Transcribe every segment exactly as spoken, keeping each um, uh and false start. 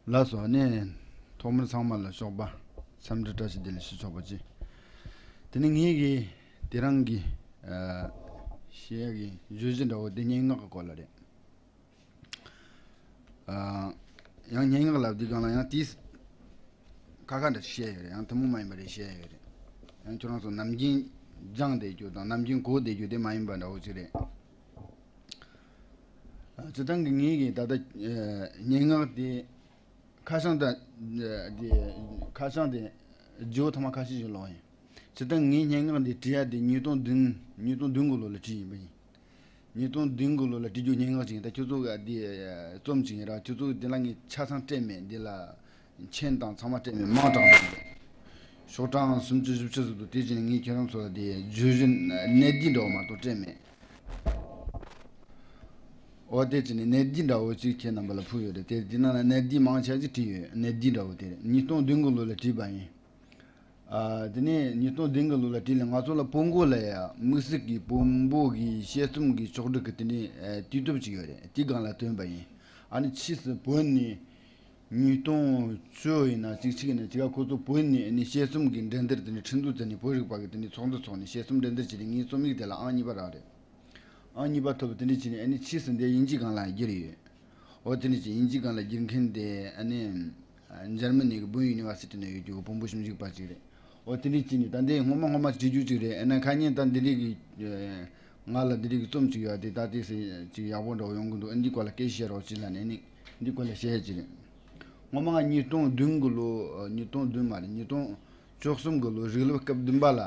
ལགས་སོ། ཨ་ནི་ཐོག་མར་ཚང་མ་ལ་ཞོགས་པ་འཚམས་འདྲི་བཀྲ་ཤིས་བདེ་ལེགས་ཞུ་ཆོག་པ་ཅིག་དེ་ནི་ངེད་ཀྱིས་དེ་རིང་གི་ཨ་བཤད་ཡག་གི་བརྗོད་གཞི་འདྲ་བོ་དེ་སྙན་ངག་གི་སྐོར་ལ་རེད། ཨ་ཡང་སྙན་ངག་ལབ་དུས་སྒང་ལ་ཡང་དེས་ཁ་ཁ་འདྲ་བཤད་ཡོད་རེད། ཡང་ཐུན་མོང་མ་ཡིན་པ་རེད་བཤད་ཡོད་རེད། ཡང་ཁྱོད་རང་ཚོ་ནམ་རྒྱུན་སྦྱངས་བསྡད་རྒྱུ་དང་ནམ་རྒྱུན་གོ་བསྡད་རྒྱུ་དེ་མ་ཡིན་པ་འདྲ་བོ་ཅིག་རེད། ཨ་སྤྱིར་བཏང་གི་ངེད་ཀྱིས་ད་ལྟ་ཨ་སྙན་ངག་དེ་ཁ་བྱང་དང་ཨ་དེ་ཁ་བྱང་དེ་བརྗོད་ཐ་མ་ཁ་ཤས་ཤིག་ཀློག་ཡིན། སྤྱིར་བཏང་ངའི་སྙན་ངག་འདི་བྲིས་ཡ་དེ་ཉིས་སྟོང་བདུན་ཉིས་སྟོང་བདུན་གི་ལོ་ལ་བྲིས་ཡིན་པ་ཡིན། ཉིས་སྟོང་བདུན་གི་ལོ་ལ་བྲིས་རྒྱུ་སྙན་ངག་ཅིག་ཡིན། ད་ཁྱོད་ཚོ་ག་འདི་རྩོམ་ཅིག་ཡིན་ར། ཁྱོད་ཚོ་འདི་ལ་ངས་ཆ་ཚང་སྤྲད་མེད། འདི་ལ་མཆན་དང་ཚང་མ་སྤྲད་མེད། མང་དྲགས་འདུག་ཤོག་གྲངས་སུམ་ཅུ་བཞི་བཅུ་ཟིག་འདུག་དེ་བཞིན་ངས་ཁྱེད་རང་ཚོ་ལ་དེ་བརྗོད་གཞི་གནད་བསྡུས་འདྲ་བོ་མ་གཏོགས་སྤྲད་མེད། འོ་དེ་བྱས་ནས་གནད་བསྡུས་འདྲ་བོ་ཅིག་ཁྱེད་རྣམ་པ་ལ་ཕུལ་ཡོད་རེད། དེ་འདི་ནང་ལ་གནད་བསྡུས་མང་ཆེ་ཅིག་བྲིས་ཡོད། གནད་བསྡུས་འདྲ་བོ་དེ་རེད། ཉིས་སྟོང་བདུན་གི་ལོ་ལ་བྲིས་པ་ཡིན། ཨ་དེ་ནས་ཉིས་སྟོང་བདུན་གི་ལོ་ལ་བྲིས་ལ་ང་ཚོ་ལ་བོད་མགོ་ལ་ཡ་དམིགས་བསལ་གྱི་བོན་པོ་གི་དཔྱད་རྩོམ་གྱི་ཕྱོགས་སྒྲིག་གི་དེ་ནས་ཨ་དུས་དེབ་ཅིག་ཡོད་རེད། དེའི་སྒང་ལ་བཏོན་པ་ཡིན། ཨ་ནི་ཕྱིས་སུ་བོད་ནས་ཉིས་སྟོང་བཅུ་ཡིན་ན་གཅིག་གཅིག་ཡིན་ན་གཅིག་ག་ཁོ་ཚོ་བོད་ནས་ཨ་ནི་དཔྱད་རྩོམ་གྱི་འགྲན་བསྡུར་དེ་ནས་ཁྲིན་ཏུའུ་དེ་ནས་བོད་རིག་པ་གི་དེ་ནས་ཚོགས་འདུ་ཚོགས་ནས་དཔྱད་རྩོམ་འགྲན་བསྡུར་བྱས་ཏེ་ངའི་རྩོམ་ཡིག་དེ་ལ་ཨང་གཉིས་པ་རག་རེད། ཨང་གཉིས་པ་ཐོབ་དེ་འདྲ་བྱས་ནས་ཨ་ནི་ཕྱིས་སུ་འདི་དབྱིན་ཇིའི་སྒང་ལ་བསྒྱུར་ཡོད། འོ་དེ་འདྲ་བྱས་དབྱིན་ཇིའི་སྒང་ལ་བསྒྱུར་མཁན་དེ་ཨ་ནི་འཇར་མ་ནི་གི་བོན་ཡུ་ནི་ཝར་སི་ཊི་ནང་ཡོད་རྒྱུ་གི་བོན་པོ་ཞིབ་འཇུག་པ་ཅིག་རེད། འོ་དེ་འདྲ་བྱས་ནས་ད་འདི་སྔོན་མ་སྔོན་མ་བྲིས་རྒྱུ་ཅིག་རེད། ཨ་ནི་ཁ་ཉིན་ད་འདི་འདྲ་གི་ང་ལ་འདི་འདྲ་གི་རྩོམ་ཅིག་ཡོད་དེ་ད་དེ་སེ་ཅིག་ཡག་པོ་འདྲ་བོ་ཡོང་གི་འདུག་ཨ་འདི་སྐོར་ལ་སྐད་ཆ་བཤད་རོགས་ཅིག་ལབ་ནས་ནི་འདི་སྐོར་ལ་བཤད་ཡ་ཅིག་རེད། སྔོན་མ་ང་ཉིས་སྟོང་བདུན་གི་ལོ་ཉིས་སྟོང་བདུན་མ་རེད། ཉིས་སྟོང་བཅུ་གསུམ་གི་ལོ་རིག་ལམ་སྐབས་བདུན་པ་ལ་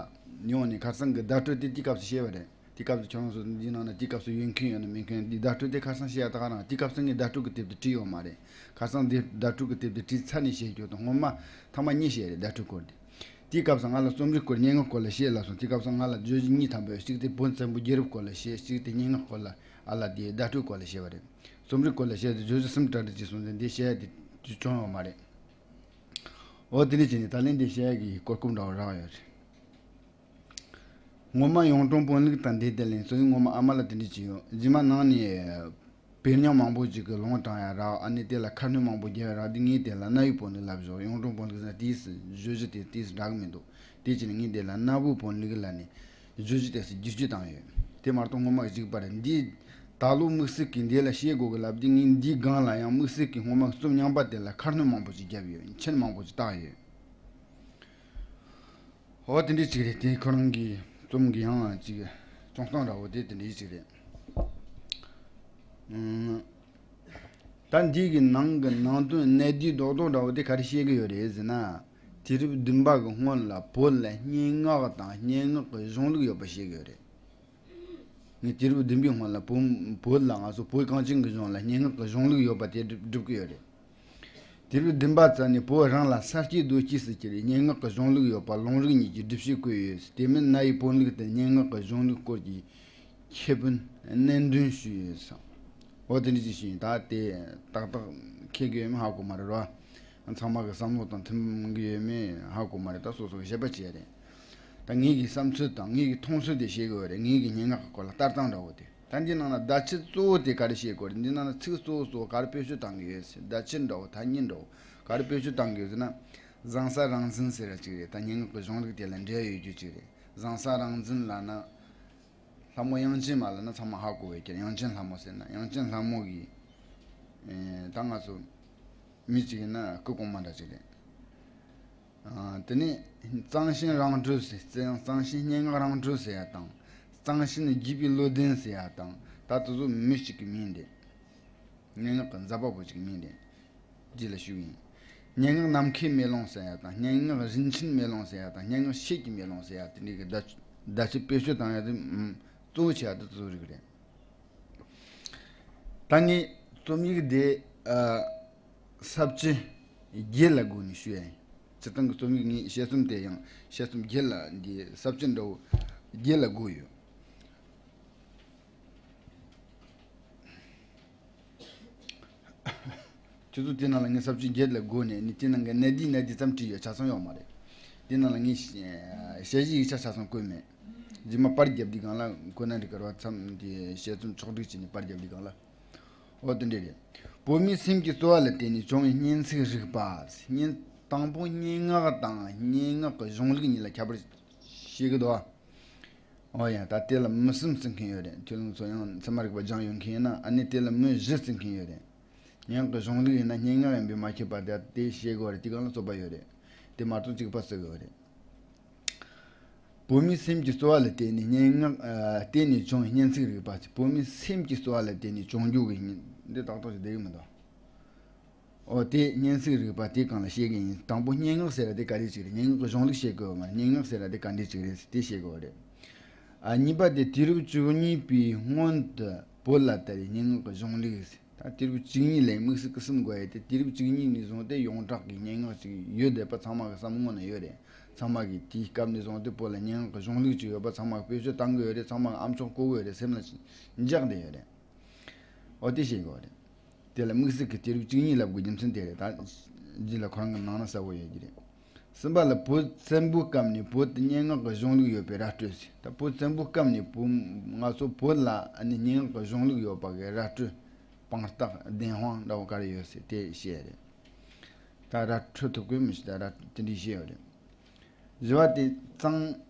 ཡོང་ནས་ཁ་སང་གི་བརྡ་སྤྲོད་དེ་དེའི་སྐབས་སུ་བཤད་པ་རེད། དེའི་སྐབས་སུ་ཁྱོད་རང་ཚོ་འདི་ནང་ན་དེའི་སྐབས་སུ་ཡོད་མཁན་ཡོད་ན་མེད་མཁན་འདི་བརྡ་སྤྲོད་དེ་ཁ་སང་བཤད་ཡ་ད་ག་རང་དེའི་སྐབས་སུ་ངས་བརྡ་སྤྲོད་ཀྱི་དེབ་དེ་བྲིས་ཡོད་མ་རེད། ཁ་སང་འདི་བརྡ་སྤྲོད་ཀྱི་དེབ་དེ་བྲིས་ཚར་ནས་བཤད་རྒྱུ་དང་སྔོན་མ་ཐེངས་མ་གཉིས་བཤད་རེད་བརྡ་སྤྲོད་སྐོར་དེ། དེའི་སྐབས་སུ་ང་ལ་རྩོམ་རིག་སྐོར་སྙན་ངག་སྐོར་ལ་བཤད་ལབ་སོང་། དེའི་སྐབས་སུ་ང་ལ་བརྗོད་གཞི་གཉིས་ཐམ་པ་ཡོད། གཅིག་དེ་བོན་བཙན་པོའི་རྒྱལ་རབས་སྐོར་ལ་བཤད། གཅིག་དེ་སྙན་ངག་སྐོར་ལ་ཨ་ལ་དེ་བརྡ་སྤྲོད་སྐོར་ལ་བཤད་པ་རེད། རྩོམ་རིག་སྐོར་ལ་བཤད་དེ་བརྗོད་གཞི་གསུམ་གྲ་སྒྲིག་བྱས་སོང་ཙང་འདི་བཤད་ཡ་དེ་བྱུང་ཡོད་མ་རེད། འོ་དེ་འདྲ་བྱས་ནས་ད་ལན་འདི་བཤད་ཡ་གི་གོ་སྐབས་འདྲ་བོ་རག་ཡོད་རེད། ངོ་མ་གཡུང་དྲུང་བོན་ལུགས་དང་འབྲེལ་ཏེ་ལན་སོ་ཡིན། ངོ་མ་ཨ་མ་ལ་དེ་འདྲ་བྱས་ཡོད། རྗེས་མ་ནང་ནས་བེར་ཉམས་མང་པོ་ཅིག་གི་ལུང་དྲངས་ཡ་རག་ཨ་ནི་དེ་ལ་ཁ་སྣོན་མང་པོ་བརྒྱབ་ཡ་རག་འདི་ངས་དེ་ལ་གནའ་བོའི་བོན་ལུགས་ལབ་བཞག་གཡུང་དྲུང་བོན་ལུགས་ཟེར་ན་དེའི་སྲིད་བརྗོད་གཞི་དེ་དེའི་སྲིད་འདྲ་གི་མི་འདུག་དེ་བྱས་ནས་ངས་དེ་ལ་གནའ་བོའི་བོན་ལུགས་ལབ་ནས་བརྗོད་གཞི་དེ་སྲིད་བསྒྱུར་བཅོས་བཏང་ཡོད། དེ་མ་གཏོགས་ངོ་མ་གཅིག་པ་རེད། འདི་ད་ལོ་དམིགས་བསལ་གྱིས་འདི་ལ་བཤད་དགོས་གི་ལབ་དུས་ངས་འདིའི་སྒང་ལ་ཡང་དམིགས་བསལ་གྱིས་སྔོན་མ་རྩོམ་རྙིང་པ་དེ་ལ་ཁ་སྣོན་མང་པོ་ཅིག་བརྒྱབ་ཡོད། མཆན་མང་པོ་ཅིག་བཏགས་ཡོད། འོ་དེ་འདྲའི་ཅིག་རེད། དེ་ཁོ་རང་གི་རྩོམ་གི་ཡང་ཅིག་སྐྱོང་སྟངས་འདྲ་བོ་དེ་དེ་འདྲའི་ཅིག་རེད། ཨང་། ད་འདི་གི་ནང་གི་ནང་དོན་གནད་བསྡུས་རྡོག་རྡོག་འདྲ་བོ་དེ་ག་རེ་བཤད་གི་ཡོད་རེད་ཟེར་ན། དུས་རབས་བདུན་པ་གི་སྔོན་ལ་བོད་ལ་སྙན་ངག་དང་སྙན་ངག་གི་གཞུང་ལུགས་ཡོད་པ་བཤད་གི་ཡོད་རེད། ངས་དུས་རབས་བདུན་པའི་སྔོན་ལ་བོད་བོད་ལ་ང་ཚོ་བོད་གངས་ཅན་གྱི་ལྗོངས་ལ་སྙན་ངག་གི་གཞུང་ལུགས་ཡོད་པ་དེ་སྒྲུབ་སྒྲུབ་ཀྱི་ཡོད་རེད། དུས་རབས་བདུན་པ་ཙམ་ནས་བོད་རང་ལ་ས་སྐྱེས་རྡོ་སྐྱེས་སུ་གྱུར་བའི་སྙན་ངག་གི་གཞུང་ལུགས་ཡོད་པ་ལུང་རིགས་གཉིས་ཀྱི་སྒྲུབ་བྱེད་བཀོད་ཡོད། དེ་མིན་གནའ་བོའི་བོན་ལུགས་དེ་སྙན་ངག་གི་གཞུང་ལུགས་སྐོར་གྱི་ཁྱད་བསད་གནད་འདོན་ཞུས་ཡོད་ཟེར། འོ་དེ་འདྲ་ཅིག་ཞུས་ཡིན། ད་དེ་ཏག་ཏག་མཁྱེན་གྱི་ཡོད་མེད་ཧ་གོ་མ་རེད་རོ། ཚང་མ་གི་བསམ་བློ་དང་མཐུན་གི་ཡོད་མེད་ཧ་གོ་མ་རེད། ད་སོ་སོ་གི་བཤད་པ་བྱས་རེད། ད་ངེད་ཀྱི་བསམ་ཚུལ་དང་ངེད་ཀྱི་མཐོང་ཚུལ་དེ་བཤད་གི་ཡོད་རེད། ངེད་ཀྱི་སྙན་ངག་གི་སྐོར་ལ་ལྟ་སྟངས་འདྲ་བོ་དེ། ད་འདི་ནང་ན་བརྡ་ཆད་གཙོ་བོ་དེ་ག་རེ་བཤད་དགོས་རེད། འདི་ནང་ན་ཚིག་གཙོ་བོ་གཙོ་བོ་ག་རེ་བེད་སྤྱོད་བཏང་གི་ཡོད་ཟེར། བརྡ་ཆད་འདྲ་བོ་ཐ་སྙད་འདྲ་བོ་ག་རེ་བེད་སྤྱོད་བཏང་གི་ཡོད་ཟེར་ན། བཟང་ས་རང་བཙན་ཟེར་ཡ་ཅིག་རེད། ད་སྙན་ངག་གི་གཞུང་ལུགས་དེ་ལ་འབྲེལ་ཡོད་རྒྱུ་ཅིག་རེད། བཟང་ས་རང་བཙན་ལབ་ན། ལྷ་མོ་དབྱངས་ཅན་མ་ལབ་ན་ཚང་མ་ཧ་གོ་བས་ཀྱི། དབྱངས་ཅན་ལྷ་མོ་ཟེར་ན་དབྱངས་ཅན་ལྷ་མོ་གི། ཨེ། ད་ང་ཚོ་མི་གཅིག་ཡིན་ན་སྐུ་གོང་མ་འདྲ་ཅིག་རེད། ཨ། དེ་ནས་གཙང་ཞིང་རང་གྲོལ་ཟེར། གཙང་ཞིང་སྙན་ངག་རང་གྲོལ་ཟེར་ཡ་དང་། གཙང་ཞིང་རྒྱས་པའི་བློ་ལྡན་ཟེར་ཡ་དང་། ད་དེ་ཚོ་མི་གཅིག་གི་མིང་རེད། སྙན་ངག་གི་མཛད་པ་པོ་གཅིག་གི་མིང་རེད། རྗེས་ལ་ཞུས་ཡིན། སྙན་ངག་ནམ་མཁའི་མེ་ལོང་ཟེར་ཡ་དང་། སྙན་ངག་རིན་ཆེན་མེ་ལོང་ཟེར་ཡ་དང་། སྙན་ངག་ཤེལ་གྱི་མེ་ལོང་ཟེར་ཡ་དེ་འདྲའི་གི་བརྡ་བརྡ་ཆད་བེད་སྤྱོད་བཏང་ཡ་དེ། ཨུམ། གཙོ་བོ་ཆེ་བ་དེ་དེ་ཚོ་རིགས་རེད། ད་ངས་རྩོམ་ཡིག་འདི། ཨ། ས་བཅད་བརྒྱད་ལ་བགོས་ནས་ཞུ་ཡ་ཡིན། སྤྱིར་བཏང་གི་རྩོམ་ཡིག་ངའི་དཔྱད་རྩོམ་དེ་ཡང་དཔྱད་རྩོམ་བརྒྱད་ལ། འདི་ས་བཅད་འདྲ་བོ་བརྒྱད་ལ་བགོས་ཡོད། ཁྱོད་ཚོ་དེ་ནང་ལ་ངས་ས་བཅད་བརྒྱད་ལ་བགོས་ནས་ནི་དེ་ནང་གི་གནད་བསྡུས་གནད་བསྡུས་ཙམ་བྲིས་ཡོད། ཆ་ཚང་ཡོད་མ་རེད། དེ་ནང་ལ་ངས་དཔྱད་གཞིའི་ཡིག་ཆ་ཆ་ཚང་བཀོད་མེད། རྗེས་མ་པར་བརྒྱབ་དུས་སྒང་ལ་བཀོད་ན་འགྲིག་གི་རེད་བ། མཚམས་དེ་དཔྱད་རྩོམ་ཕྱོགས་སྒྲིག་བྱས་ནས་པར་བརྒྱབ་དུས་སྒང་ལ། འོ་དེ་འདྲ་རེད། བོད་མིའི་སེམས་ཀྱི་རྩོལ་བ་ལ་བརྟེན་ནས་བྱུང་བའི་སྙན་ཚིག་རིག་པ། སྙན། དང་པོ་སྙན་ངག་དང་སྙན་ངག་གི་གཞུང་ལུགས་གཉིས་ལ་ཁྱད་པར་ཤེས་ཀྱི་འདུག་ཨ། འོ་ཡ། ད་དེ་ལ་མི་གསུམ་བརྩི་མཁན་ཡོད་རེད། ཁྱོད་རང་ཚོ་ཡང་ཚད་མ་རིག་པ་སྦྱངས་ཡོད་མཁན་ཡིན་ན། ཨ་ནི་དེ་ལ་མི་བཞི་བརྩི་མཁན་ཡོད་རེད། སྙན་ངག་གི་གཞུང་ལུགས་ཡིན་ན་སྙན་ངག་ཡིན་པས་མ་ཁྱབ་པ་དེ་དེ་ཤེས་དགོས་རེད། དེ་གང་ལ་རྩོད་པ་ཡོད་རེད། དེ་མ་གཏོགས་གཅིག་པ་བརྩི་དགོས་རེད། བོད་མིའི་སེམས་ཀྱི་རྩོལ་བ་ལ་བརྟེན་ནས་སྙན་ངག་ཨ། བརྟེན་ནས་བྱུང་བའི་སྙན་ཚིག་རིག་པ། བོད་མིའི་སེམས་ཀྱི་རྩོལ་བ་ལ་བརྟེན་ནས་བྱུང་རྒྱུ་གི་སྙན། འདི་ཏག་ཏག་ཅིག་བསྡད་ཀྱི་མི་འདུག་འོ་དེ་སྙན་ཚིག་རིག་པ་དེ་གང་ལ་བཤད་ཀྱི་ཡིན། དང་པོ་སྙན་ངག་ཟེར་བ་དེ་ག་རེ་ཅིག་རེད། སྙན་ངག་གི་གཞུང་ལུགས་བཤད་དགོས་པ་མ་རེད། སྙན་ངག་ཟེར་བ་དེ་ག་འདྲ་ཅིག་རེད་ཟེར་དེ་བཤད་དགོས་པ་རེད། ཨ། གཉིས་པ་དེ་དུས་རབས་བཅུ་གཉིས་པའི་སྔོན་དུ་བོད་ལ་དར་བའི་སྙན་ངག་གི་གཞུང་ལུགས་ཟེར། ད་དུས་རབས་བཅུ་གཉིས་ལ་དམིགས་བསལ་གྱི་གསུམ་དགོས་ཡ་དེ། དུས་རབས་བཅུ་གཉིས་ནས་བཟུང་སྟེ་ཡོངས་གྲགས་ཀྱི་སྙན་ངག་ཅིག་ཡོད་བསྡད་པ་ཚང་མ་གི་བསམ་ངོ་ན་ཡོད་རེད། ཚང་མ་གིས་དེའི་སྐབས་ནས་བཟུང་སྟེ་བོད་ལ་སྙན་ངག་གི་གཞུང་ལུགས་ཅིག་ཡོད་པ་ཚང་མ་གིས་བེད་སྤྱོད་བཏང་གི་ཡོད་རེད། ཚང་མ་གིས་ཨ་མཆོག་བཀོལ་གི་ཡོད་རེད། སེམས་ལ་འཇགས་བསྡད་ཡོད་རེད། འོ་དེ་བཤད་དགོས་རེད། དེ་ལ་དམིགས་བསལ་གྱི་དུས་རབས་བཅུ་གཉིས་ལབ་དགོས་རྒྱུ་མཚན་དེ་རེད། ད་རྗེས་ལ་ཁོ་རང་གི་ནང་ན་གསལ་པོ་ཡོད་ཀྱི་རེད། གསུམ་པ་ལ་བོད་བཙན་པོའི་སྐབས་ནས་བོད་དུ་སྙན་ངག་གི་གཞུང་ལུགས་ཡོད་པའི་ར་སྤྲོད་ཟེར། ད་བོད་བཙན་པོའི་སྐབས་ནས་བོད། ང་ཚོ་བོད་ལ་ཨ་ནི་སྙན་ངག་གི་གཞུང་ལུགས་ཡོད་པ་གི་ར་སྤྲོད། དཔང་རྟགས་བདེན་དཔང་འདྲ་བོ་ག་རེ་ཡོད་ཟེར་དེ་བཤད་རེད། ད་ར་སྤྲོད་ཐུབ་གི་མི་ཤེས། ད་ར་དེ་འདྲའི་བཤད་ཡོད་རེད། བཞི་བ་དེ་གཙང་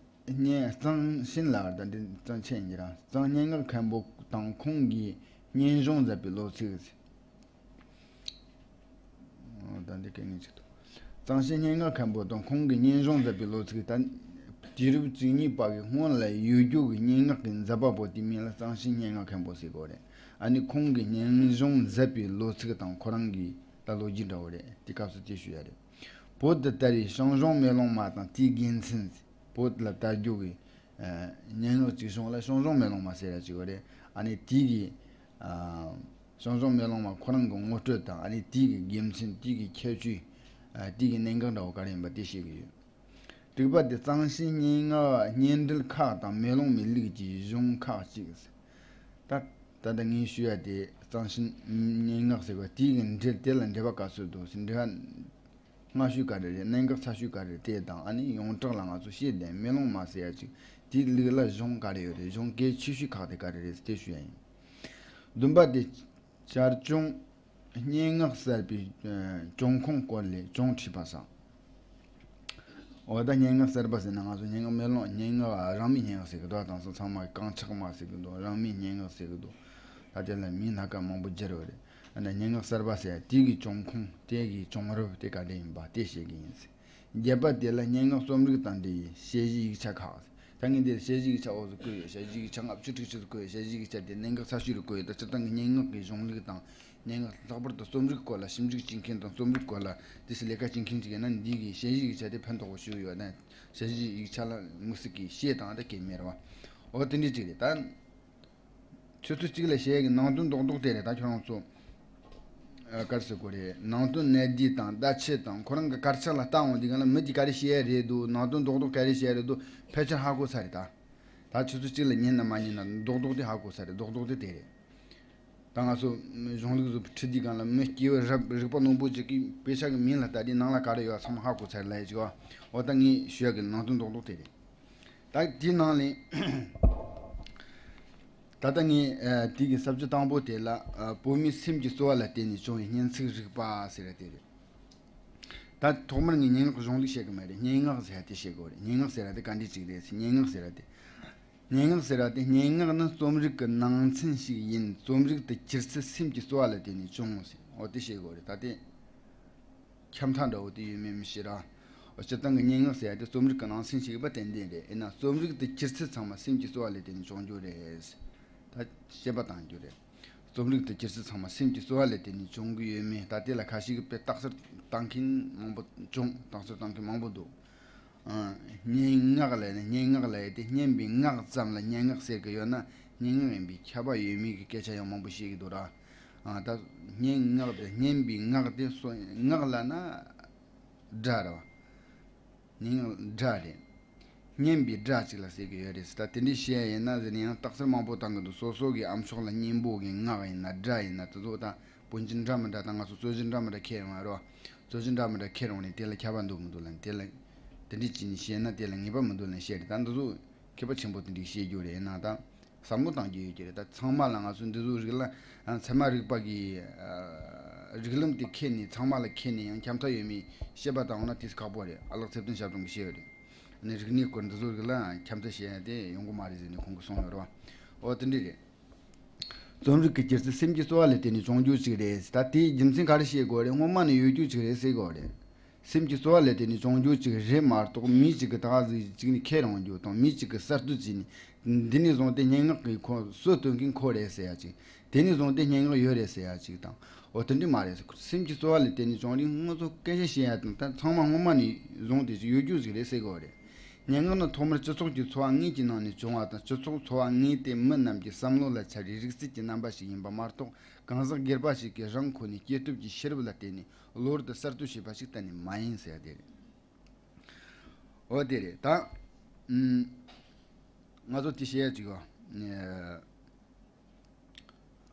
སྙན། གཙང་ཤིན་ལགས། ད་འདི་གཙང་ཆེན་ཡིན་གྱི་ར། གཙང་སྙན་ངག་མཁན་པོ་དང་ཁོང་གིས་སྙན་གཞུང་མཛད་པའི་ལོ་ཚིགས། ཨོ། ད་འདི་སྐད་ངན་ཅིག་འདུག་གཙང་ཆེན་སྙན་ངག་མཁན་པོ་དང་ཁོང་གིས་སྙན་གཞུང་མཛད་པའི་ལོ་ཚིགས། ད་དུས་རབས་བཅུ་གཉིས་པ་གི་སྔོན་ལ་ཡོད་རྒྱུ་གི་སྙན་ངག་གི་མཛད་པ་པོ་དེའི་མིང་ལ་གཙང་ཆེན་སྙན་ངག་མཁན་པོ་ཟེར་གོ་རེད། ཨ་ནི་ཁོང་གིས་སྙན་གཞུང་མཛད་པའི་ལོ་ཚིགས་དང་ཁོ་རང་གི་ད་ལོ་རྒྱུས་འདྲ་བོ་རེད། དེ་སྐབས་སུ་དེ་ཞུ་ཡ་རེད། བོད་དུ་དར་བའི་ཞང་ཞུང་མེ་ལོང་མ་དང་དེའི་དགེ་མཚན། བོད་ལ་དར་རྒྱུ་གི་ཨ། སྙན་ངག་ཅིག་བྱུང་ལ་ཞང་ཞུང་མེ་ལོང་མ་ཟེར་ཡ་ཅིག་ཡོད་རེད། ཨ་ནི་དེ་གི་ཨ། ཞང་ཞུང་མེ་ལོང་མ་ཁོ་རང་གི་ངོ་སྤྲོད་དང་། ཨ་ནི་དེ་གི་དགེ་མཚན། དེ་གི་ཁྱད་ཆོས། ཨ། དེ་གི་གནད་འགག་འདྲ་བོ་ག་རེ་ཡིན་པ་དེ་བཤད་ཀྱི་ཡོད། དྲུག་པ་དེ་གཙང་ཆེན་སྙན་ངག་སྙན་འགྲེལ་ཁག་དང་མེ་ལོང་མའི་ལུགས་ཀྱི་གཞུང་ཁག་ཅིག་ད། ད་ལྟ་ངས་ཞུ་ཡ་དེ་གཙང་ཆེན་སྙན་ངག་ཟེར་བ་དེ་གི་འགྲེལ། དེ་ལ་འགྲེལ་པ་ག་ཚོད་འདུག་ཟེར། འགྲེལ་པ་སྔ་ཤོས་ག་རེ་རེད། གནད་འགག་ཚ་ཤོས་ག་རེ་རེད། དེ་དང་ཨ་ནི་ཡོངས་གྲགས་ལ་ང་ཚོ་ཤེས་བསྡད་མེ་ལོང་མ་ཟེར་ཡ་ཅིག་དེའི་ལུགས་ལ་གཞུང་ག་རེ་ཡོད་རེད། གཞུང་གལ་ཆེ་ཤོས་ཁག་དེ་ག་རེ་རེད་ཟེར་དེ་ཞུ་ཡ་ཡིན། བདུན་པ་དེ་བྱ་སྐྱོང་སྙན་ངག་གསར་པའི་ཨ། འབྱུང་ཁུངས་སྐོར་ལས་ཅུང་དྲིས་པ་སོགས། འོ། ད་སྙན་ངག་གསར་པ་ཟེར་ན་ང་ཚོ་སྙན་ངག་མེ་ལོང་། སྙན་ངག་རང་མོས་སྙན་ངག་ཟེར་གི་འདུག་དེང་སང་ཚང་མ་གང་ཆག་མ་ཟེར་གི་འདུག་རང་མོས་སྙན་ངག་ཟེར་གི་འདུག་ད་དེ་ལ་མིང་སྣ་ཁ་མང་པོ་སྦྱར་བ་རེད། ཨ་ནི་སྙན་ངག་གསར་པ་ཟེར་ཡ་དེ་གི་འབྱུང་ཁུངས། དེ་གི་བྱུང་རབས་དེ་ག་འདྲ་ཡིན་པ་དེ་བཤད་ཀྱི་ཡིན། བརྒྱད་པ་དེ་ལ་སྙན་ངག་རྩོམ་རིག་དང་འབྲེལ་བའི་དཔྱད་གཞིའི་ཡིག་ཆ་ཁག་ད་ངས་འདིར་དཔྱད་གཞིའི་ཡིག་ཆ་འོག་ཏུ་བཀོད་ཡོད། དཔྱད་གཞིའི་ཡིག་ཆ་ལྔ་བཅུ་དྲུག་ཅུ་ཙམ་བཀོད་ཡོད། དཔྱད་གཞིའི་ཡིག་ཆ་དེ་གནད་འགག་ཚ་ཤོས་རུ་བཀོད་ཡོད། ད་སྤྱིར་བཏང་གི་སྙན་ངག་གི་གཞུང་ལུགས་དང་། སྙན་ངག་ལྷག་པར་དུ་རྩོམ་རིག་སྐོར་ལ་ཞིབ་འཇུག་བྱེད་མཁན་དང་རྩོམ་རིག་སྐོར་ལ་དེ་ཚོ་ལས་ཀ་བྱེད་མཁན་ཅིག་ཡིན་ན། འདི་གི་དཔྱད་གཞིའི་ཡིག་ཆ་དེ་ཕན་ཐོགས་པོ་ཞིག་ཡོད་ན། དཔྱད་གཞིའི་ཡིག་ཆ་ལ་དམིགས་བསལ་གྱི་དཔྱད་དང་ད་གལ་མེད་རེད་བ། འོ་དེ་འདྲ་ཅིག་རེད་ད། ཆུ་ཚོད་གཅིག་ལ་བཤད་ཀྱི་ནང་དོན་རྡོག་རྡོག་དེ་རེད། ད་ཁྱོད་རང་ཚོ་ཨ། ག་རེ་ཟེར་དགོས་རེད། ནང་དོན་གནད་བསྡུས་དང་བརྡ་ཆད་དང་ཁོ་རང་གི་དཀར་ཆག་ལ་ལྟ་འོང་དུས་སྒང་ལ་མི་དེ་ག་རེ་བཤད་ཡ་རེད་འདུག་ནང་དོན་རྡོག་རྡོག་ག་རེ་བཤད་ཡ་རེད་འདུག་ཕལ་ཆེར་ཧ་གོ་ཚར་རེད་ད། ད་ཆུ་ཚོད་གཅིག་ལ་ཉན་ན་མ་ཉན་ན་རྡོག་རྡོག་དེ་ཧ་གོ་ཚར་རེད། རྡོག་རྡོག་དེ་དེ་རེད། ད་ང་ཚོ་གཞུང་ལུགས་ཚོ་ཁྲིད་དུས་སྒང་ལ་མི་སྐྱེ་བོ་རབ་རིག་པ་རྣོན་པོ་ཅིག་གིས་དཔེ་ཆ་གི་མིང་ལ་ལྟ་དུས་ནང་ལ་ག་རེ་ཡོད་ཚང་མ་ཧ་གོ་ཚར་ལབ་ཡ་ཅིག་བ། འོ་ད་ངས་ཞུ་ཡ་གི་ནང་དོན་རྡོག་རྡོག་དེ་རེད། ད་དེའི་ནང་ལས་ད་ལྟ་ངས་ཨ། དེ་གི་ས་བཅད་དང་པོ་དེ་ལ་ཨ། བོད་མིའི་སེམས་ཀྱི་རྩོལ་བ་ལ་བརྟེན་ནས་བྱུང་བའི་སྙན་ཚིག་རིག་པ་ཟེར་བ་དེ་རེད། ད་ཐོག་མར་ངས་སྙན་ངག་གི་གཞུང་ལུགས་བཤད་གི་མ་རེད། སྙན་ངག་ཟེར་ཡ་དེ་བཤད་དགོས་རེད། སྙན་ངག་ཟེར་ཡ་དེ་ག་འདྲ་ཅིག་རེད་ཟེར། སྙན་ངག་ཟེར་ཡ་དེ། སྙན་ངག་ཟེར་བ་དེ་སྙན་ངག་ནི་རྩོམ་རིག་གི་ནང་ཚན་ཞིག་ཡིན། རྩོམ་རིག་ཏུ་གྱུར་ཚུལ་སེམས་ཀྱི་རྩོལ་བ་ལ་བརྟེན་ནས་བྱུང་ཟེར། འོ་དེ་བཤད་དགོས་རེད། ད་དེ་ཁྱབ་མཐའ་འདྲ་བོ་དེ་ཡོད་མེད་མི་ཤེས་ར། འོ་སྤྱིར་བཏང་གི་སྙན་ངག་ཟེར་ཡ་དེ་རྩོམ་རིག་གི་ནང་ཚན་ཞིག་ཡིན་པ་ཏན་ཏན་རེད། ཡིན་ན་རྩོམ་རིག་ཏུ་གྱུར་ཚུལ་ཚང་མ་སེམས་ཀྱི་རྩོལ་བ་ལ་བརྟེན་ནས་བྱུང་རྒྱུ་རེད། ད་དཔྱད་པ་གཏང་རྒྱུ་རེད། རྩོམ་རིག་ཏུ་གྱུར་ཚུལ་ཚང་མ་སེམས་ཀྱི་རྩོལ་བ་ལ་བརྟེན་ནས་བྱུང་གི་ཡོད་མེད། ད་དེ་ལ་ཁ་ཤས་ཀྱིས་དཔེ་རྟགས་གསལ་བཏང་མཁན་མང་པོ་བྱུང་། རྟགས་གསལ་བཏང་མཁན་མང་པོ་འདུག་ཨ། སྙན་ངག་ལབ་ནས་སྙན་ངག་ལབ་ཡ་དེ་སྙན་པའི་ངག་ཙམ་ལ་སྙན་ངག་ཟེར་གི་ཡོད་ན། སྙན་ངག་ཡིན་པའི་ཁྱབ་པ་ཡོད་མེད་ཀྱི་སྐད་ཆ་ཡང་མང་པོ་བཤད་ཀྱི་འདུག་ར། ཨ། ད་སྙན་ངག་དེ་སྙན་པའི་ངག་དེ་སོ། ངག་ལབ་ན་སྒྲ་རེད་བ། སྙན་ངག་སྒྲ་རེད། སྙན་པའི་སྒྲ་ཅིག་ལ་ཟེར་གི་ཡོད་རེད་ཟེར། ད་དེ་འདྲའི་བཤད་ཡ་ཡིན་ན་ཟེར་ནས་ཡང་རྟགས་གསལ་མང་པོ་བཏང་གི་འདུག་སོ་སོ་གི་ཨ་མཆོག་ལ་སྙན་པོ་གི་ངག་ཡིན་ན། སྒྲ་ཡིན་ན། དེ་ཚོ་ད་བོད་ཀྱི་འདྲ་མི་འདྲ། ད་ང་ཚོ་རྩོད་གཞི་འདྲ་མི་འདྲ་འཁྱེར་ཡོང་བ་རོ། རྩོད་གཞི་འདྲ་མི་འདྲ་འཁྱེར་ཡོང་ནས་དེ་ལ་ཁྱབ་པ་འདུག་མི་འདུག་ལབ་ནས། དེ་ལ་དེ་འདྲའི་བྱས་ནས་བཤད་ན་དེ་ལ་ངེས་པ་མི་འདུག་ལབ་ནས་བཤད་རེད། ད་འདི་ཚོ་མཁས་པ་ཆེན་པོ་དེ་འདྲའི་བཤད་རྒྱུ་རེད། ཡིན་ན་ད་ བསམ་བློ་གཏང་རྒྱུ་ཡོད་ཀྱི་རེད། ད་ཚང་མ་ལ་ང་ཚོ་འདི་ཚོ་རིགས་ལ་ཚད་མ་རིག་པ་གི་ཨ་རིགས་ལམ་དེ་ཁྱེར་ནས་ཚང་མ་ལ་ཁྱེར་ནས་ཡང་ཁྱབ་མཐའ་ཡོད་མེད་བཤད་པ་དང་འོ་ན་དེ་ཁག་པོ་རེད། ཨ་ལགས་ཚེ་བརྟན་ཞབས་དྲུང་གིས་བཤད་ཡོད་རེད། ཨ་ནི་རིག་གནས་སྐོར་འདི་ཚོ་རིགས་ལ་ཁྱབ་མཐའ་བྱེད་ཡ་དེ་ཡོང་གི་མ་རེད་ཟེར་ནས་ཁོང་གིས་གསུངས་ཡོད་རེད་བ། འོ་དེ་འདྲ་རེད། རྩོམ་རིག་གི་སྒྱུ་རྩལ་སེམས་ཀྱི་རྩོལ་བ་ལས་བརྟེན་ནས་བྱུང་རྒྱུ་ཅིག་རེད། ད་དེའི་རྒྱུ་མཚན་ག་རེ་བཤད་དགོས་རེད། སྔོན་མ་ནས་ཡོད་རྒྱུ་ཅིག་རེད་ཟེར་དགོས་རེད། སེམས་ཀྱི་རྩོལ་བ་ལས་བརྟེན་ནས་བྱུང་རྒྱུ་ཅིག་རེད་མ་གཏོགས། མི་གཅིག་གིས་ད་ག་ཟིག་ཅིག་ནས་ཁྱེར་ཡོང་རྒྱུ་དང་། མི་གཅིག་གིས་གསར་གཏོད་བྱས་ནས་འདི་ནས་བཟུང་སྟེ་སྙན་ངག་གི་ཁོ་སྲོལ་གཏོད་མཁན་ཁོ་རེད་ཟེར་ཡ་ཅིག་དེ་ནས་བཟུང་སྟེ་སྙན་ངག་ཡོད་རེད་ཟེར་ཡ་ཅིག་དང་། འོ་དེ་འདྲ་མ་རེད། སེམས་ཀྱི་རྩོལ་བ་ལས་བརྟེན་ནས་བྱུང་རིགས་ང་ཚོ་སྐད་ཆ་བཤད་ཡ་དང་ད་ཚང་མ་སྔོན་མ་ནས་བཟུང་སྟེ་ཅིག་ཡོད་རྒྱུ་ཅིག་རེད་ཟེར་དགོས་རེད། སྙན་ངག་ནི་ཐོག་མར་སྤྱི་ཚོགས་ཀྱི་འཚོ་བ་དངོས་ཀྱི་ནང་ནས་བྱུང་བ་དང་། སྤྱི་ཚོགས་འཚོ་བ་དངོས་དེ་མི་རྣམས་ཀྱི་བསམ་བློ་ལ་འཆར་བའི་རིག་རྩལ་གྱི་རྣམ་པ་ཞིག་ཡིན་པ་མ་གཏོགས། གང་ཟག་སྒེར་པ་ཞིག་གིས་རང་ཁོ་ནའི་སྐྱེས་སྟོབས་ཀྱི་ཤེས་རབ་ལ་བརྟེན་ནས་གློ་བུར་དུ་གསར་གཏོད་བྱས་པ་ཞིག་གཏན་ནས་མ་ཡིན་ཟེར་ཡ་དེ་རེད། འོ་དེ་རེད། ད་ཨུམ། ང་ཚོ་དེ་བཤད་ཡ་ཅིག་ཡོད། ཨ།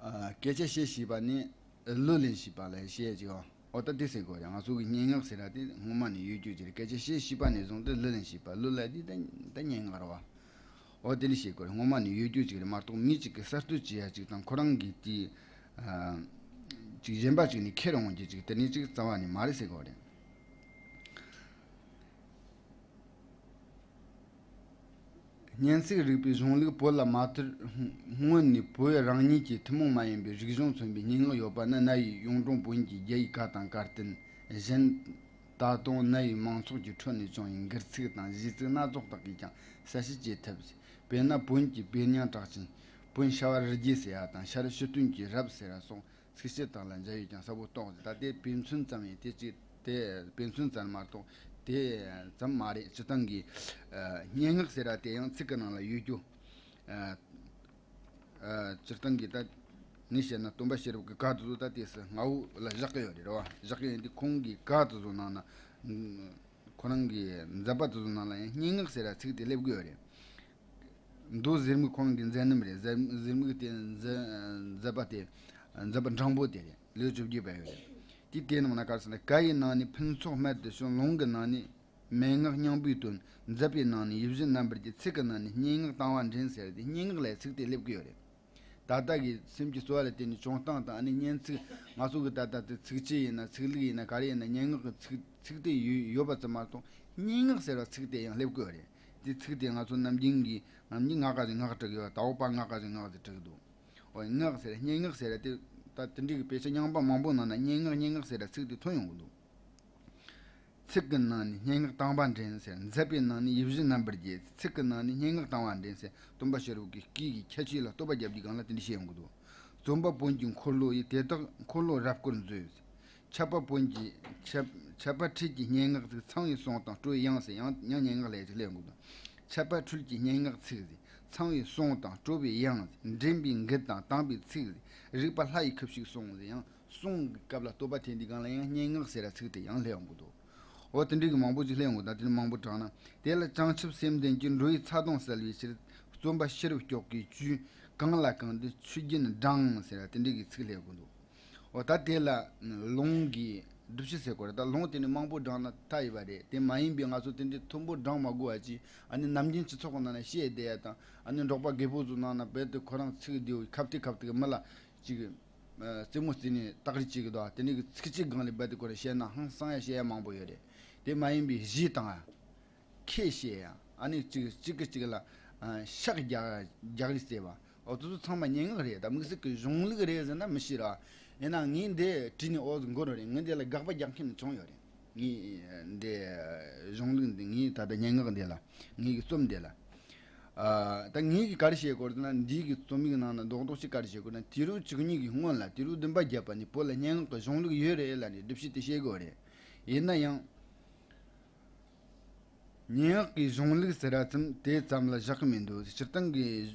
ཨ། སྐད་ཆ་བཤད་ཤེས་པ་ནི་གླུ་ལེན་ཤེས་པ་ལ་བཤད་ཀྱི་ཡོད། འོ་ད་འདི་ཟེར་དགོས་རེད། ང་ཚོ་གི་སྙན་ངག་ཟེར་ཡ་དེ་སྔོན་མ་ནས་ཡོད་རྒྱུ་ཅིག་རེད། སྐད་ཆ་བཤད་ཤེས་པ་ནས་བཟུང་སྟེ་གླུ་ལེན་ཤེས་པ། གླུ་ལ་དེ་ད་ད་སྙན་ངག་རེད་བ། འོ་དེ་འདྲ་བཤད་དགོས་རེད། སྔོན་མ་ནས་ཡོད་རྒྱུ་ཅིག་རེད་མ་གཏོགས། མི་གཅིག་གིས་གསར་གཏོད་བྱེད་ཡ་ཅིག་དང་། ཁོ་རང་གིས་དེ་ཨ་ཅིག་གཞན་པ་ཅིག་ནས་ཁྱེར་འོང་རྒྱུ་ཅིག་དེ་འདྲ་ཅིག་རྩ་བ་ནས་མ་རེད་ཟེར་དགོས་རེད། སྙན་ཚིག་རིག་པའི་གཞུང་ལུགས་བོད་ལ་མ་དར་སྔོན་ནས་བོད་རང་ཉིད་ཀྱི་ཐུན་མོང་མ་ཡིན་པའི་རིག་གཞུང་མཚོན་པའི་སྙན་ངག་ཡོད་པ་ནི། གནའ་བོའི་གཡུང་དྲུང་བོན་གྱི་རྒྱལ་བའི་བཀའ་དང་བཀའ་བསྟན་གཞན། ད་དུང་གནའ་བོའི་མང་ཚོགས་ཀྱི་ཁྲོད་ནས་བྱུང་བའི་མགུར་ཚིག་དང་གཞས་ཚིག་སྣ་ཚོགས་དག་གིས་ཀྱང་གསལ་བཤད་བྱེད་ཐུབ། དཔེར་ན་བོན་གྱི་བེར་ཉང་གྲགས་ཅན། བོན་ཤ་བ་རི་རྒྱལ་ཟེར་ཡ་དང་། ཤར་ཕྱི་སྟོན་གྱི་རབ་ཟེར་བ་སོགས། ཚིགས་བཅད་དག་ལ་འཇལ་བས་ཀྱང་གསལ་པོ་རྟོགས། ད་དེ་དཔེ་མཚོན་ཙམ་ཡིན། དེ་ཅི་དེ་དཔེ་མཚོན་ཙམ་མ་གཏོགས་དེ་ཙམ་མ་རེད། སྤྱིར་བཏང་གི་ཨ་སྙན་ངག་ཟེར་བ་དེ་ཡང་ཚིག་གི་ནང་ལ་ཡོད་རྒྱུ། ཨ་ཨ་སྤྱིར་བཏང་གི་ད་ངས་བཤད་ན་སྟོན་པ་ཤེས་རབ་ཀྱི་ག་དེ་ཚོ་ད་དེ་སྔ་བོ་ལ་བཞག་གི་ཡོད་རེད། རེད་བ། བཞག་གི་ཡོད་དེ་ཁོང་གི་ག་དེ་ཚོ་ནང་ན་ཁོ་རང་གི་མཛད་པ་དེ་ཚོ་ནང་ལ་ཡང་སྙན་ངག་ཟེར་བ་ཚིག་དེ་སླེབས་གི་ཡོད་རེད། མདོ་ཟེར་མིག་ཁོང་གི་མཛད་རྣམ་རེད། ཟེར་ཟེར་མིག་དེ་མཛད་མཛད་པ་དེ་མཛད་པ་འགྲེང་པོ་དེ་རེད། ལེའུ་བཅུ་བརྒྱད་པ་ཡོད་རེད། དེ་དེའི་ནང་ན་ག་རེ་ཟེར་ན། ག་ཡི་ནང་ནས་ཕུན་ཚོགས་རྨད་དུ་བྱུང་། ལུང་གི་ནང་ནས་མན་ངག་སྙིང་པོའི་དོན། མཛད་པའི་ནང་ནས་ཡིད་བཞིན་རྣམ་པར་རྒྱལ། ཚིག་གི་ནང་ནས་སྙན་ངག་དང་བ་འདྲེན་ཟེར་ཏེ། སྙན་ངག་ལ་ཚིག་དེ་སླེབས་ཀྱི་ཡོད་རེད། ད་ལྟ་གི་སེམས་ཀྱི་རྩོལ་བ་ལ་བརྟེན་ནས་བྱུང་སྟངས་དང་། ཨ་ནི་སྙན་ཚིག་ང་ཚོ་གི་ད་ལྟ་དེ་ཚིགས་བཅད་ཡིན་ན་ཚིག་ལྷུག་ཡིན་ན་ག་རེ་ཡིན་ན་སྙན་ངག་གི་ཚིག་ཚིག་དེ་ཡོད་ཡོད་པ་ཙམ་མ་གཏོགས། སྙན་ངག་ཟེར་བ་ཚིག་དེ་ཡང་སླེབས་ཀྱི་ཡོད་རེད། དེ་ཚིག་དེ་ང་ཚོ་ནམ་རྒྱུན་གྱི་ནམ་རྒྱུན་ངག་ག་ཟིག་ངག་བྲིས་ཡོད། ད་འོག་པ་ངག་ག་ཟིག་ངག་ཟིག་བྲིས་འདུག་འོ་ངག་ཟེར་སྙན་ངག་ཟེར་དེ་ད་དེ་འདྲའི་གི་དཔེ་ཆ་རྙིང་པ་མང་པོ་ནང་ན་སྙན་ངག་སྙན་ངག་ཟེར་ཚིག་དེ་ཐོན་ཡོང་གི་འདུག་ཚིག་གི་ནང་ནས་སྙན་ངག་དང་བ་འདྲེན་ཟེར། མཛད་པའི་ནང་ནས་ཡིད་བཞིན་རྣམ་པར་རྒྱལ། ཚིག་གི་ནང་ནས་སྙན་ངག་དང་བ་འདྲེན་ཟེར། སྟོན་པ་ཤེས་རབ་ཀྱི་སྐུ་ཡི་ཁྱད་ཆོས་ལ་བསྟོད་པ་རྒྱབ་རྒྱུའི་སྒང་ལ་དེ་འདྲ་བཤད་ཡོང་གི་འདུག་རྩོམ་པ་བོན་གྱི་འཁོར་ལོ་ཡིས། དེ་དག་འཁོར་ལོ་རབ་བསྐོར་མཛོད། འཆད་པ་བོན་གྱི་འཆད་འཆད་པ་ཁྲིད་ཀྱི་སྙན་ངག་ཚིག། ཚངས་པའི་གསུང་དང་སྤྲོ་བའི་དབྱངས་ཟེར། ཡང་ཡང་སྙན་ངག་ལས་ཅིག་སླེབས་ཡོང་གི་འདུག་འཆད་པ་ཁྲིད་ཀྱི་སྙན་ངག་ཚིག་ཟེར། ཚངས་པའི་གསུང་དང་སྤྲོ་བའི་དབྱངས་ཟེར། འདྲེན་པའི་མགུར་དང་དྭངས་པའི་ཚིག་ཟེར། རིག་པ་ལྷ་ཡི་ཁུ་བྱུག་གསུང་ཟེར། ཡང་གསུང་གི་སྐབས་ལ་བསྟོད་པ་འཐེན་དུས་སྒང་ལ་ཡང་སྙན་ངག་ཟེར་བ་ཚིག་དེ་ཡང་སླེབས་ཡོང་གི་འདུག་འོ་དེ་འདྲའི་གི་མང་པོ་ཅིག་སླེབས་ཡོང་གི་འདུག་དེ་ནི་མང་པོ་དྲངས་ན། དེ་ལ་བྱང་ཆུབ་སེམས་ལྡན་གྱིས། འགྲོ་བའི་ཚ་གདུང་བསལ་བའི་ཕྱིར། རྩོམ་པ་ཤེས་རབ་སྐྱོགས་ཀྱི་བཅུད། གང་ལ་གང་འདུལ་ཆོས་རྒྱན་བགྲངས་ཟེར་བ་དེ་འདྲའི་གི་ཚིག་སླེབས་ཡོང་གི་འདུག་འོ་ད་དེ་ལ་ལུང་གི་སྒྲུབ་བྱེད་ཟེར་དགོས་རེད། ད་ལུང་དེ་ནི་མང་པོ་དྲངས་ན་མཐའ་ཡས་པ་རེད། དེ་མ་ཡིན་པའི་ང་ཚོ་དེ་འདྲའི་མཐོན་པོ་བགྲངས་མ་དགོས་པ་ཅིག་ཨ་ནི་ནམ་རྒྱུན་སྤྱི་ཚོགས་ཀྱི་ནང་ན་བཤད་བསྡད་ཡ་དང་། ཨ་ནི་འབྲོག་པ་རྒད་པོ་ཚོའི་ནང་ན་རྦད་དེ་ཁོ་རང་ཚིག་བདེ་བོ་ཁ་གཏད་ཁ་གཏད་གི་མི་ལ་ཅིག་ཨ་རྩེད་མོ་རྩེ་ནས་སྟག་རི་བྱེད་གི་འདུག་དེ་འདྲའི་གི་ཚིགས་བཅད་སྒང་ལ་རྦད་དེ་ཁོ་རང་བཤད་ན་ཧང་སང་ཡ་བཤད་ཡ་མང་པོ་ཡོད་རེད། དེ་མ་ཡིན་པའི་གཞས་བཏང་ཡ། ཁས་བཤད་ཡ། ཨ་ནི་གཅིག་གཅིག་གིས་གཅིག་ལ་ཨ་ཕྱག་རྒྱག་རྒྱག་རེས་བྱེད་པ། འོ་དེ་ཚོ་ཚང་མ་སྙན་ངག་རེད། ད་དམིགས་བསལ་གྱི་གཞུང་ལུགས་རེད་ཟེར་ན་མི་ཤེས་ར། ཡིན་ན་ངས་འདི་བྲིས་ནས་འོ་ཟིག་འགོར་རེད། ངས་འདི་ལ་དགག་པ་རྒྱག་མཁན་བྱུང་ཡོད་རེད། ངས་འདི་གཞུང་ལུགས་འདི། ངས་ད་ལྟ་སྙན་ངག་འདི་ལ། ངས་ཀྱི་རྩོམ་འདི་ལ། ཨ་ད་ངས་ཀྱི་ག་རེ་བཤད་དགོས་རེད་ཟེར་ན། འདིའི་གི་རྩོམ་ཡིག་ནང་ན་རྡོག་རྡོག་ཅིག་ག་རེ་བཤད་དགོས་ན། དུས་རབས་བཅུ་གཉིས་ཀྱི་སྔོན་ལ། དུས་རབས་བདུན་པ་བརྒྱད་པ་ནས་བོད་ལ་སྙན་ངག་གི་གཞུང་ལུགས་ཡོད་རེད་ལབ་ནས་སྒྲུབ་བྱེད་དེ་བཤད་དགོས་རེད། ཡིན་ན་ཡང་། སྙན་ངག་གི་གཞུང་ལུགས་ཟེར་བ་ཙམ་དེ་ཙམ་ལ་བཞག་གི་མི་འདུག་སྤྱིར་བཏང་གི་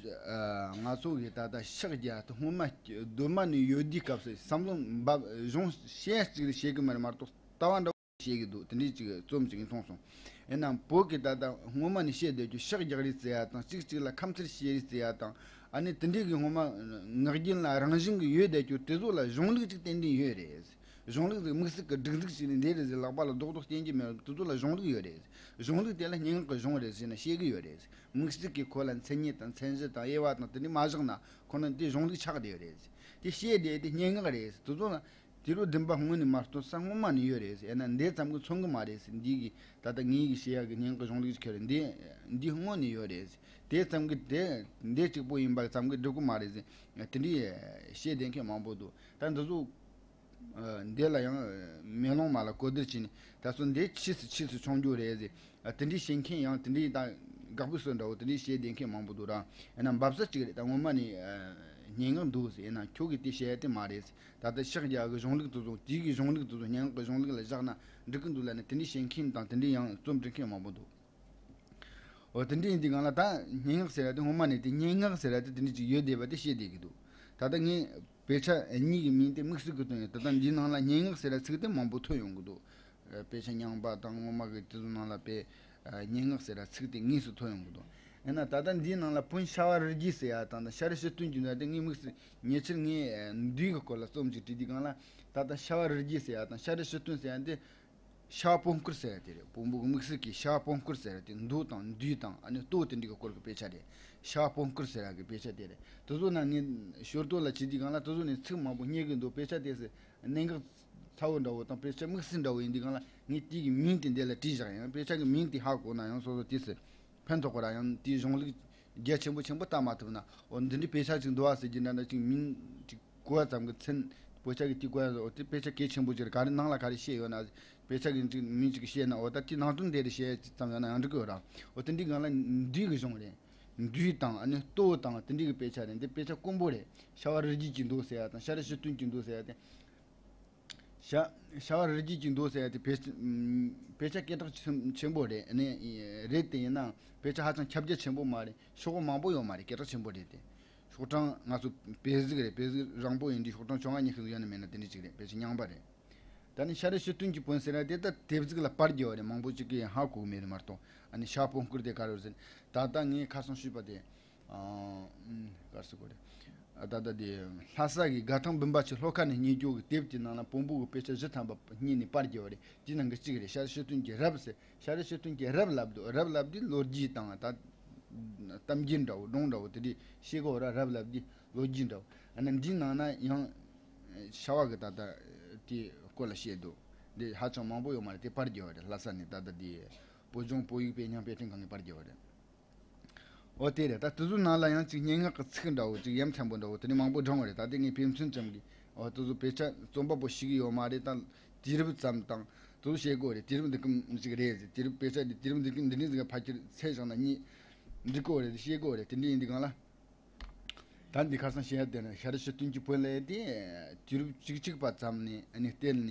ཨ་ང་ཚོ་གི་ད་ལྟ་ཕྱག་རྒྱ་དེ་སྔོན་མ་གདོད་མ་ནས་ཡོད་དུས་སྐབས་སུ་བསམ་བློ་འབབ་གཞུང་བཤད་ཅིག་བཤད་གི་མ་རེད་མ་གཏོགས། ལྟ་བ་འདྲ་བོ་བཤད་གི་འདུག་དེ་འདྲའི་ཅིག་རྩོམ་ཅིག་ཡིན་མཐོང་སོང་། ཡིན་ནའང་བོད་ཀྱི་ད་ལྟ་སྔོན་མ་ནས་བཤད་བསྡད་རྒྱུ་ཕྱག་རྒྱག་རེས་བྱེད་ཡ་དང་། གཅིག་གཅིག་ལ་ཁ་མཚར་བཤད་རེས་བྱེད་ཡ་དང་། ཨ་ནི་དེ་འདྲའི་གི་སྔོན་མ་ངག་རྒྱུན་ལ་རང་བཞིན་གི་ཡོད་བསྡད་རྒྱུ་དེ་ཚོ་ལ་གཞུང་ལུགས་ཅིག་ཏན་ཏན་ཡོད་རེད། གཞུང་ལུགས་ཟིག་དམིགས་བསལ་གྱི་སྒྲིག་འཛུགས་ཤིག་ནི་འདི་རེད་ཟེར་ལག་པ་ལ་རྡོག་རྡོག་སྟོན་གྱི་མེད་རུང་དེ་ཚོ་ལ་གཞུང་ལུགས་ཡོད་རེད། གཞུང་ལུགས་དེ་ལ་སྙན་ངག་གི་གཞུང་རེད་ཟེར་ན་བཤད་གི་ཡོད་རེད། དམིགས་བསལ་གྱི་ཁོ་ལ་མཚན་ཉིད་དང་མཚན་གཞི་དང་དབྱེ་བ་དང་དེ་འདྲ་མ་བཞག་ན་ཁོ་ན་དེ་གཞུང་ལུགས་ཆགས་བསྡད་ཡོད་རེད། དེ་བཤད་བསྡད་དེ་སྙན་ངག་རེད། དེ་ཚོ་ལ་དུས་རབས་བདུན་པ་སྔོན་ནས་མ་གཏོགས་ས་སྔོན་མ་ནས་ཡོད་རེད། ཡིན་ན་འདི་ཙམ་གྱིས་མཚོན་གི་མ་རེད། འདི་གི་ད་ལྟ་ངེད་ཀྱི་བཤད་ཡག་གི་སྙན་ངག་གི་གཞུང་ལུགས་ཅིག་ཁྱེར་འདི་འདི་སྔོན་ནས་ཡོད་རེད། དེ་ཙམ་གྱིས་དེ་འདི་གཅིག་པོ་ཡིན་པ་ཙམ་གྱིས་འགྲིག་གི་མ་རེད། དེ་འདྲའི་བཤད་བསྡད་མཁན་མང་པོ་འདུག་ད་འདི་ཚོ་འདི་ལ་ཡང་མེ་ལོང་མ་ལ་གོ་བསྡུར་བྱས་ནས་ད་གཟོད་འདི་ཕྱིས་སུ་ཕྱིས་སུ་མཆོང་རྒྱུ་རེད་ཟེར། དེ་འདྲའི་བཤད་མཁན་ཡང་དེ་འདྲའི་ད་དགག་པའི་སྲོལ་འདྲ་བོ་དེ་འདྲའི་བཤད་བསྡད་མཁན་མང་པོ་འདུག་ར། ཡིན་ན་འབབ་ས་གཅིག་རེད། ད་སྔོན་མ་ནས་སྙན་ངག་འདུག་ཟེར། ཡིན་ན་ཁྱོད་ཀྱིས་དེ་བཤད་ཡ་དེ་མ་རེད་ཟེར། ད་ལྟ་ཕྱག་རྒྱ་གི་གཞུང་ལུགས་དེ་ཚོ་དེའི་གི་གཞུང་ལུགས་དེ་ཚོ་སྙན་ངག་གི་གཞུང་ལུགས་ལ་བཞག་ན་འགྲིག་གི་འདུག་ལབ་ནས་དེ་འདྲའི་བཤད་མཁན་དང་དེ་འདྲའི་ཡང་རྩོམ་འབྲི་མཁན་མང་པོ་འདུག་འོ་དེ་འདྲ་ཡིན་དུས་སྒང་ལ་ད་སྙན་ངག་ཟེར་ཡ་དེ་སྔོན་མ་ནས་དེ་སྙན་ངག་ཟེར་ཡ་དེ་དེ་འདྲ་ཅིག་ཡོད་བསྡད་པ་དེ་བཤད་བསྡད་ཀྱི་འདུག་ད་ལྟ་ངས་དཔེ་ཆ་གཉིས་ཀྱི་མིང་དེ་དམིགས་བསལ་གྱིས་བཏོན་ཡོད། ད་ལྟ་འདིའི་ནང་ལ་སྙན་ངག་ཟེར་ཡ་ཚིག་དེ་མང་པོ་ཐོན་ཡོང་གི་འདུག་དཔེ་ཆ་རྙིང་པ་དང་སྔོན་མ་གི་དེ་ཚོ་ནང་ལ་དཔེ་སྙན་ངག་ཟེར་ཡ་ཚིག་དེ་དངོས་སུ་ཐོན་ཡོང་གི་འདུག་ཡིན་ན་ད་ལྟ་འདིའི་ནང་ལ་བོན་ཤ་བ་རི་རྒྱལ་ཟེར་ཡ་དང་ད་ཤཱ་རི་ཤི་ཏུན་གྱི་ནང་དེ་ངས་དམིགས་བསལ་ཉེ་ཆར་ངས་འདུས་ཀྱི་སྐོར་ལ་རྩོམ་ཅིག་བྲིས་དུས་སྒང་ལ་ད་ལྟ་ཤ་བ་རི་རྒྱལ་ཟེར་ཡ་དང་ཤཱ་རི་ཤི་ཏུན་ཟེར་ཡ་འདི་ཤ་བ་བོན་སྐོར་ཟེར་ཡ་དེ་རེད། བོན་པོ་གི་དམིགས་བསལ་གྱི་ཤ་བ་བོན་སྐོར་ཟེར་ཡ་དེ་མདོ་དང་འདུས་དང་ཨ་ནི་ལྟོ་དེ་འདྲ་གི་སྐོར་གྱི་དཔེ་ཆ་རེད། ཤ་བ་བོན་སྐོར་ཟེར་ཡ་གི་དཔེ་ཆ་དེ་རེད། དེ་ཚོ་ནང་ངས་ཞོར་དུ་ལ་བྱེད་དུས་སྒང་ལ་དེ་ཚོ་ནས་ཚིག་མང་པོ་རྙེད་གི་འདུག་དཔེ་ཆ་དེ་ཟེར་གནད་འགག་ཚ་བོ་འདྲ་བོ་དང་དཔེ་ཆ་དམིགས་བསལ་འདྲ་བོ་ཡིན་དུས་སྒང་ལ་ངས་དེ་གི་མིང་དེ་འདི་ལ་བྲིས་བཞག་ཡང་དཔེ་ཆ་གི་མིང་དེ་ཧ་གོ་ན་ཡང་སོ་སོ་དེ་ཟེར་ཕན་ཐོགས་པ་ར་ཡང་དེའི་གཞུང་ལུགས་རྒྱ་ཆེན་པོ་ཆེན་པོ་ལྟ་མ་ཐུབ་ན་འོ་འདི་འདྲའི་དཔེ་ཆ་ཅིག་འདུག་ཨ་ཟེར་གྱི་འདྲ་འདྲ་ཅིག་མིང་ཅིག་གོ་བ་ཙམ་གྱི་མཚན་དཔེ་ཆ་གི་དེ་གོ་བ་ཙམ་འོ་དེ་དཔེ་ཆ་གལ་ཆེན་པོ་ཅིག་རེད། ག་རེ་ནང་ལ་ག་རེ་བཤད་ཡོད་ན་དཔེ་ཆ་གི་ཅིག་མིང་ཅིག་བཤད་ན་འོ་ད་དེ་ནང་དོན་དེ་རེད་བཤད་ཙམ་ཡོད་ན་ཡང་འགྲིག་གི་ཡོད་ར། འོ་དེ་འདྲའི་སྒང་ལ་འདུས་ཀྱི་གཞུང་རེད། འདུས་དང་ཨ་ནི་ལྟོ་དང་དེ་འདྲའི་གི་དཔེ་ཆ་རེད། འདི་དཔེ་ཆ་དཀོན་པོ་རེད། ཤ་བ་རི་རྒྱལ་གྱི་མདོ་ཟེར་ཡ་དང་ཤཱ་རི་ཤི་ཏུན་གྱི་མདོ་ཟེར་ཡ་དེ། ཤ- ཤ་བ་རི་རྒྱལ་གྱི་མདོ་ཟེར་ཡ་དེ་དཔེ- དཔེ་ཆ་སྐད་གྲགས་ཆེན- ཆེན་པོ་རེད། ཨ་ནི་རེད་དེ་ཡིན་ནའང་དཔེ་ཆ་ཧ་ཅང་ཁྱབ་རྒྱ་ཆེན་པོ་མ་རེད། ཤོག་གུ་མང་པོ་ཡོད་མ་རེད། སྐད་གྲགས་ཆེན་པོ་རེད་དེ། ཤོག་གྲངས་ང་ཚོ་དཔེ་གཟུགས་རེད། དཔེ་གཟུགས་རིང་པོ་ཡིན་དུས་ཤོག་གྲངས་བཅོ་ལྔ་ཉི་ཤུ་ཡོད་ན་མེད་ན་དེ་འདྲ་ཅིག་རེད། དཔེ་ཆ་རྙིང་པ་རེད། ད་ནི་ཤཱ་རི་ཤི་ཏུན་གྱི་བོན་ཟེར་ཡ་དེ་ད་དེབ་གཟུགས་ལ་པར་རྒྱབ་པ་རེད། མང་པོ་ཅིག་གིས་ཧ་གོ་གི་མེད་རེད་མ་གཏོགས། ཨ་ནི་ཤ་བ་བོན་སྐོར་དེ་ག་རེ་ཟེར་ད་ལྟ་ངས་ཁ་སང་ཞུས་པ་དེ། ཨ། ག་རེ་ཟེར་དགོས་རེད། ཨ་ད་ལྟ་དེ་ལྷ་ས་གི་དགའ་ཐང་འབུམ་པ་ཆེ་ལྷོ་ཁ་ནས་རྙེད་རྒྱུ་གི་དེབ་ཀྱི་ནང་ལ་བོན་པོ་གི་དཔེ་ཆ་བཞི་ཐམ་པ་རྙེད་ནས་པར་རྒྱབ་པ་རེད། དེའི་ནང་གི་གཅིག་རེད། ཤཱ་རི་ཤི་ཏུན་གྱི་རབ་ཟེར། ཤཱ་རི་ཤི་ཏུན་གྱི་རབ་ལབ་འདུག་རབ་ལབ་དུས་ལོ་རྒྱུས་དང་ད་གཏམ་རྒྱུད་འདྲ་བོ་སྒྲུང་འདྲ་བོ་དེ་འདྲའི་བཤད་གོ་ར། རབ་ལབ་དུས་ལོ་རྒྱུས་འདྲ་བོ། ཨ་ནི་འདིའི་ནང་ན་ཡང་ཤ་བ་གི་ད་ལྟ་དེའི་སྐོར་ལ་བཤད་འདུག་འདི་ཧ་ཅང་མང་པོ་ཡོད་མ་རེད། དེ་པར་རྒྱབ་པ་རེད། ལྷ་ས་ནས་ད་ལྟ་དེ་བོད་ལྗོངས་བོད་ཡིག་དཔེ་རྙིང་དཔེ་སྐྲུན་ཁང་གིས་པར་རྒྱབ་པ་རེད། འོ་དེ་རེད། ད་དེ་ཚོའི་ནང་ལ་ཡང་ཅིག་སྙན་ངག་གི་ཚིག་འདྲ་བོ་ཅིག་ཡ་མཚན་པོ་འདྲ་བོ་དེ་ནི་མང་པོ་བགྲངས་པ་རེད། ད་དེ་ངས་དཔེ་མཚོན་ཙམ་གྱིས། འོ་དེ་ཚོ་དཔེ་ཆ་རྩོམ་པ་པོ་ཤེས་ཀྱི་ཡོད་མ་རེད། ད་དུས་རབས་ཙམ་དང་དེ་ཚོ་བཤད་དགོས་རེད། དུས་རབས་འདི་གམ་ཅིག་རེད་ཟེར། དུས་རབས་དཔེ་ཆ་འདི་དུས་རབས་འདི་གམ་འདི་འདྲ་ཟིག་ག་ཕལ་ཆེར་ཚད་བཞག་ན་གཉིས་འགྲིག་གི་རེད་ཟེར་བཤད་དགོས་རེད། དེ་འདྲ་ཡིན་དུས་སྒང་ལ། ད་འདི་ཁ་སང་བཤད་ཡ་དེ་ནི་ཤཱ་རི་ཤི་ཏུན་གྱི་བོན་ལབ་ཡ་དེ་དུས་རབས་བཅུ་གཅིག་པ་ཙམ་ནས་ཨ་ནི་གཏེར་ནས་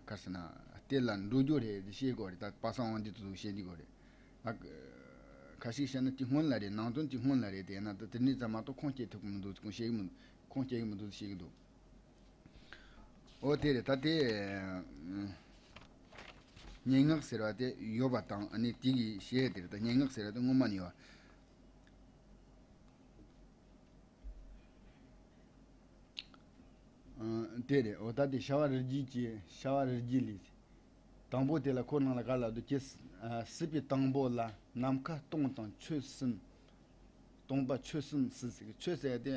ག་རེ་ཟེར་ན་གཏེར་ལ་འགྲོ་རྒྱུ་རེད་ཟེར་བཤད་དགོས་རེད། ད་པ་སངས་དབང་འདུས་དེ་ཚོ་བཤད་འདི་དགོས་རེད། ཨ། ཁ་ཤས་བཤད་ན་དེ་སྔོན་ལ་རེད། ནང་དོན་དེ་སྔོན་ལ་རེད། དེ་ཡིན་ན་ད་དེ་ནས་ཙམ་མ་གཏོགས་ཁུངས་སྐྱེལ་ཐུབ་ཀྱི་མི་འདུག་ཁུངས་སྐྱེལ་གི་མི་ཁུངས་སྐྱེལ་གི་མི་འདུག་བཤད་གི་འདུག་འོ་དེ་རེད། ད་དེ་སྙན་ངག་ཟེར་བ་དེ་ཡོད་པ་དང་ཨ་ནི་དེ་གི་བཤད་དེ་རེད། ད་སྙན་ངག་ཟེར་བ་དེ་སྔོན་མ་ནས་ཡོད་པ། ཨ། དེ་རེད། འོ་ད་དེ་ཤ་བ་རི་རྒྱལ་གྱི་ཤ་བ་རི་རྒྱལ་ལས། དང་པོ་དེ་ལ་ཁོ་ནང་ལ་ག་ལ་འདུག་ཀྱེ། ཨ། སྲིད་པའི་དང་པོ་ལ་ནམ་མཁའ་སྟོང་དང་ཆོས་གསུམ། སྟོང་པ་ཆོས་གསུམ་སྲིད་ཟེར་གི། ཆོས་ཟེར་ཡ་དེ་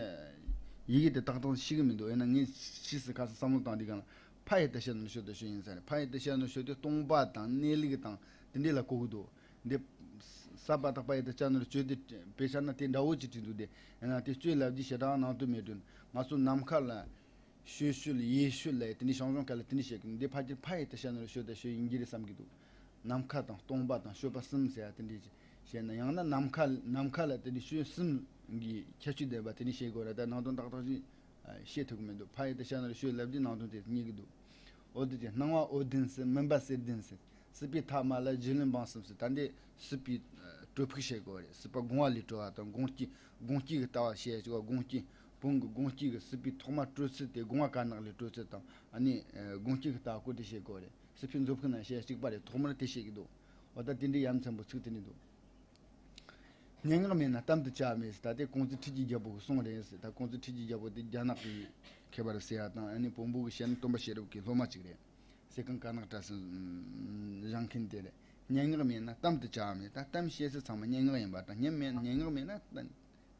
ཡི་གེ་དེ་ཏག་ཏག་ཤེས་གི་མི་འདུག་ཡིན་ན་ངས་ཕྱིས་སུ་ཁ་སང་བསམ་བློ་བཏང་དུས་སྒང་ལ་ཕ་ཡི་ཏ་ཤ་ན་རོ་ཞོ་ཏ་ཤོ་ཡིན་ས་རེད། ཕ་ཡི་ཏ་ཤ་ན་རོ་ཞོ་དེ་སྟོང་པ་དང་གནས་ལུགས་དང་དེ་འདྲས་ལ་གོ་གི་འདུག་འདི་ས་པ་བཏགས་པ་ཡི་ཏ་ཅ་ན་རོ་ཞོ་དེ་དཔེ་ཆ་ན་དེ་འདྲ་བོ་ཅིག་བྲིས་འདུག་དེ་ཡིན་ན་དེ་ཆོས་ལབ་དུས་ཞེ་དྲག་ནང་དོན་མེད་དུས་ང་ཚོ་ནམ་མཁའ་ལ་ཞོད་ཞོད་ཡེ་ཤོད་ལ་དེ་འདྲའི་ཞང་ཞུང་སྐད་ལ་དེ་འདྲ་བཤད་གི་འདི་ཕལ་ཆེར་ཕ་ཡི་ཏ་ཤ་ན་རོ་ཞོ་ཏ་ཤོ་ཡིན་གྱི་རེད་བསམ་གྱི་འདུག་ནམ་མཁའ་དང་སྟོང་པ་དང་ཞོད་པ་གསུམ་ཟེར་ཡ་དེ་འདྲ་བཤད་ན། ཡང་ན་ནམ་མཁའ་ནམ་མཁའ་ལ་དེ་འདྲའི་ཞོད་གསུམ་གྱི་ཁྱད་ཆོས་ལྡན་པ་དེ་འདྲ་བཤད་དགོས་རེད། ད་ནང་དོན་ཏག་ཏག་ཅིག་བཤད་ཐུབ་ཀྱི་མི་འདུག་ཕ་ཡི་ཏ་ཤ་ན་རོ་ཞོ་ལབ་དུས་ནང་དོན་དེ་རྙེད་ཀྱི་འདུག་འོ་དེ་ཅི་སྣང་བ་འོད་ལྡན་ཟེར། མུན་པ་གསེར་ལྡན་ཟེར། སྲིད་པའི་མཐའ་མ་ལ་རྒྱུད་ལུང་འབངས་གསུམ་ཟེར། ད་འདི་སྲིད་པའི་གྲོལ་ཕུགས་བཤད་དགོས་རེད། སྲིད་པ་བསྒོམ་པ་ལས་གྲོལ་བ་དང་སྒོམ་གྱི་སྒོམ་གྱི་གི་ལྟ་བ་བཤད་ཅིག་བ། སྒོམ་གྱི་བོན་གྱི་སྒོམ་གྱི་གི་སྲིད་པའི་ཐོག་མ་གྲོལ་ཚུལ་དེ་བསྒོམ་པ་དཀར་ནག་ལས་གྲོལ་ཚུལ་དང་ཨ་ནི་སྒོམ་གྱི་གི་ལྟ་བ་སྐོར་དེ་བཤད་དགོས་རེད། སྲིད་པའི་མཛོད་ཕུགས་ན་བཤད་གཅིག་པ་རེད། ཐོག་མར་དེ་བཤད་ཀྱི་འདུག་འོ་ད་དེ་འདྲའི་ཡ་མཚན་པོ་ཚིག་དེ་འདྲ་འདུག་སྙན་ངག་མེད་ན་གཏམ་དུ་བྱ་མེད་ཟེར། ད་དེ་ཀོང་ཙེ་ཁྲི་ཀྱི་རྒྱལ་པོ་གི་གསུང་རེད་ཟེར། ད་ཀོང་ཙེ་ཁྲི་ཀྱི་རྒྱལ་པོ་དེ་རྒྱ་ནག་གི་མཁས་པ་རེད་ཟེར་ཡ་དང་། ཨ་ནི་བོན་པོ་གི་བཤད་ན་སྟོན་པ་ཤེས་རབ་ཀྱི་སློབ་མ་ཅིག་རེད། ཟེར་གང་ཀ་ནག་བཀྲ་སེ་བཞེངས་མཁན་དེ་རེད། སྙན་ངག་མེད་ན་གཏམ་དུ་བྱ་མེད། ད་གཏམ་བཤད་ས་ཚང་མ་སྙན་ངག་ཡིན་པ་དང་། སྙན་མེད་སྙན་ངག་མེད་ན་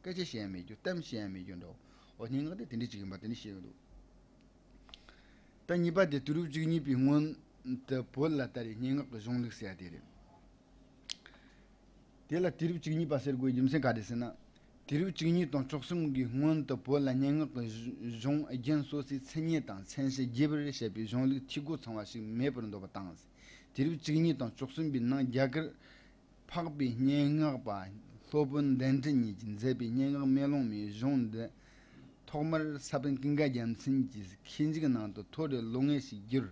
སྐད་ཆ་བཤད་ཡ་མེད་རྒྱུ། གཏམ་བཤད་ཡ་མེད་རྒྱུ་འདྲ་བོ། འོ་སྙན་ངག་དེ་དེ་འདྲ་ཅིག་ཡིན་པ་དེ་འདྲ་བཤད་ཡོད་འདུག་ད་གཉིས་པ་དེ་དུས་རབས་བཅུ་གཉིས་པའི་སྔོན་དུ་བོད་ལ་དར་བའི་སྙན་ངག་གི་གཞུང་ལུགས་ཟེར་ཡ་དེ་རེད། དེ་ལ་དུས་རབས་བཅུ་གཉིས་པ་ཟེར་དགོས་རྒྱུ་མཚན་ག་རེ་ཟེར་ན། དུས་རབས་བཅུ་གཉིས་དང་བཅུ་གསུམ་གྱི་སྔོན་དུ་བོད་ལ་སྙན་ངག་གི་གཞུང་རྒྱན་སོ་སོའི་མཚན་ཉིད་དང་མཚན་གཞི་རྒྱས་པར་བཤད་པའི་གཞུང་ལུགས་འཐུས་སྒོ་ཚང་བ་ཞིག་མེད་པར་འདོད་པ་དང་། དུས་རབས་བཅུ་གཉིས་དང་བཅུ་གསུམ་པའི་ནང་རྒྱ་གར་འཕགས་པའི་སྙན་ངག་པ་སློབ་དཔོན་དཎྜི་ཉིད་ཀྱིས་མཛད་པའི་སྙན་ངག་མེ་ལོང་མའི་གཞུང་འདི་ཐོག་མར་ས་པཎ་ཀུན་དགའ་རྒྱལ་མཚན་གྱི་ཁྱེད་འཇུག་ནང་དུ་ཐོ་རེ་ལོ་ལྔ་ཞིག་བསྒྱུར།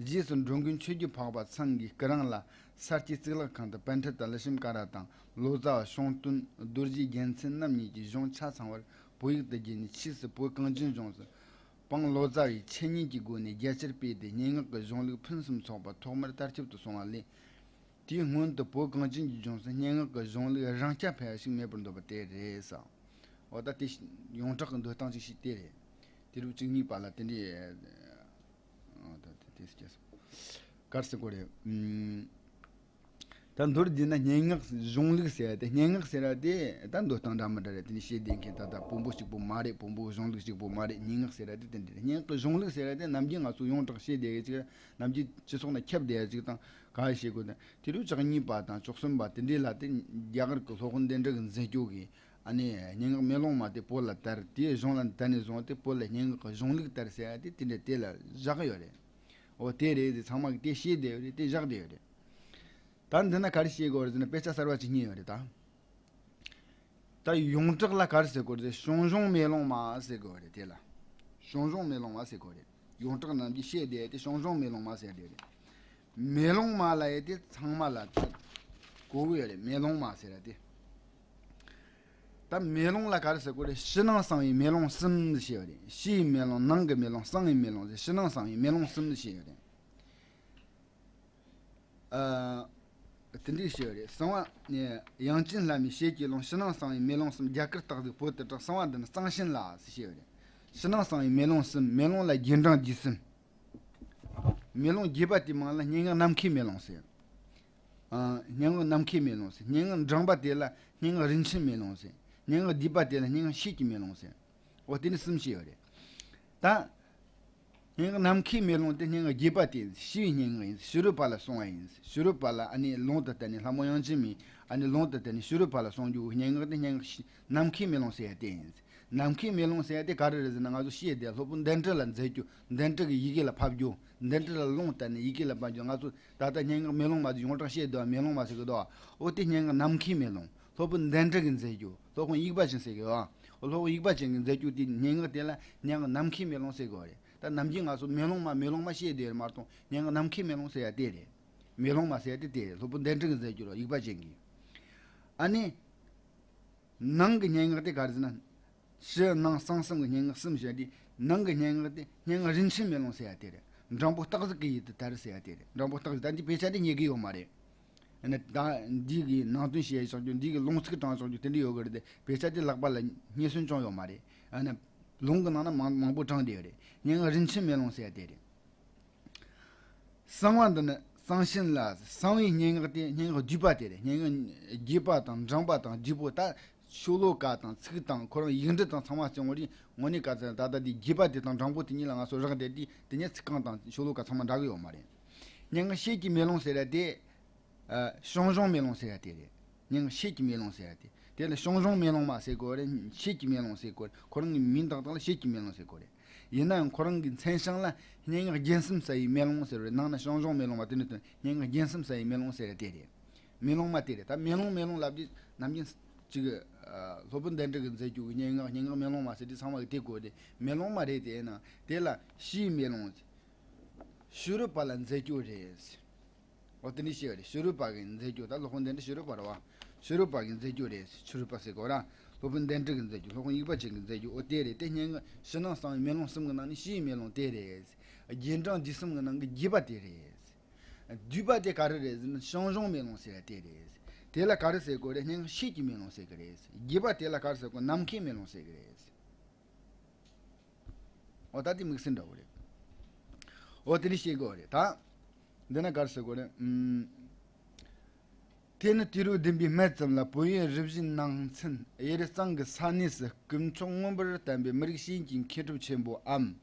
རྗེས་སུ་འགྲོ་མགོན་ཆོས་ཀྱི་འཕགས་པ་ཚང་གིས་སྐུ་རིང་ལ་ས་སྐྱའི་གཙུག་ལག་ཁང་དུ་པཎྜི་ཏ་ལི་ཤམ་ཀ་ར་དང་། ལོ་ཙཱ་བ་ཤོང་སྟོན་རྡོ་རྗེ་རྒྱལ་མཚན་རྣམ་གཉིས་ཀྱིས་གཞུང་ཆ་ཚང་བར་བོད་ཡིག་ཏུ་བསྒྱུར་ནས་ཕྱིས་སུ་བོད་གངས་ཅན་ལྗོངས་སུ་དཔང་ལོ་ཙཱ་བའི་འཆད་ཉན་གྱི་སྒོ་ནས་རྒྱ་ཆེར་སྤེལ་ཏེ། སྙན་ངག་གི་གཞུང་ལུགས་ཕུན་སུམ་ཚོགས་པ་ཐོག་མར་དར་ཁྱབ་ཏུ་སོང་བ་ལས། དེའི་སྔོན་དུ་བོད་གངས་ཅན་གྱི་ལྗོངས་སུ་སྙན་ངག་གི་གཞུང་ལུགས་རང་རྐྱ་འཕེར་བ་ཞིག་མེད་པར་འདོད་པ་དེ་རེད་ཟེར། འོ་ད་དེ་ཡོངས་གྲགས་ཀྱི་འདོད་སྟངས་ཅིག་ཞིག་དེ་རེད། དུས་རབས་བཅུ་གཉིས་པ་ལ་དེ་འདྲའི། ཨ། ད་དེ་དེ་སྐྱེས་སོང་། ག་རེ་ཟེར་དགོས་རེད། ཨུམ། ད་མདོར་བསྡུས་ན་སྙན་ངག་གཞུང་ལུགས་ཟེར་ཡ་དེ། སྙན་ངག་ཟེར་ཡ་དེ་ད་འདོད་སྟངས་འདྲ་མི་འདྲ་རེད། དེ་ནི་བཤད་བསྡད་མཁན་ད་ལྟ་བོན་པོ་གཅིག་པོ་མ་རེད། བོན་པོ་གི་གཞུང་ལུགས་གཅིག་པོ་མ་རེད། སྙན་ངག་ཟེར་ཡ་དེ་དེ་འདྲ་རེད། སྙན་ངག་གི་གཞུང་ལུགས་ཟེར་ཡ་དེ་ནམ་རྒྱུན་ང་ཚོ་ཡོངས་གྲགས་བཤད་བསྡད་ཡ་ཅིག་རེད། ནམ་རྒྱུན་སྤྱི་ཚོགས་ནང་ཁྱབ་བསྡད་ཡ་ཅིག་དང་། ག་རེ་བཤད་དགོས་དང་། དུས་རབས་བཅུ་གཉིས་པ་དང་བཅུ་གསུམ་པ་དེ་འདྲའི་ལ་དེ་རྒྱ་གར་གྱི་སློབ་དཔོན་དཎྜི་གིས་མཛད་སྤྱོད་ཀྱི། ཨ་ནི་སྙན་ངག་མེ་ལོང་མ་དེ་བོད་ལ་དར། དེའི་གཞུང་ལ་དར་ནས་བཟུང་སྟེ་བོད་ལ་སྙན་ངག་གི་གཞུང་ལུགས་དར་ཟེར་ཡ་དེ་དེ་འདྲ་དེ་ལ་བཞག་གི་ཡོད་རེད། འོ་དེ་རེད་དེ་ཚང་མ་གིས་དེ་ཤེས་བསྡད་ཡོད་རེད། དེ་བཞག་བསྡད་ཡོད་རེད། ད་འདི་ན་ག་རེ་བཤད་དགོས་རེད་ཟེར་ན། དཔེ་ཆ་གསར་བ་ཅིག་རྙེད་ཡོད་རེད་ད། ད་ཡོངས་གྲགས་ལ་ག་རེ་ཟེར་དགོས་རེད་ཟེར། ཞང་ཞུང་མེ་ལོང་མ་ཟེར་དགོས་རེད། དེ་ལ་ཞང་ཞུང་མེ་ལོང་མ་ཟེར་དགོས་རེད། ཡོངས་གྲགས་ནམ་རྒྱུན་བཤད་བསྡད་དེ་ཞང་ཞུང་མེ་ལོང་མ་ཟེར་བསྡད་རེད། མེ་ལོང་མ་ལབ་ཡ་དེ་ཚང་མ་ལ་ད་གོ་གི་ཡོད་རེད། མེ་ལོང་མ་ཟེར་ཡ་དེ། ད་མེ་ལོང་ལ་ག་རེ་ཟེར་དགོས་རེད། ཕྱི་ནང་གསང་བའི་མེ་ལོང་གསུམ་ཟེར་ཡོད་རེད། ཕྱིའི་མེ་ལོང་། ནང་གི་མེ་ལོང་། གསང་བའི་མེ་ལོང་ཟེར། ཕྱི་ནང་གསང་བའི་མེ་ལོང་གསུམ་ཟེར་ཡོད་རེད། ཨ། དེ་འདྲས་ཞེས་རེད། གསང་བ་ནི་དབྱངས་ཅན་བླ་མའི་ཞལ་གྱི་ལུང་། ཕྱི་ནང་གསང་བའི་མེ་ལོང་གསུམ། རྒྱ་གར་སྟག་གཟིག་བོད་དུ་གྲགས། གསང་བ་འདི་ནི་གཙང་ཞིང་ལ་ཟེར་ཞེས་རེད། ཕྱི་ནང་གསང་བའི་མེ་ལོང་གསུམ། མེ་ལོང་ལ་རྒྱན་གྲངས་བརྒྱད་གསུམ། མེ་ལོང་རྒྱས་པ་དེའི་མིང་ལ་སྙན་ངག་ནམ་མཁའི་མེ་ལོང་ཟེར། ཨ། སྙན་ངག་ནམ་མཁའི་མེ་ལོང་ཟེར། སྙན་ངག་འགྲངས་པ་དེ་ལ་སྙན་ངག་རིན་ཆེན་མེ་ལོང་ཟེར། སྙན་ངག་རྒྱས་པ་དེ་ལ་སྙན་ངག་ཤེལ་གྱི་མེ་ལོང་ཟེར། འོ་དེ་ནི་གསུམ་ཞིག་ཡོད་རེད། ད། སྙན་ངག་ནམ་མཁའི་མེ་ལོང་དེ་སྙན་ངག་རྒྱས་པ་དེ་ཡིན། ཞི་བའི་སྙན་ངག་ཡིན། ཕྱི་རོལ་པ་ལ་གསུངས་པ་ཡིན། ཕྱི་རོལ་པ་ལ་ཨ་ནི་ལུང་དུ་བསྟན་ནས། ལྷ་མོ་དབྱངས་ཅན་མས་ཨ་ནི་ལུང་དུ་བསྟན་ནས་ཕྱི་རོལ་པ་ལ་གསུང་རྒྱུ་སྙན་ངག་དེ་སྙན་ངག་ནམ་མཁའི་མེ་ལོང་ཟེར་ཡ་དེ་ཡིན། ནམ་མཁའི་མེ་ལོང་ཟེར་ཡ་དེ་ག་རེ་རེད་ཟེར་ན། ང་ཚོ་ཤེས་བསྡད་སློབ་དཔོན་དཎྜི་ལ་མཛད་རྒྱུ། དཎྜི་གིས་ཡི་གེ་ལ་ཕབ་རྒྱུ། དཎྜི་ལ་ལུང་བསྟན་ནས་ཡི་གེ་ལ་ཕབ་རྒྱུ། ང་ཚོ་ད་ལྟ་སྙན་ངག་མེ་ལོང་མ་དེ་ཡོངས་གྲགས་ཤེས་བསྡད་པ་མེ་ལོང་མ་ཟེར་གི་འདུག་འོ་དེ་སྙན་ངག་ནམ་མཁའི་མེ་ལོང་། སློབ་དཔོན་དཎྜི་གིས་མཛད་རྒྱུ། སློབ་དཔོན་དབྱུག་པ་ཅན་ཟེར་གི་ཡོད། སློབ་དཔོན་དབྱུག་པ་ཅན་གྱིས་མཛད་རྒྱུ་དེ་སྙན་ངག་དེ་ལ་སྙན་ངག་ནམ་མཁའི་མེ་ལོང་ཟེར་གི་རེད། ད་ནམ་རྒྱུན་ང་ཚོ་མེ་ལོང་མ་མེ་ལོང་མ་བཤད་བསྡད་ཡོད་མ་གཏོགས། སྙན་ངག་ནམ་མཁའི་མེ་ལོང་ཟེར་ཡ་དེ་རེད། མེ་ལོང་མ་ཟེར་ཡ་དེ་དེ་རེད། སློབ་དཔོན་དཎྜི་གིས་མཛད་རྒྱུ་རེད། དབྱུག་པ་ཅན་གྱིས། ཨ་ནི། ནང་གི་སྙན་ངག་དེ་ག་རེ་ཟེར་ན། ཕྱི་ནང་གསང་གསུམ་གྱི་སྙན་ངག་གསུམ་བཤད་དེ། ནང་གི་སྙན་ངག་དེ་སྙན་ངག་རིན་ཆེན་མེ་ལོང་ཟེར་ཡ་དེ་རེད། འགྲེང་བུ་སྟག་གཟིག་གི་ཡུལ་དུ་དར་ཟེར་ཡ་དེ་རེད། འགྲེང་བུ་སྟག་གཟིག། ད་འདི་དཔེ་ཆ་དེ་རྙེད་གི་ཡོད་མ་རེད། ཨ་ནི་ད་འདི་གི་ནང་དོན་བཤད་ཆོག་རྒྱུ། འདི་གི་ལུང་ཚིག་དྲངས་ཆོག་རྒྱུ་དེ་འདྲ་ཡོད་གི་རེད་དེ། དཔེ་ཆ་དེ་ལག་པ་ལ་རྙེད་སོན་ཅང་ཡོད་མ་རེད། ཨ་ནི་ལུང་གི་ནང་ན་མང་མང་པོ་དྲངས་བསྡད་ཡོད་རེད། སྙན་ངག་རིན་ཆེན་མེ་ལོང་ཟེར་ཡ་དེ་རེད། གསང་བ་འདི་ནི་གཙང་ཞིང་ལ། གསང་བའི་སྙན་ངག་དེ་སྙན་ངག་བསྡུས་པ་དེ་རེད། སྙན་ངག་རྒྱས་པ་དང་འགྲངས་པ་དང་བསྡུས་པ། ད་ཤོ་ལོ་ཀ་དང་ཚིག་དང་ཁོ་རང་ཡིག་འབྲུ་དང་ཚང་མ་བརྩིས་པ་ཡིན་ན། དངོས་གནས་ག་ཚོད་ད་ལྟ་འདི་རྒྱས་པ་དེ་དང་འགྲངས་པ་དེ་གཉིས་ལ་ང་ཚོ་རག་བསྡད་དེ། དེ་ནས་ཚིག་རྐང་དང་ཤོ་ལོ་ཀ་ཚང་མ་འདྲ་གི་ཡོད་མ་རེད། སྙན་ངག་ཤེལ་གྱི་མེ་ལོང་ཟེར་ཡ་དེ། ཨ། ཞང་ཞུང་མེ་ལོང་ཟེར་ཡ་དེ་རེད། སྙན་ངག་ཤེལ་གྱི་མེ་ལོང་ཟེར་ཡ་དེ། དེ་ལ་ཞང་ཞུང་མེ་ལོང་མ་ཟེར་གོ་རེད། ཤེལ་གྱི་མེ་ལོང་ཟེར་གོ་རེད། ཁོ་རང་གི་མིང་བཏགས་སྟངས་ལ་ཤེལ་གྱི་མེ་ལོང་ཟེར་གོ་རེད། ཡིན་ནའང་ཁོ་རང་གི་མཚན་བྱང་ལ་སྙན་ངག་རྒྱན་གསུམ་གསལ་བའི་མེ་ལོང་ཟེར་བའི་ནང་ན་ཞང་ཞུང་མེ་ལོང་མ་དེ་ནི་དོན། སྙན་ངག་རྒྱན་གསུམ་གསལ་བའི་མེ་ལོང་ཟེར་ཡ་དེ་རེད། མེ་ལོང་མ་དེ་རེད། ད་མེ་ལོང་མེ་ལོང་ལབ་དུས་ནམ་རྒྱུན་ཅིག་ཨ། སློབ་དཔོན་དཎྜི་གིས་མཛད་རྒྱུ་གི་སྙན་ངག་སྙན་ངག་མེ་ལོང་མ་ཟེར་དུས་ཚང་མ་གིས་དེ་གོ་དེ། མེ་ལོང་མ་རེད་དེ། ཡིན་ནའང་དེ་ལ་ཕྱིའི་མེ་ལོང་། ཕྱི་རོལ་པ་ལ་མཛད་རྒྱུ་རེད། འོ་དེ་འདྲ་བཤད་པ་རེད། ཕྱི་རོལ་པ་གིས་མཛད་རྒྱུ། ད་སློབ་དཔོན་དེ་འདྲ་ཕྱི་རོལ་པ་རེད་བ། ཕྱི་རོལ་པ་གིས་མཛད་རྒྱུ་རེད། ཕྱི་རོལ་པ་ཟེར་དགོས་ར། སློབ་དཔོན་དཎྜི་གིས་མཛད་རྒྱུ། སློབ་དཔོན་དབྱུག་པ་ཅན་གྱིས་མཛད་རྒྱུ། འོ་དེ་རེད། དེ་སྙན་ངག་ཕྱི་ནང་གསང་བའི་མེ་ལོང་གསུམ་གྱི་ནང་ནས་ཕྱིའི་མེ་ལོང་དེ་རེད། རྒྱན་གྲངས་བརྒྱད་གསུམ་གྱི་ནང་གི་རྒྱས་པ་དེ་རེད། བསྡུས་པ་དེ་ག་རེ་རེད་ཟེར་ན། ཞང་ཞུང་མེ་ལོང་ཟེར་ཡ་དེ་རེད། དེ་ལ་ག་རེ་ཟེར་དགོས་རེད། སྙན་ངག་ཤེལ་གྱི་མེ་ལོང་ཟེར་གི་རེད། བརྒྱད་པ་དེ་ལ་ག་རེ་ཟེར་དགོས། ནམ་མཁའི་མེ་ལོང་ཟེར་གི་རེད། འོ་ད་དེ་དམིགས་བསལ་འདྲ་བོ་རེད། འོ་དེ་འདྲ་བཤད་དགོས་རེད་ད། འདི་ན་ག་རེ་ཟེར་དགོས་རེད། ཨུམ། དེ་ནི་དུས་རབས་བདུན་པའི་སྨད་ཙམ་ལ་བོད་ཡུལ་རུ་བཞིའི་ནང་ཚན་གཡུ་རྩང་གི་ས་གནས་སུ་དཀོན་མཆོག་མངོན་པར་བསྟན་པའི་མི་རིགས་ཤེས་ཀྱི་མཁས་གྲུབ་ཆེན་པོའམ།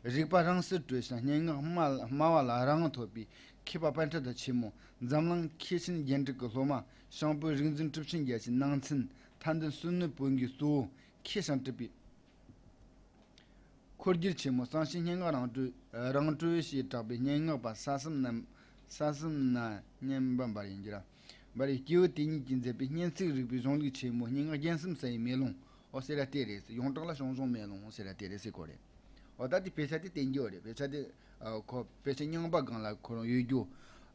རིག་པ་རང་སར་གྲོལ་ཞིང་སྙན་ངག་སྨྲ་སྨྲ་བ་ལ་རང་དབང་ཐོབ་པའི་མཁས་པ་པཎྜི་ཏ་ཆེན་མོ་འཛམ་གླིང་མཁས་ཆེན་རྒྱན་དྲུག་གི་སློབ་མ་ཞང་བོད་རིག་འཛིན་གྲུབ་ཆེན་རྒྱལ་གྱི་ནང་ཚན་མཐའ་འདུལ་སུན་ནུ་བོན་གྱི་གཙོ་བོ་མཁས་ཤིང་གྲུབ་པའི་འཁོར་སྒྱུར་ཆེན་མོ་གཙང་ཆེན་སྙན་ངག་རང་གྲོལ། རང་གྲོལ་ཞེས་གྲགས་པའི་སྙན་ངག་པ་ས་གསུམ་ན་ས་གསུམ་ན་སྙན་པ་འབར་ཡིན་གྱི་ར། འབར་བའི་སྐྱེས་བུ་དེ་ཉིད་ཀྱིས་མཛད་པའི་སྙན་ཚིག་རིག་པའི་གཞུང་ལུགས་ཆེན་མོ་སྙན་ངག་རྒྱན་གསུམ་གསལ་བའི་མེ་ལོང་། འོ་ཟེར་ར་དེ་རེད། ཡོངས་གྲགས་ལ་ཞང་ཞུང་མེ་ལོང་ཟེར་ར་དེ་རེད་ཟེར་གོ་རེད། འོ་ད་དེ་དཔེ་ཆ་དེ་བསྟན་རྒྱུ་རེད། དཔེ་ཆ་དེ་ཨ་ཁོ་དཔེ་ཆ་རྙིང་པ་སྒང་ལ་ཁོ་རང་ཡོད་རྒྱུ།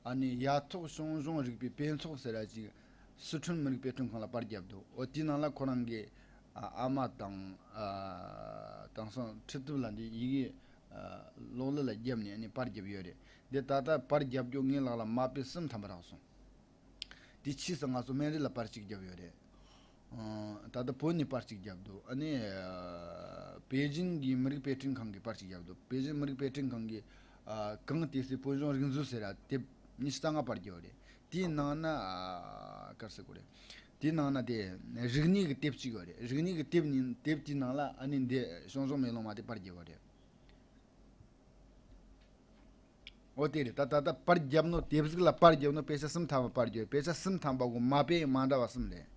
ཨ་ནི་ཡ་ཐོག་ཞང་ཞུང་རིག་པའི་དཔེ་ཚོགས་ཟེར་ར་ཅིག་སི་ཁྲོན་མི་རིགས་དཔེ་སྐྲུན་ཁང་ལ་པར་བརྒྱབ་འདུག་འོ་དེའི་ནང་ལ་ཁོ་རང་གི་ཨ་ཨ་མ་དང་ཨ་དེང་སང་ཁྲི་ཐུབ་ལ་འདི་ཡི་གེ་ཨ་གློག་ཀླད་ལ་བརྒྱབ་ནས་ཨ་ནི་པར་བརྒྱབ་ཡོད་རེད། འདི་ད་ལྟ་པར་བརྒྱབ་རྒྱུ་ངའི་ལག་ལ་མ་དཔེ་གསུམ་ཐམ་པ་རག་སོང་། དེ་ཕྱིས་སུ་ང་ཚོ་སྨན་རི་ལ་པར་གཅིག་བརྒྱབ་ཡོད་རེད། ཨ་ད་ལྟ་བོད་ནས་པར་གཅིག་བརྒྱབ་འདུག་ཨ་ནི་ཨ་པེ་ཅིན་གྱི་མི་རིགས་དཔེ་སྐྲུན་ཁང་གིས་པར་གཅིག་བརྒྱབ་འདུག་པེ་ཅིན་མི་རིགས་དཔེ་སྐྲུན་ཁང་གིས་ཨ་གངས་ཏི་སེའི་བོད་གཞུང་རིག་མཛོད་ཟེར་ར་དེབ་ཉི་ཤུ་རྩ་ལྔ་པར་བརྒྱབ་རེད། དེའི་ནང་ན་ཨ་ག་རེ་ཟེར་དགོས་རེད། དེའི་ནང་ན་དེ་རིག་གནས་ཀྱི་དེབ་གཅིག་ཡོད་རེད། རིག་གནས་ཀྱི་དེབ་ནི་དེབ་དེའི་ནང་ལ་ཨ་ནི་འདི་ཞང་ཞུང་མེ་ལོང་མ་དེ་པར་བརྒྱབ་པ་རེད། འོ་དེ་རེད། ད་ད་ལྟ་པར་བརྒྱབ་ནོ་དེབ་གཟུགས་ལ་པར་བརྒྱབ་ནོ་དཔེ་ཆ་གསུམ་ཐམ་པ་པར་བརྒྱབ། དཔེ་ཆ་གསུམ་ཐམ་པ་གོ་མ་དཔེ་མ་འདྲ་བ་གསུམ་རེད།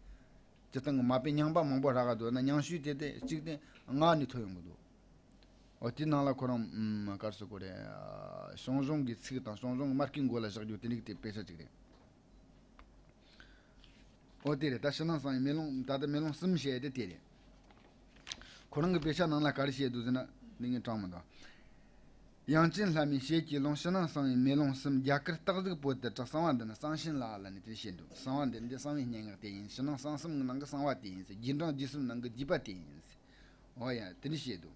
སྤྱིར་བཏང་གི་མ་དཔེ་རྙིང་པ་མང་པོ་རག་ག་འདུག་ན་རྙིང་ཤོས་དེ་དེ་གཅིག་དེ་ང་ནས་ཐོན་ཡོང་གི་འདུག་འོ་དེའི་ནང་ལ་ཁོ་རང་ཨུམ་ག་རེ་ཟེར་དགོས་རེད། ཞང་ཞུང་གི་ཚིག་དང་ཞང་ཞུང་གི་མ་སྐད་མགོ་ལ་བཞག་རྒྱུ་དེ་འདྲའི་དེ་དཔེ་ཆ་གཅིག་རེད། འོ་དེ་རེད། ད་ཕྱི་ནང་གསང་བའི་མེ་ལོང་ད་ལྟ་མེ་ལོང་གསུམ་བཤད་དེ་དེ་རེད། ཁོ་རང་གི་དཔེ་ཆ་ནང་ལ་ག་རེ་བཤད་འདུག་ཟེར་ན་འདི་ངས་དྲངས་མི་འདུག་དབྱངས་ཅན་ལྷ་མོའི་ཞལ་གྱི་ལུང་། ཕྱི་ནང་གསང་བའི་མེ་ལོང་གསུམ། རྒྱ་གར་སྟག་གཟིག་པོ་ཏི་བྲག། གསང་བ་འདི་ནི་གསང་ཆེན་ལ་ལ་ནི་དེ་བཤད་འདུག་གསང་བ་འདི་འདི་གསང་བའི་སྙན་ངག་དེ་ཡིན། ཕྱི་ནང་གསང་གསུམ་གྱི་ནང་གི་གསང་བ་དེ་ཡིན་ཟེར། རྒྱུད་འབྲིང་བསྡུས་གསུམ་ནང་གི་བསྡུས་པ་དེ་ཡིན་ཟེར། འོ་ཡ་དེ་འདྲ་བཤད་འདུག་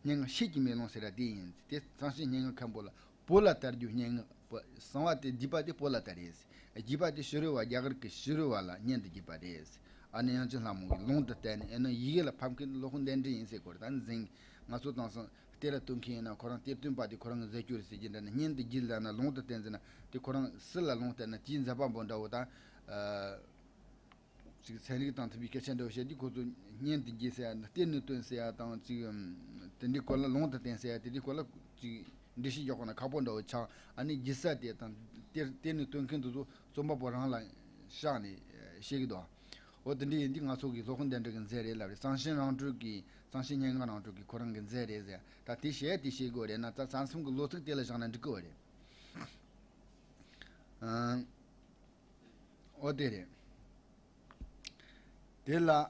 སྙན་ངག་ཤེལ་གྱི་མེ་ལོང་ཟེར་བ་དེ་ཡིན། དེ་གཙང་ཆེན་སྙན་ངག་མཁན་པོ་ལ་བོད་ལ་དར་རྒྱུ་སྙན་ངག་པོ་གསང་བ་དེ་བསྡུས་པ་དེ་བོད་ལ་དར་རེད། བསྡུས་པ་དེ་ཕྱི་རོལ་བ་རྒྱ་གར་གྱི་ཕྱི་རོལ་བ་ལ་སྙན་དུ་བརྒྱུད་པ་རེད། ཨ་ནི་དབྱངས་ཅན་ལྷ་མོ་གིས་ལུང་དུ་བསྟན་ནས་ཨེ་ནི་ཡི་གེ་ལ་ཕབ་མཁན་དེ་སློབ་དཔོན་གདན་འདྲེན་ཡིན་ཟེར་གོ་རེད། ད་འཛིན་ང་ཚོ་དེང་སང་གཏེར་ལ་བཏོན་མཁན་ཡིན་ན་ཁོ་རང་གཏེར་སྟོན་པ་དེ་ཁོ་རང་གི་མཛད་སྤྱོད་རེད་ཟེར་གྱི་འདྲ་ན། སྙན་དུ་བརྒྱུད་ལ་ན་ལུང་དུ་བསྟན་ཟེར་ན་དེ་ཁོ་རང་སུ་ལ་ལུང་བསྟན་ན་དེའི་མཛད་པ་པོ་འདྲ་བོ་དང་། ཅིག་ཚན་རིག་དང་མཐུན་པའི་སྐད་ཆ་འདྲ་བོ་བཤད་དུས་ཁོ་ཚོ་སྙན་དུ་བརྒྱུད་ཟེར་ཡ་དང་གཏེར་ནས་བཏོན་ཟེར་ཡ་དང་ཅིག་དེ་འདྲའི་སྐོར་ལ་ལུང་དུ་བསྟན་ཟེར་ཡ་དེ་འདྲའི་སྐོར་ལ་ཅིག་འགྲེལ་བཤད་རྒྱག་དགོས་ན་ཁག་པོ་འདྲ་བོ་ཆགས། ཨ་ནི་བརྒྱུད་ས་དེ་དང་གཏེར་གཏེར་ནས་བཏོན་མཁན་དེ་ཚོ་རྩོམ་པ་པོ་རང་ལ་བཞག་ནས་བཤད་ཀྱི་འདུག་འོ་དེ་འདྲ་ཡིན་དུས་ང་ཚོ་གི་སློབ་དཔོན་གདན་འདྲེན་གྱི་མཛད་རེད་ལབ་རེད། གཙང་ཆེན་རང་གྲོལ་གྱི་གཙང་ཆེན་སྙན་ངག་རང་གྲོལ་གྱི་ཁོ་རང་གི་མཛད་རེད་ཟེར། ད་དེ་བཤད་དེ་བཤད་དགོས་རེད་ན་ད་ས་མཚམས་ཀྱི་ལོ་ཚིགས་དེ་ལ་བཞག་ན་འགྲིག་གི་རེད། ཨང་། འོ་དེ་རེད། དེ་ལ་ཨ་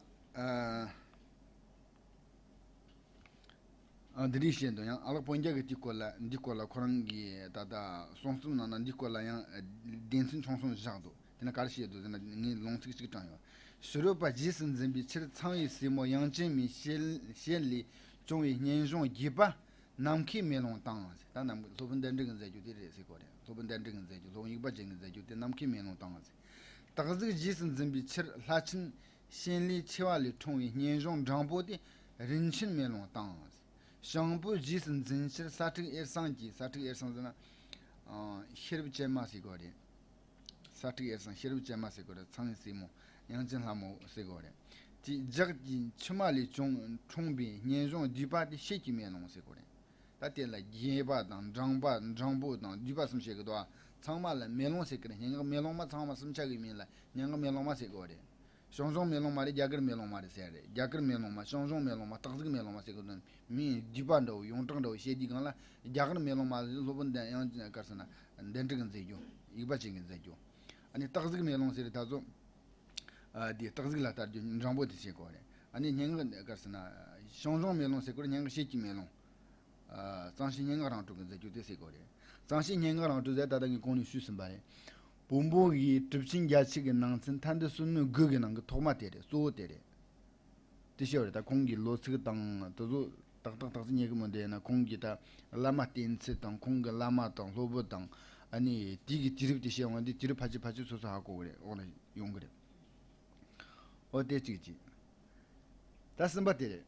ཨ་འདི་རིགས་བཤད་འདུག་ཡང་ཨ་ལགས་སྤུན་རྒྱལ་གྱིས་དེའི་སྐོར་ལ་འདིའི་སྐོར་ལ་ཁོ་རང་གིས་ད་ལྟ་གསུང་རྩོམ་ནང་ན་འདིའི་སྐོར་ལ་ཡང་ཨ་སྡེ་ཚན་ཆུང་ཆུང་བཞག་འདུག་དེ་ན་ག་རེ་བཤད་འདུག་ཟེར་ན་ངས་ལུང་ཚིག་གཅིག་དྲངས་ཡོད། ཕྱི་རོལ་པ་རྗེས་སུ་འཛིན་པའི་ཕྱིར། ཚངས་པའི་སྲས་མོ་དབྱངས་ཅན་མའི་ཞལ་ཞལ་ལས་བྱུང་བའི་སྙན་གཞུང་བརྒྱུད་པ། ནམ་མཁའི་མེ་ལོང་དང་། ད་ནམ་མཁའི་སློབ་དཔོན་གདན་འདྲེན་གྱིས་མཛད་རྒྱུ་དེ་རེད་ཟེར་གོ་རེད། སློབ་དཔོན་གདན་འདྲེན་གྱིས་མཛད་རྒྱུ། སློབ་དཔོན་དབྱུག་པ་ཅན་གྱིས་མཛད་རྒྱུ་དེ་ནམ་མཁའི་མེ་ལོང་དང་ཟེར། སྟག་གཟིག་རྗེས་སུ་འཛིན་པའི་ཕྱིར། ལྷ་ཆེན་བྱིན་ལེའི་མཆེ་བ་ལས་འཁྲུངས་པའི་སྙན་གཞུང་སྦྲང་པོ་དེ་རིན་ཆེན་མེ་ལོང་དང་། ཞང་བོད་རྗེས་སུ་འཛིན་ཕྱིར། ས་ཕྲུག་གཡེར་ཟངས་ཀྱི། ས་ཕྲུག་གཡེར་ཟངས་ཟེར་ན་ཤེས་རབ་ཅན་མ་ཟེར་གོ་རེད། ས་ཕྲུག་གཡེར་ཟངས་ཤེས་རབ་ཅན་མ་ཟེར་གོ་རེད། ཚངས་པའི་སྲས་མོ་དབྱངས་ཅན་ལྷ་མོ་ཟེར་གོ་རེད། དེ་ལྗགས་ཀྱི་མཆི་མ་ལས་བྱུང་འཁྲུངས་པའི་སྙན་གཞུང་བརྒྱུད་པ་དེ་ཤེལ་གྱི་མེ་ལོང་ཟེར་གོ་རེད། ད་དེ་ལ་རྒྱས་པ་དང་བགྲང་པ་བགྲང་པོ་དང་བརྒྱུད་པ་གསུམ་བཤད་གི་འདུག་ཨ། ཚང་མ་ལ་མེ་ལོང་ཟེར་གི་རེད། སྙན་ངག་མེ་ལོང་མ་ཚང་མ་གསུམ་ཆ་གི་མིང་ལ་སྙན་ངག་མེ་ལོང་མ་ཟེར་གི་རེད། ཞང་ཞུང་མེ་ལོང་མ་རེད། རྒྱ་གར་མེ་ལོང་མ་རེད་ཟེར་རེད། རྒྱ་གར་མེ་ལོང་མ། ཞང་ཞུང་མེ་ལོང་མ། སྟག་གཟིག་མེ་ལོང་མ་ཟེར་གི་འདུག་མིང་བརྒྱུད་པ་འདྲ་བོ་ཡོངས་གྲགས་འདྲ་བོ་བཤད་དུས་སྒང་ལ་རྒྱ་གར་མེ་ལོང་མ་ཟེར་སློབ་དཔོན་གདན་ཡང་གར་ཟེར་ན་གདན་འདྲེན་གྱིས་མཛད་རྒྱུ། དབྱུག་པ་ཅན་གྱིས་མཛད་རྒྱུ། ཨ་ནི་སྟག་གཟིག་མེ་ལོང་ཟེར་རེད་ད་ཚོ། ཨ་དེ་སྟག་གཟིག་ལ་ལྟ་རྒྱུ་བགྲང་པོ་དེ་བྱེད་དགོས་རེད། ཨ་ནི་སྙན་ངག་ག་རེ་ཟེར་ན་ཞང་ཞུང་མེ་ལོང་ཟེར་དགོས་རེད། སྙན་ངག་ཤེལ་གྱི་མེ་ལོང་། ཨ་གཙང་ཆེན་སྙན་ངག་རང་གྲོལ་གྱིས་མཛད་རྒྱུ་དེ་ཟེར་དགོས་རེད། གཙང་ཆེན་སྙན་ངག་རང་གྲོལ་ཟེར་ད་ལྟ་ངས་གོང་ནས་ཞུས་ཟིན་པ་རེད། བོན་པོ་གི་གྲུབ་ཆེན་བརྒྱད་ཅུ་གི་ནང་ཚན་མཐའ་འདུལ་སུན་ནུ་དགུ་གི་ནང་གི་ཐོག་མ་དེ་རེད། གཙོ་བོ་དེ་རེད། དེ་ཤེས་པ་རེད། ད་ཁོང་གི་ལོ་ཚིགས་དང་དེ་ཚོ་ཏག་ཏག་ཏག་ཅིག་རྙེད་གི་མི་འདུག་ཡིན་ན་ཁོང་གི་ད་བླ་མ་བསྟེན་ཚུལ་དང་ཁོང་གི་བླ་མ་དང་སློབ་བུ་དང་ཨ་ནི་དེ་གི་དུས་རབས་དེ་བཤད་འོང་དུས་དུས་རབས་ཕལ་ཆེར་ཕལ་ཆེར་སོ་སོ་ཧ་གོ་གི་རེད། འོག་ལ་ཡོང་གི་རེད། ཨོ་དེ་གཅིག་གཅིག་ད་གསུམ་པ་དེ་རེད།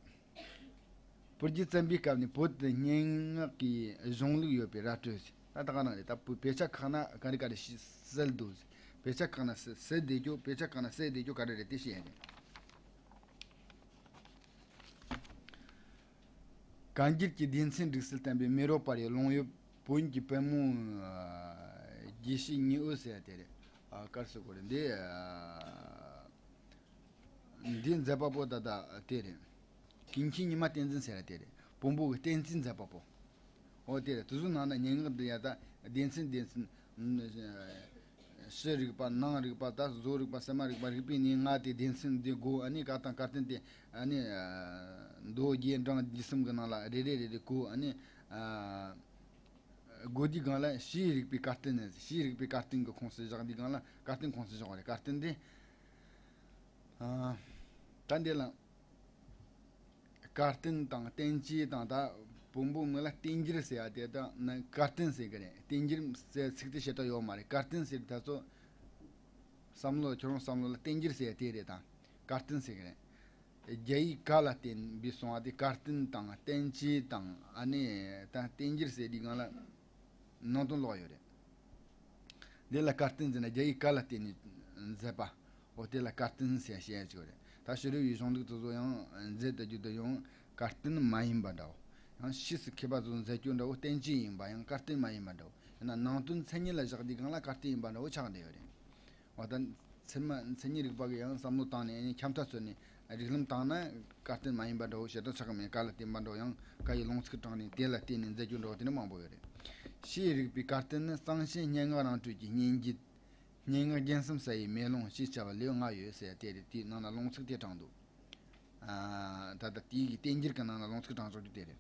བོད་བརྒྱུད་བཙན་པོའི་སྐབས་ནས་བོད་དུ་སྙན་ངག་གི་གཞུང་ལུགས་ཡོད་པའི་ར་སྤྲོད་ཟེར། ད་ད་ག་ནང་རེད། ད་བོད་བོད་ཆ་ཁག་ན་ག་རེ་ག་རེ་ཞིག་གསལ་འདུག་ཟེར། བོད་ཆ་ཁག་ན་གསལ་གསལ་བསྡད་རྒྱུ། བོད་ཆ་ཁག་ན་གསལ་བསྡད་རྒྱུ་ག་རེ་རེད། དེ་བཤད་ཡ་རེད། གན་རྒྱར་གྱི་སྡེ་ཚན་སྒྲིག་སྲོལ་བསྟན་པའི་མེ་རོ་པར་ཡི་ལོང་ཡོད་བོན་གྱི་པད་མོ། ཨ། དགེ་བཤེས་ཉི་འོད་ཟེར་ཡ་དེ་རེད། ཨ། གར་སོ་གོ་རེད་འདི། ཨ། འདི་མཛད་པ་པོ་ད་ལྟ་དེ་རེད། ཀུན་མཁྱེན་ཉི་མ་བསྟན་འཛིན་ཟེར་ཡ་དེ་རེད། བོན་པོ་གི་བསྟན་རྩིས་མཛད་པ་པོ། ཨོ་དེ་རེད། དེ་ཚོ་ནང་ན་སྙན་ངག་འདི་ཡ་ད་སྡེ་ཚན་སྡེ་ཚན། ཨ། ཕྱི་རིག་པ་ནང་རིག་པ་ད་བཟོ་རིག་པ་སེམས་མ་རིག་པ་རིག་པའི་གནས་ལྔ་དེ་སྡེ་ཚན་འདི་དགོས། ཨ་ནི་བཀའ་དང་བཀའ་བསྟན་དེ་ཨ་ནི། ཨ། མདོ་རྒྱན་བགྲང་བསྡུས་གསུམ་གྱི་ནང་ལ་རེ་རེ་རེ་རེ་དགོས། ཨ་ནི། ཨ། དགོས་དུས་སྒང་ལ་ཕྱིའི་རིག་པའི་བཀའ་བསྟན་ནི། ཕྱིའི་རིག་པའི་བཀའ་བསྟན་གྱི་ཁོངས་སུ་བཞག་དུས་སྒང་ལ་བཀའ་བསྟན་ཁོངས་སུ་བཞག་པ་རེད། བཀའ་བསྟན་དེ། ཨ། ད་འདི་ལ་བཀའ་བསྟན་དང་བསྟན་བཅོས་དང་། ད་བོན་པོ་མི་ལ་བསྟན་འགྱུར་ཟེར་ཡ་དེ་དག་ནི་བཀའ་བསྟན་ཟེར་གི་རེད། བསྟན་འགྱུར་ཟེར་ཚིག་དེ་བྱེད་སྟངས་ཡོད་མ་རེད། བཀའ་བསྟན་ཟེར་ད་ཚོ་བསམ་བློ། ཁྱོད་རང་བསམ་བློ་ལ་བསྟན་འགྱུར་ཟེར་ཡ་དེ་རེད། ད་བཀའ་བསྟན་ཟེར་གི་རེད། རྒྱ་ཡིག་བཀའ་ལ་བརྟེན་པའི་གསུང་བ་དེ་བཀའ་བསྟན་དང་བསྟན་བཅོས་དང་། ཨ་ནི་ད་བསྟན་འགྱུར་ཟེར་དུས་སྒང་ལ་ནང་དོན་ལོག་ཡོད་རེད། འདི་ལ་བཀའ་བསྟན་ཟེར་ན་རྒྱ་ཡིག་བཀའ་ལ་བརྟེན་ནས་མཛད་པ། འོ་དེ་ལ་བཀའ་བསྟན་ཟེར་བཤད་ཡ་ཅིག་ཡོད་རེད། ད་ཕྱི་རོལ་པའི་གཞུང་ལུགས་དེ་ཚོ་ཡང་མཛད་དུ་རྒྱུ་དུ་ཡང་བཀའ་བསྟན་མ་ཡིན་པ་འདྲ་བོ། ཡང་ཕྱིས་སུ་མཁས་པ་ཚོས་མཛད་རྒྱུ་འདྲ་བོ་བསྟན་བཅོས་ཡིན་པ་ཡང་བཀའ་བསྟན་མ་ཡིན་པ་འདྲ་བོ། ཡང་ན་ནང་དོན་མཚན་ཉིད་ལ་བཞག་དུས་སྒང་ལ་བཀའ་བསྟན་ཡིན་པ་འདྲ་བོ་ཆགས་བསྡད་ཡོད་རེད། འོ་ད་ཚད་མ་མཚན་ཉིད་རིག་པ་གི་ཡང་བསམ་བློ་བཏང་ནས། ཨ་ནི་འཁྱམ་ཐག་ཚོད་ནས་རིགས་ལམ་བཏང་ན་བཀའ་བསྟན་མ་ཡིན་པ་འདྲ་བོ། བྱེ་བྲག་ཆགས་ཀྱི་མེད། བཀའ་ལ་བརྟེན་པ་འདྲ་བོ། ཡང་བཀའ་ཡི་ལུང་ཚིག་དྲངས་ནས་དེ་ལ་བརྟེན་ནས་མཛད་རྒྱུ་འདྲ་བོ་དེ་འདྲ་མང་པོ་ཡོད་རེད། ཕྱིའི་རིག་པའི་བཀའ་བསྟན་ནི་གཙང་བཤད་སྙན་ངག་རང་གྲོལ་གྱི་སྙན་བརྒྱུད། སྙན་ངག་རྒྱན་གསུམ་ས་ཡི་མེ་ལོང་ཞེས་བྱ་བ་ལེའུ་ལྔ་ཡོད་ཟེར་ཡ་དེ་རེད། དེའི་ནང་ན་ལུང་ཚིག་དེ་དྲངས་འདུག་ཨ། ད་ལྟ་དེའི་གི་བསྟན་འགྱུར་གྱི་ནང་ན་ལུང་ཚིག་དྲངས་ཆོག་རྒྱུ་དེ་རེད།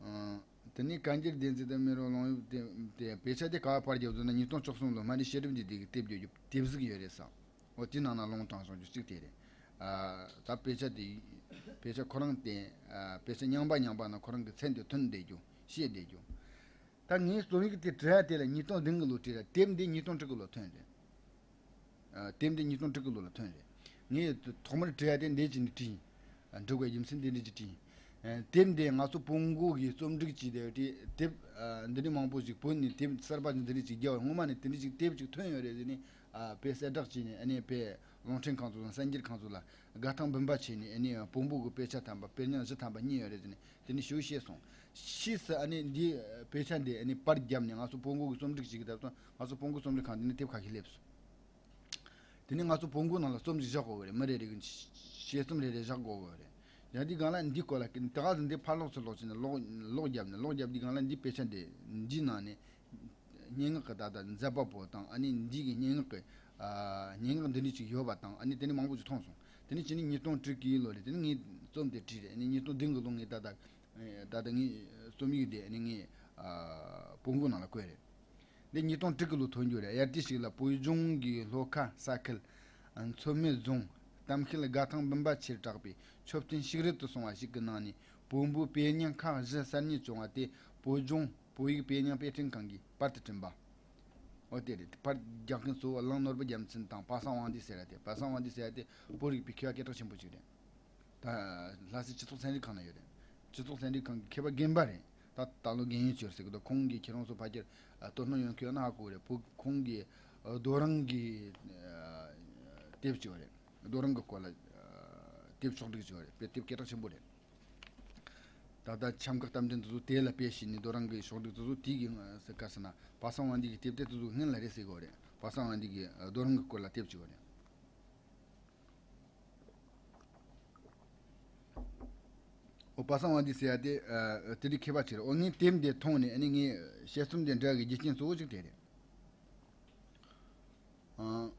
ཨ། དེ་ནས་གན་རྒྱར་སྡེ་ཚན་དུ་མེ་རོ་ལོང་ཡོད་དེ། དེ་དཔེ་ཆ་དེ་ག་པར་བརྒྱབ་འདུག་ན། ཉིས་སྟོང་བཅུ་གསུམ་ལོ་སྨན་རི་བྱེད་རིམ་འདི་དེ་གི་དེབ་བརྒྱབ་རྒྱུ་དེབ་གཟུགས་ཡོད་རེད་ས། འོ་དེ་ནང་ན་ལུང་དྲངས་སོང་རྒྱུ་གཅིག་དེ་རེད། ཨ། ད་དཔེ་ཆ་དེ་དཔེ་ཆ་ཁོ་རང་དེ། ཨ། དཔེ་ཆ་རྙིང་པ་རྙིང་པ་ན་ཁོ་རང་གི་མཚན་དེ་ཐོན་བསྡད་རྒྱུ། བཤད་བསྡད་རྒྱུ། ད་ངའི་རྩོམ་ཡིག་དེ་བྲིས་ཡ་དེ་ལ་ཉིས་སྟོང་བདུན་གི་ལོ་བྲིས་ར། དེབ་འདི་ཉིས་སྟོང་དྲུག་གི་ལོ་ཐོན་རེད། ཨ། དེབ་འདི་ཉིས་སྟོང་དྲུག་གི་ལོ་ལ་ཐོན་རེད། ངས་ཐོག་མར་བྲིས་ཡ་དེ་འདི་བྱས་ནས་བྲིས་ཡིན། ཨ། འབྲི་དགོས་རྒྱུ་མཚན་འདི་འདྲ་ཅིག་བྲིས་ཡིན། ཨ། དེབ་འདི་ང་ཚོ་བོན་སྒོ་གི་རྩོམ་སྒྲིག་བྱས་ཏེ་བྲིས་དེབ། ཨ། འདི་འདྲ་མང་པོ་ཞིག་བོད་ནས་དེབ་གསར་པ་འདི་འདྲ་ཅིག་རྒྱབ། སྔོན་མ་ནས་དེ་འདྲ་ཅིག་དེབ་ཅིག་ཐོན་ཡོད་རེད་ཟེར་ནས། ཨ། དཔེ་གསལ་བསྒྲགས་བྱས་ནས། ཨ་ནི་དཔེ་རླུང་འཕྲིན་ཁང་ཚོ་དང་གསར་འགྱུར་ཁང་ཚོ་ལ་དགའ་ཐང་འབུམ་པ་བྱས་ནས། ཨ་ནི་བོན་པོ་གི་དཔེ་ཆ་ཐམ་པ། དཔེ་རྙིང་བཞི་ཐམ་པ་རྙེད་ཡོད་རེད་ཟེར་ནས། དེ་ནས་ཞུ་བཤད་སོང་། ཕྱིས་སུ་ཨ་ནི་འདི་དཔེ་ཆ་འདི་ཨ་ནི་པར་བརྒྱབ་ནས་ང་ཚོ་བོན་སྒོ་གི་རྩོམ་སྒྲིག་བྱེད་ཀྱི་ཐབས་སོང་། ང་ཚོ་བོན་སྒོ་རྩོམ་སྒྲིག་ཁང་དེ་ནས་དེབ་ཁ་ཤས་སླེབས་སོང་། དེ་ནས་ང་ཚོ་བོན་སྒོ་ནང་ལ་རྩོམ་ཞིག་བཞག་དགོས་རེད། མི་རེ་རེ་གི་དཔྱད་རྩོམ་རེ་རེ་བཞག་དགོས་རེད། ཡང་དེའི་སྒང་ལ་འདི་སྐོར་ལ་ད་ག་ཟེ་འདི་ཕར་ལོག་ཚུར་ལོག་བྱས་ནས་ཀློག་ཀློག་བརྒྱབ་ནས། ཀློག་བརྒྱབ་དུས་སྒང་ལ་འདི་དཔེ་ཆ་འདི་འདིའི་ནང་ནས་སྙན་ངག་གི་ད་ལྟ་མཛད་པ་པོ་དང་། ཨ་ནི་འདི་གི་སྙན་ངག་གི། ཨ། སྙན་ངག་འདི་འདྲ་ཅིག་ཡོད་པ་དང་། ཨ་ནི་དེ་ནས་མང་པོ་ཅིག་མཐོང་སོང་། དེ་ནས་ཕྱི་ནས་ཉིས་སྟོང་དྲུག་གི་ལོ་རེད། དེ་ནས་ངས་རྩོམ་དེ་བྲིས་རེད། ཨ་ནི་ཉིས་སྟོང་བདུན་གི་ལོ་ངས་ད་ལྟ། ད་ལྟ་ངའི་རྩོམ་ཡིག་དེ་ཨ་ནི་ངས། ཨ། བོན་སྒོ་ནང་ལ་བཀོད་རེད། འདི་ཉིས་སྟོང་དྲུག་གི་ལོ་ཐོན་རྒྱུ་རེད། དབྱར་དུས་ཤིག་ལ་བོད་ལྗོངས་ཀྱི་ལྷོ་ཁ་ས་ཁུལ་མཚོ་སྨད་རྫོང་གཏམ་བཤད་དགའ་ཐང་འབུམ་པ་ཆེར་གྲགས་པའི་མཆོད་རྟེན་ཞིག་རལ་དུ་སོང་བ་ཞིག་གི་ནང་ནས་བོན་པོའི་དཔེ་རྙིང་ཁག་བཞི་གསར་རྙེད་བྱུང་བ་དེ་བོད་ལྗོངས་བོད་ཡིག་དཔེ་རྙིང་དཔེ་སྐྲུན་ཁང་གིས་པར་དུ་བསྐྲུན་པ། འོ་དེ་རེད། པར་རྒྱག་མཁན་གཙོ་བོ་གླང་ནོར་བུ་རྒྱལ་མཚན་དང་པ་སངས་དབང་འདུས་ཟེར་ཡ་དེ། པ་སངས་དབང་འདུས་ཟེར་ཡ་དེ་བོད་རིག་པའི་མཁས་པ་སྐད་གྲགས་ཆེན་པོ་ཞིག་རེད། ད་ལྷ་སའི་སྤྱི་ཚོགས་ཚན་རིག་ཁང་ན་ཡོད་རེད། སྤྱི་ཚོགས་ཚན་རིག་ཁང་གི་མཁས་པ་རྒན་པ་རེད། ད་ད་ལོ་རྒན་ཡོལ་ཅིག་ཡོད་ཟེར་གི་འདུག་ཁོང་གིས་ཁྱེད་རང་ཚོ་ཕལ་ཆེར་དོ་སྣང་ཡོད་མཁན་ཡོད་ན་ཧ་གོ་གི་རེད། བོད་ཁོང་གིས་རྡོ་རིང་གི་དེབ་ཅིག་ཡོད་རེད། རྡོ་རིང་གི་སྐོར་ལ་དེབ་ཕྱོགས་སྒྲིག་ཅིག་ཡོད་རེད། དཔེ་དེབ་སྐད་གྲགས་ཆེན་པོ་རེད། ད་ལྟ་འཆམ་ག་རྟ་མགྲིན་དེ་ཚོ་དེ་ལ་དཔེ་བྱས་ནས་རྡོ་རིང་གི་ཕྱོགས་སྒྲིག་དེ་ཚོ། དེ་གི་ཟེར་ག་ཟེར་ན་པ་སངས་དབང་འདུས་ཀྱི་དེབ་དེ་དེ་ཚོ་སྔོན་ལ་རེད་ཟེར་གི་ཡོད་རེད། པ་སངས་དབང་འདུས་ཀྱི་རྡོ་རིང་གི་སྐོར་ལ་དེབ་ཅིག་ཡོད་རེད། ཨོ་པ་སངས་དབང་འདུས་ཟེར་ཡ་དེ། ཨ། དེ་འདྲའི་མཁས་པ་ཅིག་རེད། ཨོ་ངས་དེབ་འདི་མཐོང་ནས་ཨ་ནི་ངས་དཔྱད་རྩོམ་འདི་འབྲི་གི་རྒྱུ་རྐྱེན་གཙོ་བོ་ཅིག་དེ་རེད། ཨ།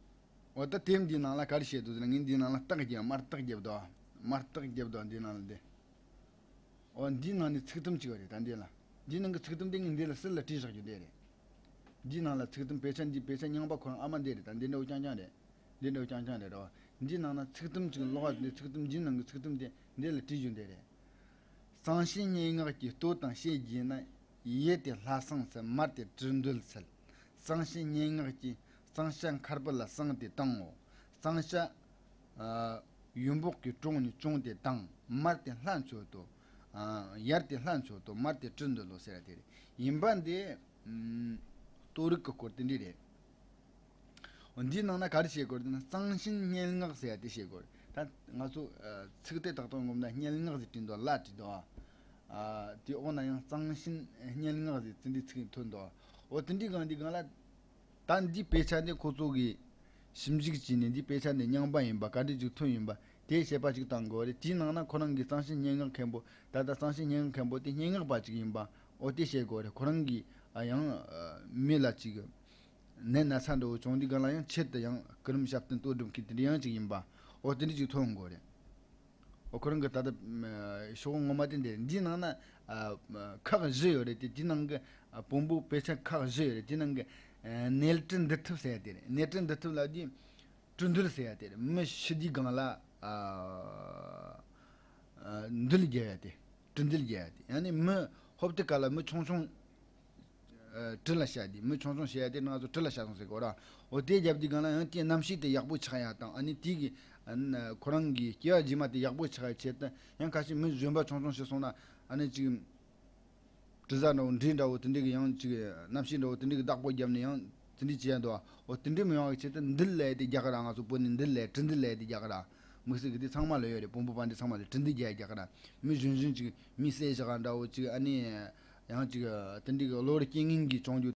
ཨོ་ད་དེབ་འདིའི་ནང་ལ་ག་རེ་བཤད་འདུག་ཟེར་ན། ངས་འདིའི་ནང་ལ་རྟགས་བརྒྱབ། དམར་རྟགས་བརྒྱབ་འདུག་དམར་རྟགས་བརྒྱབ་འདུག་འདིའི་ནང་ལ་འདི། ཨོ་འདིའི་ནང་ནས་ཚིག་དུམ་གཅིག་རེད། ད་འདི་ལ། འདིའི་ནང་གི་ཚིག་དུམ་དེ་ངས་འདི་ལ་ཟུར་ལ་བྲིས་བཞག་རྒྱུ་དེ་རེད། འདིའི་ནང་ལ་ཚིག་དུམ། དཔེ་ཆ་འདི་དཔེ་ཆ་རྙིང་པ་ཁོ་རང་ཨ་མ་འདི་རེད། ད་འདི་འདྲ་བོ་རྐྱང་རྐྱང་རེད། འདི་འདྲ་བོ་རྐྱང་རྐྱང་རེད་རོ། འདིའི་ནང་ན་ཚིག་དུམ་གཅིག་ཀློག་པ། འདི་ཚིག་དུམ་འདིའི་ནང་གི་ཚིག་དུམ་དེ་འདི་ལ་བྲིས་རྒྱུ་འདི་རེད། གཙང་བཤད་སྙན་ངག་གི་ལྟོ་དང་ཕྱེད་བརྗེས་ན། ཡུ་དེ་ལྷ་བསང་ཟེར། མར་དེ་དྲི་འདོད་ཟེར། གཙང་བཤད་སྙན་ངག་གི་གཙང་བཤད་མཁར་བུ་ལ་བསང་དེ་བཏང་ངོ་། གཙང་ཞྭ། ཨ། ཡོན་པོག་གི་གྲོང་ནས་བྱུང་སྟེ་དང་། མར་དེ་ལྷ་མཆོད་དོ། ཨ། ཡར་དེ་ལྷ་མཆོད་དོ། མར་དེ་གྲི་འདོད་ལོ་ཟེར་ཡ་དེ་རེད། ཡིན་པ་འདི། ཨམ། གཏོ་རིག་གི་སྐོར་དེ་འདྲ་རེད། འོ། འདིའི་ནང་ན་ག་རེ་བཤད་དགོས་རེད་ན། གཙང་ཞིང་སྙན་ངག་ཟེར་ཡ་དེ་བཤད་དགོས་རེད། ད་ང་ཚོ། ཨ། ཚིག་དེ་ཏག་ཏག་ངོམ་ན་སྙན་ངག་ཟེར་བྲིས་འདུག་ལ་བྲིས་འདུག་ཨ། དེ་འོག་ན་ཡང་གཙང་ཞིང་སྙན་ངག་ཟེར་ཚིག་འདི་ཚིག་ཐོན་འདུག་འོ། དེ་འདྲའི་སྒང་འདི་སྒང་ལ། ད་འདི་དཔེ་ཆ་འདི་ཁོ་ཚོ་གིས་ཞིབ་འཇུག་བྱས་ནས། འདི་དཔེ་ཆ་འདི་རྙིང་པ་ཡིན་པ། ག་འདྲ་ཅིག་ཐོན་ཡིན་པ་དེ་དཔྱད་པ་ཅིག་བཏང་དགོས་རེད། དེའི་ནང་ན་ཁོ་རང་གིས་གཙང་ཞིང་སྙན་ངག་མཁན་པོ། ད་ལྟ་གཙང་ཞིང་སྙན་ངག་མཁན་པོ་དེ་སྙན་ངག་པ་ཅིག་ཡིན་པ། འོ། དེ་བཤད་དགོས་རེད། ཁོ་རང་གིས། ཨ། ཡང་། ཨ། མི་ལ་ཅིག་ནད་ན་ཚ་འདྲ་བོ་བྱུང་དུས་སྒང་ལ་ཡང་ཆེད་དུ་ཡང་སྐུ་རིམ་ཞབས་བརྟན་གཏོར་སྒྲུབ་མཁན་དེ་འདྲ་ཡང་ཅིག་ཡིན་པ། འོ། དེ་འདྲ་ཅིག་ཐོན་དགོས་རེད། འོ། ཁོ་རང་གི་ད་ལྟ། ཨ། ཤོག་ངོ་མ་དེ་འདི་འདིའི་ནང་ན། ཨ། ཁག་བཞི་ཡོད་རེད་དེ། དེའི་ནང་གི། ཨ། བོན་པོ་དཔེ་ཆ་ཁག་བཞི་ཡོད་རེད། དེའི་ནང་གི། ཨ། ནེལ་གྲི་འདུལ་ཐབས་ཟེར་ཡ་དེ་རེད། ནེལ་གྲི་འདུལ་ཐབས་ལབ་དུས་གྲི་འདུལ་ཟེར་ཡ་དེ་རེད། མི་ཤི་དུས་སྒང་ལ། ཨ། ཨ། འདུལ་རྒྱག་ཡ་དེ། གྲི་འདུལ་རྒྱག་ཡ་དེ། ཡང་ན་མི་ཧོབ་ཏེ་ཁ་ལ་མི་ཆུང་ཆུང་། ཨ། གྲི་ལ་བཤའ་དེ། མི་ཆུང་ཆུང་བཤའ་ཡ་དེ་ང་ཚོ་གྲི་ལ་བཤའ་སོང་ཟེར་གོ་ར། འོ། དེ་རྒྱབ་དུས་སྒང་ལ་ཡང་དེའི་རྣམ་ཤེས་དེ་ཡག་པོ་ཆགས་ཡ་དང་། ཨ་ནི་དེ་གི། ཨ། ཁོ་རང་གི་སྐྱེ་བ་རྗེས་མ་དེ་ཡག་པོ་ཆགས་ཡ་ཆེད་དུ། ཡང་ཁ་ཤས་མི་གཞོན་པ་ཆུང་ཆུང་ཤི་སོང་ན། ཨ་ནི་ཅིག་དྲི་ཟ་འདྲ་བོ། འདྲེ་འདྲ་བོ་དེ་འདྲ་གི་ཡང་ཅིག་རྣམ་ཤེས་འདྲ་བོ་དེ་འདྲ་གི་བདག་པོ་བརྒྱབ་ནས་ཡང་དེ་འདྲ་བྱེད་ཡ་འདུག་འོ། དེ་འདྲ་མི་ཡོང་བའི་ཆེད་དུ་འདུལ་ལབ་ཡ་དེ་རྒྱག་གི་ར། ང་ཚོ་བོད་ནས་འདུལ་ལབ་ཡ། གྲི་འདུལ་ལབ་ཡ་དེ་རྒྱག་གི་ར། དམིགས་བསལ་གྱི་དེ་ཚང་མ་ལ་ཡོད་རེད། བོན་པོ་པ་འདི་ཚང་མ་ལ་གྲི་འདུལ་རྒྱག་ཡ་རྒྱག་གི་ར། མི་གཞོན་གཞོན་ཅིག་མི་བསད་བཞག་འདྲ་བོ་ཅིག་ཨ་ནི་ཡང་ཅིག་དེ་འདྲའི་གི་བློ་རིག་རྐྱེན་ངན་གྱིས་བྱུང་རྒྱུ་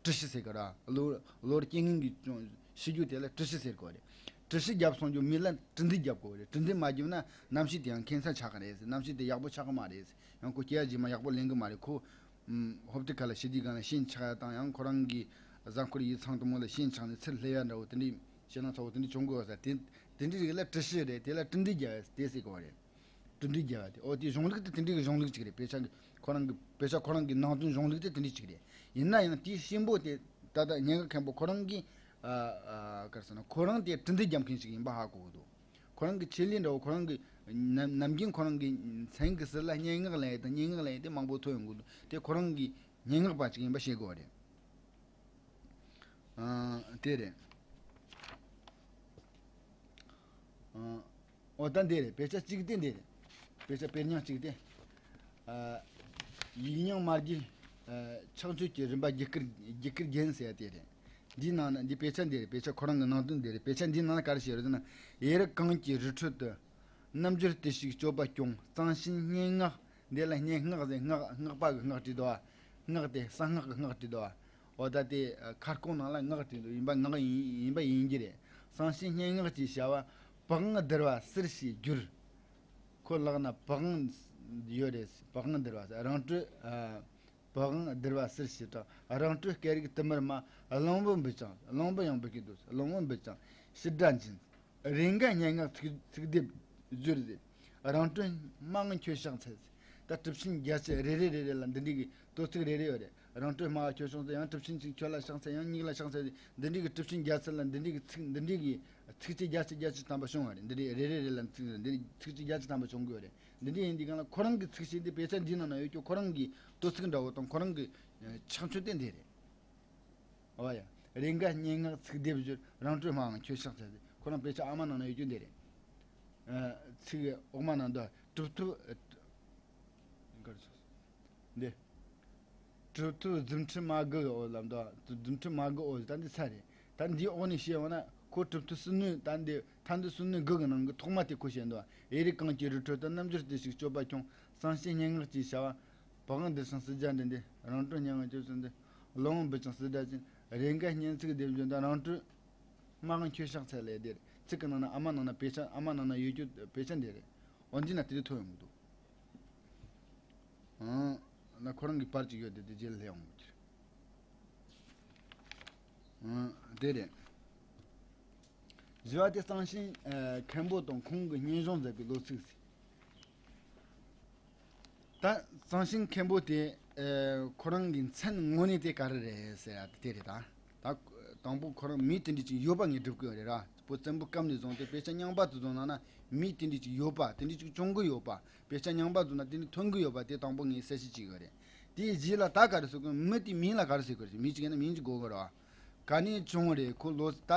གྲི་ཤི་ཟེར་གི་ར། བློ་བློ་རིག་རྐྱེན་ངན་གྱིས་བྱུང་ཤི་རྒྱུ་དེ་ལ་གྲི་ཤི་ཟེར་གོ་རེད། གྲི་ཤི་བརྒྱབ་སོང་རྒྱུ་མི་ལ་གྲི་འདུལ་རྒྱབ་དགོས་རེད། གྲི་འདུལ་མ་བརྒྱབ་ན་རྣམ་ཤེས་དེ་ཡང་ཁེ་མཚར་ཆགས་གི་རེད་ཟེར། རྣམ་ཤེས་དེ་ཡག་པོ་ཆགས་གི་མ་རེད་ཟེར། ཡང་ཁོ་སྐྱེ་བ་རྗེས་མ་ཡག་པོ་ལེན་གི་མ་རེད། ཁོ། ཨམ། ཧོབ་ཏེ་ཁ་ལ་ཤི་དུས་སྒང་ལ་ཤན་ཆགས་ཡ་དང་། ཡང་ཁོ་རང་གི་གཟའ་འཁོར་ཡིད་ཚང་དུ་མོ་ལ་ཤན་ཆགས་ནས་ཚུར་སླེབས་ཡ་འདྲ་བོ་དེ་འདྲའི་ཤི་ན་ཚ་བོ་དེ་འདྲའི་བྱུང་དགོས་ཟེར། དེ་དེ་འདྲའི་རིགས་ལ་གྲི་ཤི་རེད། དེ་ལ་གྲི་འདུལ་རྒྱབ་ཡ་དེ་ཟེར་གོ་རེད། གྲི་འདུལ་རྒྱབ་ཡ་དེ། འོ། དེ་གཞུང་ལུགས་དེ་དེ་འདྲའི་གི་གཞུང་ལུགས་ཅིག་རེད། དཔེ་ཆ་གི་ཁོ་རང་གི། དཔེ་ཆ་ཁོ་རང་གི་ནང་དོན་གཞུང་ལུགས་དེ་དེ་འདྲའི་ཅིག་རེད། ཡིན་ན་ཡང་དེའི་གཤིན་པོ་དེ་ད་ལྟ་སྙན་ངག་མཁན་པོ་ཁོ་རང་གིས། ཨ། ཨ། ག་རེ་ཟེར་ན། ཁོ་རང་དེ་གྲི་འདུལ་རྒྱབ་མཁན་ཞིག་ཡིན་པ་ཧ་གོ་གི་འདུག་ཁོ་རང་གི་ཆེད་ལས་འདྲ་བོ། ཁོ་རང་གི་ནམ་ནམ་རྒྱུན་ཁོ་རང་གི་མཚན་གྱི་ཟུར་ལ་སྙན་ངག་ལབ་ཡ་དང་། སྙན་ངག་ལབ་ཡ་དེ་མང་པོ་ཐོན་ཡོང་གི་འདུག་དེ་ཁོ་རང་གི་སྙན་ངག་པ་ཅིག་ཡིན་པ་ཤེས་དགོས་པ་རེད། ཨ། དེ་རེད། ཨ། འོ། ད་འདི་རེད། དཔེ་ཆ་གཅིག་དེ་འདི་རེད། དཔེ་ཆ་དཔེ་རྙིང་གཅིག་དེ། ཨ། ཡིག་རྙིང་མ་བརྒྱུད། ཨ། ཕྱག་མཆོད་ཀྱི་རིམ་པ་རྒྱུད་སྐུར་རྒྱུད་སྐུར་རྒྱན་ཟེར་ཡ་དེ་རེད། འདིའི་ནང་ན། འདི་དཔེ་ཆ་འདི་རེད། དཔེ་ཆ་ཁོ་རང་གི་ནང་དོན་འདི་རེད། དཔེ་ཆ་འདིའི་ནང་ན་ག་རེ་བཤད་རེད་ཟེར་ན། ཡུལ་གངས་ཀྱི་རི་ཁྲོད་དུ། རྣམ་འགྱུར་དེ་ཞིག་སྤྱོད་པ་སྐྱོང་། གཙང་ཞིང་སྙན་ངག་འདི་ལ་སྙན་ངག་ཟེར། སྔགས། སྔགས་པ་གི་སྔགས་བྲིས་འདུག་བ། སྔགས་དེ་གསང་སྔགས་ཀྱི་སྔགས་བྲིས་འདུག་བ། འོ། ད་དེ་ཁ་སྐོང་ནང་ལ་སྔགས་བྲིས་འདུག་ཡིན་པ་སྔགས་ཡིན། ཡིན་པ་ཡིན་གྱི་རེད། གཙང་ཞིང་སྙན་ངག་ཅེས་བྱ་བ། པི་ཝང་བསྡུར་བ་ཟུར་ཞེས་བསྒྱུར། ཁོ་ལག་ན་པི་ཝང་ཡོད་རེད། པི་ཝང་བསྡུར་བ་ཟེར། རང་གྲོལ། ཨ། པི་ཝང་བསྡུར་བ་ཟུར་ཞེས་གྲགས། རང་གྲོལ་སྐད་རིགས་དུ་མར་སྨྲ། གླང་པོ་འབུད་ཅིང་། གླང་པོ་ཡང་འབུད་ཀྱི་འདུག་གླང་པོ་འབུད་ཅིང་ཕྱིར་སྒྲ་འབྱིན། རེས་འགའ་སྙན་ངག་ཚིག་ཚིག་སྡེབ་སྦྱོར་ཟེར། རང་གྲོལ་སྨྲ་ངོ་ཁྱོད་ཕྱག་འཚལ་ཟེར། ད་གྲུབ་ཆེན་རྒྱལ་སྲས་རེ་རེ་རེ་རེ་ལ་འདི་འདྲའི་གི་དོ་ཚིག་རེ་རེ་ཡོད་རེད། རང་གྲོལ་སྨྲ་ངོ་ཁྱོད་ཕྱག་འཚལ། ཡང་གྲུབ་ཆེན་ཅིག་ཁྱོད་ལ་ཕྱག་འཚལ། ཡང་གཉིས་ལ་ཕྱག་འཚལ་ཟེར། འདི་འདྲའི་གི་གྲུབ་ཆེན་རྒྱལ་སྲས་ལ་འདི་འདྲའི་གི་ཚིག་འདི་འདྲའི་གི་ཚིགས་བཅད་བརྒྱད་ཅུ་གྱ་གཅིག་ཐམ་པ་བྱུང་བ་རེད། འདི་འདྲའི་རེ་རེ་རེ་ལ་ཚིག་འདི་འདྲའི་ཚིགས་བཅད་བརྒྱད་ཅུ་ཐམ་པ་བྱུང་གི་ཡོད་རེད། འདི་འདྲའི་ཡིན་དུས་སྒང་ལ་ཁོ་རང་གི་ཚིགས་བཅད་འདི་དཔེ་ཆ་འདིའི་ནང་ན་ཡོད་རྒྱུ་ཁོ་རང་གི་དོ་ཚིག་འདྲ་བོ་དང་། ཁོ་རང་གི་ཕྱག་མཆོད་དེ་འདི་རེད། ཨོ་ཡ། རེས་འགའ་སྙན་ངག་ཚིག་སྡེབ་སྦྱོར། རང་གྲོལ་སྨྲ་ངོ་ཁྱོད་ཕྱག་འཚལ་ཟེར། ཁོ་རང་དཔེ་ཆ་ཨ་མ་ནང་ན་ཡོད་རྒྱུ་འདི་རེད། ཨ། ཚིག་འོག་མ་ནང་དུ་གྲུབ་ཐོབ། ཨ། འདི། གྲུབ་ཐོབ་རྫུ་འཕྲུལ་མ་གི་འོ་ལབ་འདུག་རྫུ་འཕྲུལ་མ་གི་འོ། ད་འདི་ཚར་རེད། ད་འདིའི་འོག་ནས་བཤད་འོང་ན། ཁོ་གྲུབ་ཐོབ་སུ་ནུས། ད་འདི་མཐའ་འདི་སུ་ནུས་གི་གི་ནང་གི་ཐོག་མ་དེ་ཁོ་བཤད་འདུག་ཡུལ་གངས་ཀྱི་རི་ཁྲོད་དུ། རྣམ་འགྱུར་དེ་ཞིག་སྤྱོད་པ་སྐྱོང་། གཙང་ཞིང་སྙན་ངག་ཅེས་བྱ་བ། པི་ཝང་བསྡུར་ཞིང་ཟུར་སྒྲ་འབྱིན་ཏེ། རང་གྲོལ་སྙན་ངག་ཁྱོད་ཕྱག་འཚལ་ཏེ། གླང་པོ་འབུད་ཅིང་ཟུར་སྒྲ་འབྱིན། རེས་འགའ་སྙན་ཚིག་སྡེབ་སྦྱོར་དུ། རང་གྲོལ་སྨྲ་ངོ་ཁྱོད་ཕྱག་འཚལ་ལབ་དེ་རེད། ཚིག་གི་ནང་ན་ཨ་མ་ནང་ན་དཔེ་ཆ། ཨ་མ་ནང་ན་ཡོད་རྒྱུ་དཔེ་ཆ་འདི་རེད། འོ། འདི་ན་དེ་རིགས་ཐོན་ཡོང་གི་འདུག་ཨང་། ན་ཁོ་རང་གི་པར་ཅིག་ཡོད་དེ། དེ་རྗེས་ལ་སླེབས་ཡོང་གི་རེད། ཨང་། དེ་རེད། བཞི་བ་དེ་གཙང་ཞིང་། ཨ། མཁན་པོ་དང་ཁོང་གི་སྙན་གཞུང་མཛད་པའི་ལོ་ཚིགས་ཟེར། ད་གཙང་ཞིང་མཁན་པོ་དེ། ཨ། ཁོ་རང་གི་མཚན་དངོས་གནས་དེ་ག་རེ་རེད་ཟེར་ཡ་དེ་རེད་ད། ད་དང་པོ་ཁོ་རང་མིང་དེ་འདྲ་ཅིག་ཡོད་པ་ངས་སྒྲུབ་དགོས་རེད་ར། བོད་བཙན་པོའི་སྐབས་ནས་བཟུང་སྟེ་དཔེ་ཆ་རྙིང་པ་དེ་ཚོ་ནང་ན་མིང་དེ་འདྲ་ཅིག་ཡོད་པ། དེ་འདྲ་ཅིག་བྱུང་གི་ཡོད་པ། དཔེ་ཆ་རྙིང་པ་ཚོ་ན་དེ་འདྲ་ཐོན་གི་ཡོད་པ་དེ་དང་པོ་ངས་གསལ་བཤད་བྱེད་དགོས་རེད། དེའི་རྗེས་ལ་ད་ག་རེ་ཟེར་དགོས། མི་དེ་མིང་ལ་ག་རེ་ཟེར་དགོས་རེད། མིང་ཅིག་ཡིན་ན་མིང་ཅིག་དགོས་གི་རེད་བ། ག་ནས་བྱུང་བ་རེད། ཁོ་ལོ་ད་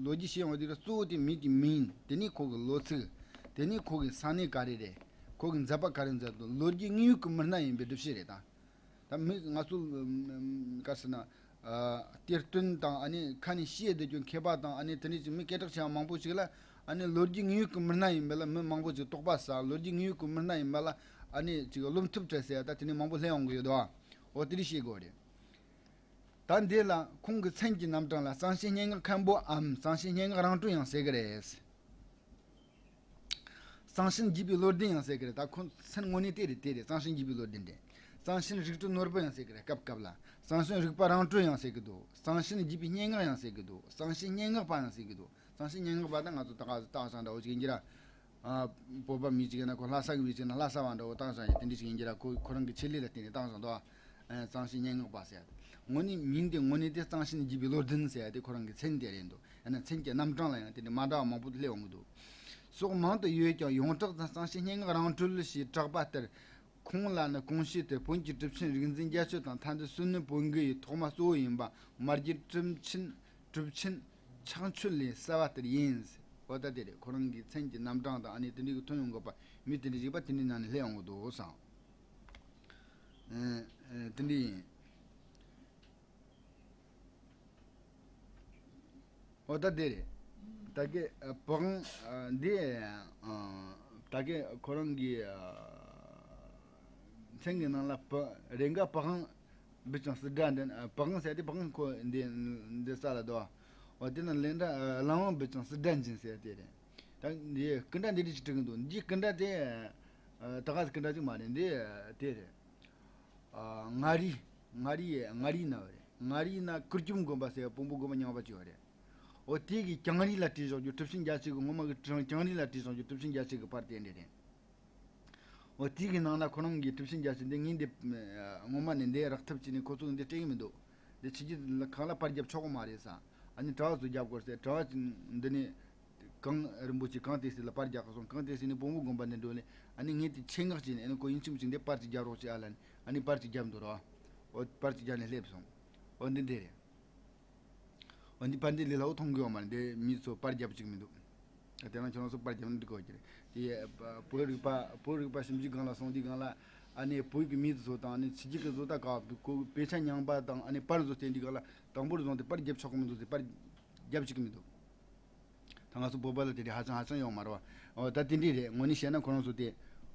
ལོ་རྒྱུས་བཤད་ཡོང་དུས་གཙོ་བོ་དེ་མི་དེ་མིང་། དེ་ནས་ཁོ་གི་ལོ་ཚིགས། དེ་ནས་ཁོ་གི་ས་གནས་ག་རེ་རེད། ཁོ་གི་མཛད་པ་ག་རེ་མཛད་འདུག་ལོ་རྒྱུས་དངོས་ཡོད་ཀྱི་མི་སྣ་ཡིན་པའི་སྒྲུབ་བྱེད་རེད་ད། ད་མི་ང་ཚོ་ག་ཟེར་ན། གཏེར་སྟོན་དང་ཨ་ནི་ཁ་ནས་བཤད་བསྡད་རྒྱུ་མཁས་པ་དང་ཨ་ནི་དེ་འདྲ་ཅིག་མི་སྐད་གྲགས་ཆེ་བ་མང་པོ་ཞིག་ལ། ཨ་ནི་ལོ་རྒྱུས་དངོས་ཡོད་ཀྱི་མི་སྣ་ཡིན་པ་ལ་མི་མང་པོ་ཅིག་དོགས་པ་ཟ། ལོ་རྒྱུས་དངོས་ཡོད་ཀྱི་མི་སྣ་ཡིན་པ་ལ་ཨ་ནི་ཅིག་རློམ་ཐུབ་བྲལ་ཟེར་ཡ་ད་དེ་ནས་མང་པོ་སླེབས་ཡོང་གི་ཡོད་དོ། འོ་དེ་འདྲ་བཤད་དགོས་རེད། ད་འདི་ལ་ཁོང་གི་མཚན་གྱི་རྣམ་གྲངས་ལ་གཙང་ཆེན་སྙན་ངག་མཁན་པོའམ་གཙང་ཆེན་སྙན་ངག་རང་གྲོལ་ཡང་ཟེར་གི་རེད། གཙང་ཆེན་བརྒྱུད་པའི་བློ་ལྡན་ཡང་ཟེར་གི་རེད། ད་ཁོ་མཚན་དངོས་གནས་དེ་རེད། དེ་རེད། གཙང་ཆེན་བརྒྱུད་པའི་བློ་ལྡན་རེད། གཙང་ཆེན་རིག་གྲོལ་ནོར་བུ་ཡང་ཟེར་གི་རེད། སྐབས་སྐབས་ལ་གཙང་ཆེན་རིག་པ་རང་གྲོལ་ཡང་ཟེར་གི་འདུག་གཙང་ཆེན་བརྒྱུད་པའི་སྙན་ངག་ཡང་ཟེར་གི་འདུག་གཙང་ཆེན་སྙན་ངག་པ་ཡང་ཟེར་གི་འདུག་གཙང་ཆེན་སྙན་ངག་པ་ད་ང་ཚོ་ད་ག་ཟེ་སྟག་ཞང་འདྲ་བོ་ཅིག་ཡིན་གྱི་ར། ཨ། བོད་པ་མི་གཅིག་ཡིན་ན་ཁོ་ལྷ་ས་གི་མི་གཅིག་ཡིན་ན་ལྷ་ས་བ་འདྲ་བོ་སྟག་ཞང་ཡིན་དེ་འདྲ་ཞིག་ཡིན་གྱི་ར། ཁོ་ཁོ་རང་གི་ཆེད་ལས་ལ་བརྟེན་ནས་སྟག་ཞང་འདུག་ཨ། གཙང་ཆེན་སྙན་ངག་པ་ཟེར། དངོས་གནས་མིང་དེ་དངོས་གནས་དེ་གཙང་ཆེན་བརྒྱུད་པའི་བློ་ལྡན་ཟེར་ཡ་དེ་ཁོ་རང་གི་མཚན་དེ་རེད་འདུག་ཡང་ན་མཚན་གྱི་རྣམ་གྲངས་ལ་ཡང་དེ་འདྲ་མ་འདྲ་བ་མང་པོ་སླེབས་འོང་གི་འདུག་སོགས་མང་དུ་ཡོད་ཀྱང་ཡོངས་གྲགས་དང་གཙང་ཆེན་སྙན་ངག་རང་གྲོལ་ཞེས་གྲགས་པ་ལྟར། ཁོང་ལ་ནི་གོང་བཤད་དེ་བོན་གྱི་གྲུབ་ཆེན་རིག་འཛིན་རྒྱ་མཚོ་དང་མཐའ་འདུལ་བསོད་ནམས་བོན་དགེ་ཡི་ཐོག་མ་གཙོ་བོ་ཡིན་པ་མར་གྱི་གྲུབ་ཆེན། གྲུབ་ཆེན་ཕྱག་མཆོད་ལས་གསལ་བ་ལྟར་ཡིན། འོ་ད་དེ་རེད། ཁོ་རང་གི་མཚན་གྱི་རྣམ་གྲངས་དང་ཨ་ནི་དེ་འདྲའི་གི་ཐོན་ཡོང་དགོས་པ་མི་དེ་འདྲ་ཞིག་པ་དེ་འདྲའི་ནང་ནས་སླེབས་ཡོང་གི་འདུག་བསམ། ཨེ་ཨེ་དེ་འདྲ་ཡིན། འོ་ད་དེ་རེད། ད་གི་ཨ་པགས་ཨ་འདི་ཨ་ད་གི་ཁོ་རང་གི་ཨ་མཚན་གྱི་ནང་ལ་པ་རེ་འགའ་པགས་འབུད་ཅིང་སིལ་སྒྲ་འདོན། ཨ། པགས་ཟེར་དེ་པགས་ཁོ་འདི་འདི་ས་ལ་དོ། འོ་དེ་ན་ལན་འདྲ་ཨ་ལང་བ་འབུད་ཅིང་སིལ་སྒྲ་འབྱིན་ཟེར་དེ་རེད། ད་འདི་སྐུ་འདྲ་འདི་འདྲ་ཅིག་བྲིས་གི་འདུག་འདིའི་སྐུ་འདྲ་དེ་ཨ་ད་ག་སེ་སྐུ་འདྲ་ཅིག་མ་རེད། འདི་དེ་རེད། ཨ་མངའ་རིས། མངའ་རིས། མངའ་རིས་ན་བ་རེད། མངའ་རིས་ན་ཀིར་གྱོམ་དགོན་པ་ཟེར་བ་བོན་པོ་དགོན་པ་རྙིང་པ་ཅིག་ཡོད་རེད། འོ་དེ་གི་གྱང་རིས་ལ་བྲིས་བཞག་རྒྱུ་གྲུབ་ཆེན་རྒྱ་མཚོ་གི། ངོ་མ་གི་གྲངས་གྱང་རིས་ལ་བྲིས་བཞག་རྒྱུ་གྲུབ་ཆེན་རྒྱ་མཚོ་གི་པར་དེ་འདྲ་རེད། འོ་དེ་གི་ནང་ན་ཁོ་རང་གི་གྲུབ་ཆེན་རྒྱ་མཚོ་འདི་ངས་འདི་ངོ་མ་ནས་འདི་རག་ཐབས་བྱས་ནས་ཁོ་ཚོ་འདི་སྤྲད་གི་མི་འདུག་འདི་ཕྱི་རྒྱལ་ཁག་ལ་པར་རྒྱབ་ཆོག་གི་མ་རེད་ས། ཨ་ནི་དྲ་བ་ཚོ་རྒྱབ་དགོས་ཟེར། དྲ་བ་འདི་ནས་གངས་རིན་པོ་ཆེ་གངས་ཏི་སེ་ལ་པར་རྒྱག་གི་སོང་། གངས་ཏི་སེ་ནས་བོན་པོ་དགོན་པ་ནས་འགྲོ་ལེ། ཨ་ནི་ངས་དེ་ཆེད་མངགས་བྱས་ནས་ཨ་ནི་ཁོ་ཡིན་གཅིག་མིན་གཅིག་འདི་པར་ཅིག་རྒྱབ་རོགས་བྱེད་ཨ་ལ་ནི། ཨ་ནི་པར་ཅིག་རྒྱབ་འདུག་རོགས། འོ་པར་ཅིག་རྒྱབ་ནས་སླེབས་སོང་། འོ་འདི་འདི་རེད། འོ་འདི་པར་འདི་ལས་སླ་བོ་མཐོང་གི་ཡོད་མ་རེད། འདི་མི་ཚོ་པར་རྒྱབ་བཅུག་མི་འདུག་དེ་ན་ཁྱོད་རང་ཚོ་པར་རྒྱབ་ན་འགྲིག་གོ་གི་རེད། དེ་བོད་རིག་པ་བོད་རིག་པ་ཞིབ་འཇུག་སྒང་ལ་སོང་དུས་སྒང་ལ་ཨ་ནི་བོད་ཀྱི་མི་ཚོ་དང་ཨ་ནི་ཕྱི་རྒྱལ་གྱི་བཟོ་ལྟ་ག་ཁོ་དཔེ་ཆ་རྙིང་པ་དང་ཨ་ནི་པར་བཟོ་བསྟན་དུས་སྒང་ལ་དང་པོར་བཟུང་སྟེ་པར་རྒྱབ་ཆོག་གི་མི་འདུག་ཟེར། པར་རྒྱབ་བཅུག་གི་མི་འདུག་ད་ང་ཚོ་བོད་པ་ལ་དེ་འདྲ་ཧ་ཅང་ཧ་ཅང་ཡོད་མ་རེད་བ། འོ་ད་དེ་འདྲས་རེད། དངོས་གནས་བཤད་ན་ཁོ་རང་ཚོ་དེ་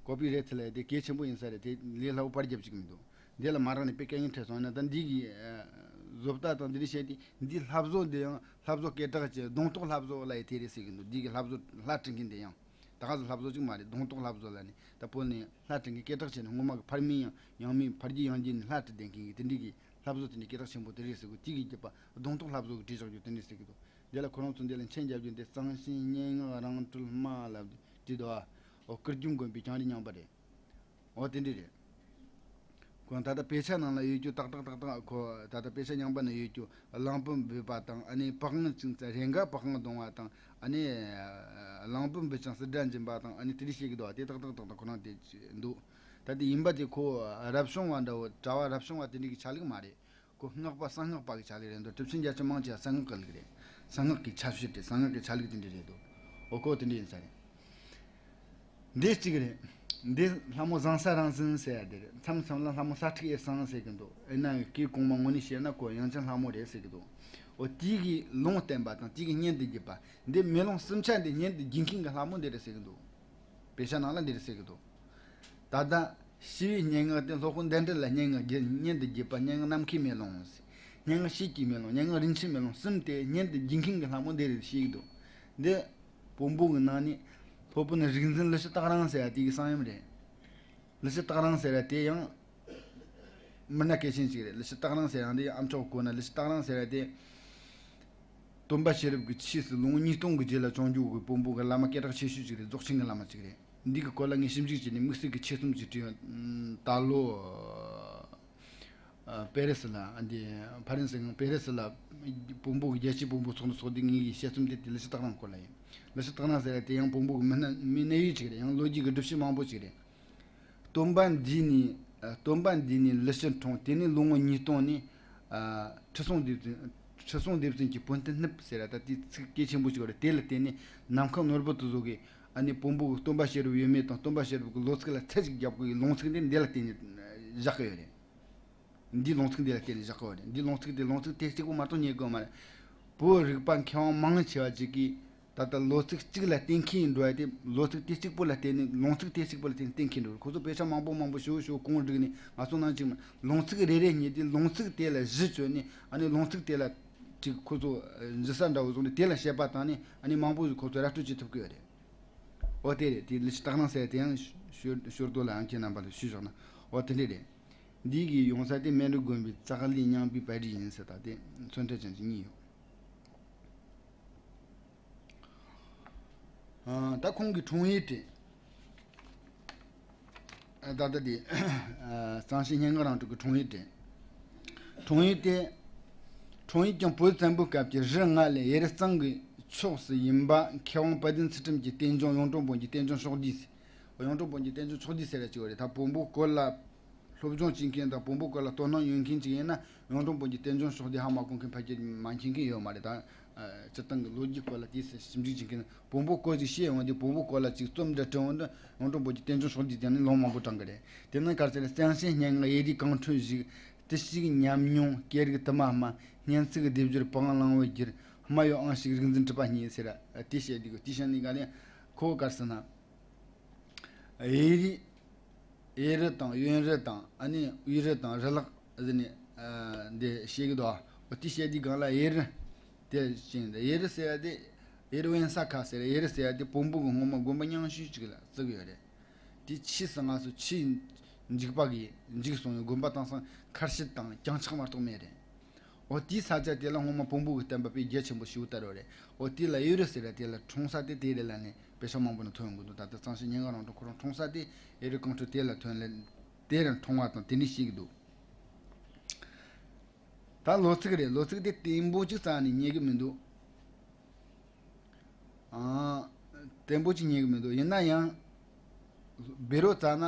ཀོ་པི་རེད་ཚེ་ལ་དེ་གལ་ཆེན་པོ་ཡིན་ས་རེད། དེ་ལས་སླ་བོ་པར་རྒྱབ་བཅུག་གི་མི་འདུག་འདི་ལ་མ་རག་ནས་དཔེ་སྐད་ངན་འཕྲད་སོང་ན་ད་འདི་གི་ཨ་བཟོ་ལྟ་དང་འདི་འདྲས་བཤད་དེ་འདི་ལྷ་བཟོ་འདི་ཡང་ལྷ་བཟོ་སྐད་གྲགས་ཅན་གདོང་ཐོག་ལྷ་བཟོ་ལ་ཡི་དེ་རེད་ཟེར་གི་འདུག་འདི་གི་ལྷ་བཟོ་ལྷ་བྲིས་མཁན་དེ་ཡང་ད་ག་ཟེ་ལྷ་བཟོ་ཅིག་མ་རེད། གདོང་ཐོག་ལྷ་བཟོ་ལ་ནི་ད་བོད་ནས་ལྷ་བྲིས་མཁན་སྐད་གྲགས་ཅན་ནི་ངོ་མ་གི་ཕར་མིང་ཡང་ཡང་མིང་ཕར་རྒྱུད་ཡང་རྒྱུད་ནས་ལྷ་བྲིས་བསྡད་མཁན་གི་དེ་འདྲས་གི་ལྷ་བཟོ་དེ་འདྲས་སྐད་གྲགས་ཆེན་པོ་དེ་རེད་ཟེར་གི། དེ་གི་རྒྱུད་པ་གདོང་ཐོག་ལྷ་བཟོ་གི་བྲིས་བཞག་རྒྱུ་དེ་འདྲས་ཟེར་གི་འདུག་འདི་ལ་ཁོ་རང་ཚོ་འདི་ལ་མཆན་རྒྱབ་རྒྱུ་འདི་གཙང་ཆེན་སྙན་ངག་རང་གྲོལ་སྨྲ་ལབ་བྲིས་འདུག་ཨ། འོ་ཀིར་གྱོམ་དགོན་པའི་གྱང་རིས་རྙིང་པ་རེད། འོ་དེ་འདྲས་རེད། ཁོ་ད་ལྟ་དཔེ་ཆ་ནང་ལ་ཡོད་རྒྱུ་ཏག་ཏག་ཏག་ཏག་ཁོ་ད་ལྟ་དཔེ་ཆ་རྙིང་པ་ནང་ཡོད་རྒྱུ་གླང་པོ་འབུད་པ་དང་ཨ་ནི་པགས་ཅིང་རེ་འགའ་པགས་བརྡུང་བ་དང་ཨ་ནི་གླང་པོ་འབུད་ཅིང་སིལ་སྒྲ་འབྱིན་པ་དང་ཨ་ནི་དེ་འདྲས་བཤད་གི་འདུག་ཨ། དེ་ཏག་ཏག་ཏག་ཏག་ཁོ་རང་དེ་འདུག་ད་དེ་ཡིན་པ་དེ་ཁོ་རབ་བྱུང་བ་འདྲ་བོ་གྲྭ་བ་རབ་བྱུང་བ་དེ་འདྲས་ཀྱི་ཆ་ལུགས་མ་རེད། ཁོ་སྔགས་པ་གསང་སྔགས་པ་གི་ཆ་ལུགས་རེད་འདུག་གྲུབ་ཆེན་རྒྱ་མཚོ་མང་ཆེ་བ་གསང་སྔགས་ཀྱི་ལུགས་རེད། གསང་སྔགས་ཀྱི་ཆ་བྱད་རེད། གསང་སྔགས་ཀྱི་ཆ་ལུགས་དེ་འདྲས་རེད་འདུག་འོ་ཁོ་དེ་འདྲས་ཡིན་ས་རེད། འདི་གཅིག་རེད། འདི་ལྷ་མོ་བཟང་ས་རང་བཙན་ཟེར་ཡ་དེ་རེད། མཚམས་མཚམས་ལ་ལྷ་མོ་ས་ཁྲིག་ཨེ་བཟང་ཟེར་གི་འདུག་ཨེ་ན་སྐད་གོང་མ་དངོས་གནས་བཤད་ན་ཁོ་དབྱངས་ཅན་ལྷ་མོ་རེད་ཟེར་གི་འདུག་འོ་དེ་གི་ལུང་བསྟན་པ་དང་དེ་གི་སྙན་དུ་བརྒྱུད་པ་འདི་མེ་ལོང་གསུམ་ཆ་འདི་སྙན་དུ་བརྒྱུད་མཁན་གྱི་ལྷ་མོ་འདི་རེད་ཟེར་གི་འདུག་དཔེ་ཆ་ནང་ལ་འདི་རེད་ཟེར་གི་འདུག་ད་ལྟ་ཞི་བའི་སྙན་ངག་དེ་སློབ་དཔོན་གདན་འདྲེན་ལ་སྙན་ངག་བརྒྱུད་སྙན་དུ་བརྒྱུད་པ་སྙན་ངག་ནམ་མཁའི་མེ་ལོང་། སྙན་ངག་ཤེལ་གྱི་མེ་ལོང་། སྙན་ངག་རིན་ཆེན་མེ་ལོང་གསུམ་དེ་སྙན་དུ་བརྒྱུད་མཁན་གྱི་ལྷ་མོ་འདི་རེད་ཞེས་འདུག་འདི་བོན་པོ་གི་ནང་ནས་སློབ་དཔོན་རིག་འཛིན་ཀླུ་ཤུ་སྟག་རང་ཟེར་བ་དེ་གི་གསང་ཡུམ་རེད། ཀླུ་ཤུ་སྟག་རང་ཟེར་བ་དེ་ཡང་མི་སྣ་གལ་ཆེན་ཞིག་རེད། ཀླུ་ཤུ་སྟག་རང་ཟེར་ཡང་དེ་ཡང་ཨ་མཆོག་གོ་ན་ཀླུ་ཤུ་སྟག་རང་ཟེར་བ་དེ། སྟོན་པ་ཤེས་རབ་ཀྱི་ཆོས་སུ་ལོ་ངོ་ཉིས་སྟོང་གི་རྗེས་ལ་བྱུང་རྒྱུ་གི་བོན་པོ་གི་བླ་མ་སྐད་གྲགས་ཆེ་ཤོས་ཅིག་རེད། རྫོགས་ཆེན་གྱི་བླ་མ་ཅིག་རེད། འདི་གི་སྐོར་ལ་ངས་ཞིབ་འཇུག་བྱས་ནས་དམིགས་བསལ་གྱི་ཆེད་རྩོམ་ཅིག་བྲིས་ཡོད། ད་ལོ་ཨ་པེ་རི་སི་ལ་འདི་ཕ་རན་སི་གི་པེ་རི་སི་ལ་བོན་པོ་གི་རྒྱལ་སྤྱིའི་བོན་པོ་ཚོགས་འདུ་ཚོགས་དུས་ངེད་ཀྱི་དཔྱད་རྩོམ་དེ་དེ་ཀླུ་ཤུ་སྟག་རང་སྐོར་ལ་ཡིན། ཀླུ་ཤུ་སྟག་རང་ཟེར་ཡ་དེ་ཡང་བོན་པོ་གི་མི་སྣ་མི་གནས་ཡུལ་ཅིག་རེད། ཡང་ལོ་རྒྱུས་ཀྱི་སྒྲུབ་བྱེད་མང་པོ་ཅིག་རེད། སྟོན་པ་འདས་ནས་ཨ་སྟོན་པ་འདས་ནས་ཀླུ་ཤུ་འཁྲུངས། དེ་ནས་ལོ་ངོ་ཉིས་སྟོང་ནས་ཨ་ཁྲི་སྲོང་ལྡེ་བཙན་ ཁྲི་སྲོང་ལྡེ་བཙན་གྱི་བོན་བསྟན་སྣུབས་ཟེར་ར། ད་དེ་ཚིག་གལ་ཆེན་པོ་ཞིག་རེད། དེ་ལ་བརྟེན་ནས་ནམ་མཁའ་ནོར་བུ་དེ་ཚོ་གིས་ཨ་ནི་བོན་པོ་གི་སྟོན་པ་ཤེས་རབ་ཡོད་མེད་དང་སྟོན་པ་ཤེས་རབ་ཀྱི་ལོ་ཚིགས་ལ་ཚད་ཅིག་རྒྱབ་དགོས་ཀྱི་ལུང་ཚིག་དེ་འདི་ལ་བརྟེན་ནས་བཞག་གི་ཡོད་རེད། འདིའི་ལུང་ཚིག་འདི་ལ་བརྟེན་ནས་བཞག་གི་ཡོད་རེད། འདིའི་ལུང་ཚིག་དེ་ལུང་ཚིག་དེ་གཅིག་པོ་མ་གཏོགས་རྙེད་དགོས་མ་རེད། བོད་རིག་པ་མཁས་དབང་མང་ཆེ་བ་ཅིག་གིས་ད་ལྟ་ལོ་ཚིགས་གཅིག་ལ་གཏན་འཁེལ་འགྲོ་བ་དེ། ལོ་ཚིགས་དེ་གཅིག་པོ་ལ་བརྟེན་ནས། ལུང་ཚིགས་དེ་གཅིག་པོ་ལ་བརྟེན་ནས་གཏན་འཁེལ་འགྲོ་བ། ཁོ་ཚོ་དཔེ་ཆ་མང་པོ་མང་པོ་ཞིབ་ཞིབ་གོང་བསྒྲིགས་ནས། ང་ཚོ་ནང་གཅིག་མ་ལུང་ཚིགས་རེ་རེ་རྙེད་དུས་ལུང་ཚིགས་དེ་ལ་གཞི་བཅོལ་ནས། ཨ་ནི་ལུང་ཚིགས་དེ་ལ་ཅིག་ཁོ་ཚོ་འཇུ་ས་འདྲ་བོ་བཟུང་ནས་དེ་ལ་དཔྱད་པ་བཏང་ནས། ཨ་ནི་མང་པོ་ཞིག་ཁོ་ཚོ་ར་སྤྲོད་བྱེད་ཐུབ་ཀྱི་ཡོད་རེད། འོ་དེ་རེད། དེ་ལི་ཤི་སྟག་སྣང་ཟེར་དེ་ཡང་ཞོར་ཞོར་དུ་ལ་ཨང་ཁྱེད་རྣམ་པ་ལ་ཞུས་བཞག་ན། འོ་དེ་འདྲ་རེད། འདི་གི་ཡོང་ས་དེ་སྨན་རི་དགོན་པའི་ཙཀ་ལི་རྙིང་པའི་པར་རིས་ཡིན་ཟེར། ད་དེ་མཚོན་ཐེབས་ཅན་གྱི་གཉིས་ཡོད། ཨ། ད་ཁོང་གི་འཁྲུངས་ཡུལ་དེ། ཨ། ད་ལྟ་དེ། ཨ། གཙང་གཤེན་སྙན་ངག་རང་གྲོལ་གྱི་འཁྲུངས་ཡུལ་དེ། འཁྲུངས་ཡུལ་དེ། འཁྲུངས་ཡུལ་ཀྱང་བོད་བཙན་པོའི་སྐབས་ཀྱི་རི་ལྔ་ལས་ཡུལ་གཙང་གི་ཕྱོགས་སུ་ཡིན་པ། མཁས་དབང་དཔལ་ལྡན་ཚུལ་ཁྲིམས་ཀྱི་བསྟན་འབྱུང་གཡུང་དྲུང་བོན་གྱི་བསྟན་འབྱུང་ཕྱོགས་བསྡུས་ཟེར། གཡུང་དྲུང་བོན་གྱི་བསྟན་འབྱུང་ཕྱོགས་བསྡུས་ཟེར་ར་ཅིག་ཡོད་རེད། ད་བོན་པོ་སྐོར་ལ་སློབ་སྦྱོང་བྱེད་མཁན་དང་བོན་པོ་སྐོར་ལ་དོ་སྣང་ཡོད་མཁན་ཅིག་ཡིན་ན། གཡུང་དྲུང་བོན་གྱི་བསྟན་འབྱུང་ཕྱོགས་བསྡུས་ཧ་མ་གོ་མཁན་ཕལ་ཆེར་མ་མཁྱེན་མཁན་ཡོད་མ་རེད། ད་སྤྱིར་བཏང་གི་ལོ་རྒྱུས་སྐོར་ལ་དེ་ཞིབ་འཇུག་བྱེད་མཁན་བོན་པོ་སྐོར་ཅིག་ཤེས་ཡོང་དུས། བོན་པོ་སྐོར་ལ་ཅིག་རྩོམ་འབྲི་བྲིས་ཡོང་དུས། གཡུང་དྲུང་བོན་གྱི་བསྟན་འབྱུང་ཕྱོགས་བསྡུས་དེ་ནི་ལུང་མང་པོ་དྲངས་གི་རེད། དེ་ནི་ག་རེ་ཟེར་ན། གཙང་གཤེན་སྙན་ངག་ཡིག་རིགས་གང་འཕྲོད་བཞུགས། བརྟུལ་ཞུགས་ཉམས་མྱོང་སྐད་རིགས་དུ་མ་སྨྲ། སྙན་ཚིག་སྡེབ་སྦྱོར་པང་བླང་བར་བསྒྱུར། སྨྲ་བའི་དབང་ཕྱུག་རིག་འཛིན་གྲུབ་པ་བརྙེས་ཟེར་ར་དེ་བཤད་འདུག་དེ་བཤད་ནས་ག་ལེ་ཁོ་ག་རེ་ཟེར་ན། གཡས་རུ། གཡས་རུ་དང་གཡོན་རུ་དང་། ཨ་ནི་དབུས་རུ་དང་རུ་ལག་ཟེར་ནས། ཨ། འདི་བཤད་ཀྱི་འདུག་འོ་དེ་བཤད་དུས་སྒང་ལ་གཡས་རུ་དེ་བྱས་ནས། གཡས་རུ་ཟེར་ཡ་དེ། གཡས་རུ་དབེན་ས་ཁ་ཟེར། གཡས་རུ་ཟེར་ཡ་དེ་བོན་པོ་གི་སྔོན་མ་དགོན་པ་རྙིང་ཤོས་ཅིག་ལ་བརྩི་གི་ཡོད་རེད། དེ་ཕྱིས་སུ་ང་ཚོ་ཆོས་འཇིགས་པ་གིས་འཇིག་སོང་བའི་དགོན་པ་དེང་སང་ཁར་བཤད་དང་གྱང་ཆག་མ་གཏོགས་མེད་རེད། འོ་དེའི་ས་ཆ་དེ་ལ་སྔོན་མ་བོན་པོ་གི་བསྟན་པ་དཔེ་རྒྱ་ཆེན་པོ་ཞིག་དར་བ་རེད། འོ་དེ་ལ་གཡས་རུ་ཟེར་ར་དེ་ལ་འཁྲུངས་ས་དེ་དེ་རེད་ལབ་ནས་དཔེ་ཆ་མང་པོ་ན་ཐོན་ཡོང་གི་འདུག་ད་ལྟ་གཙང་གཤེན་སྙན་ངག་རང་གྲོལ་ཁོ་རང་འཁྲུངས་ས་དེ་གཡས་རུ་གངས་ཁྲོད་དེ་ལ་ཐོན་ལ། དེ་རུ་འཁྲུངས་པ་དང་དེ་འདྲ་བཤད་ཀྱི་འདུག་ད་ལོ་ཚིགས་རེད། ལོ་ཚིགས་དེ་བརྟན་པོ་ཅིག་རྩ་ནས་རྙེད་ཀྱི་མི་འདུག་ཨ། བརྟན་པོ་ཅིག་རྙེད་ཀྱི་མི་འདུག་ཡིན་ན་ཡང་བཻ་རོ་ཙ་ན་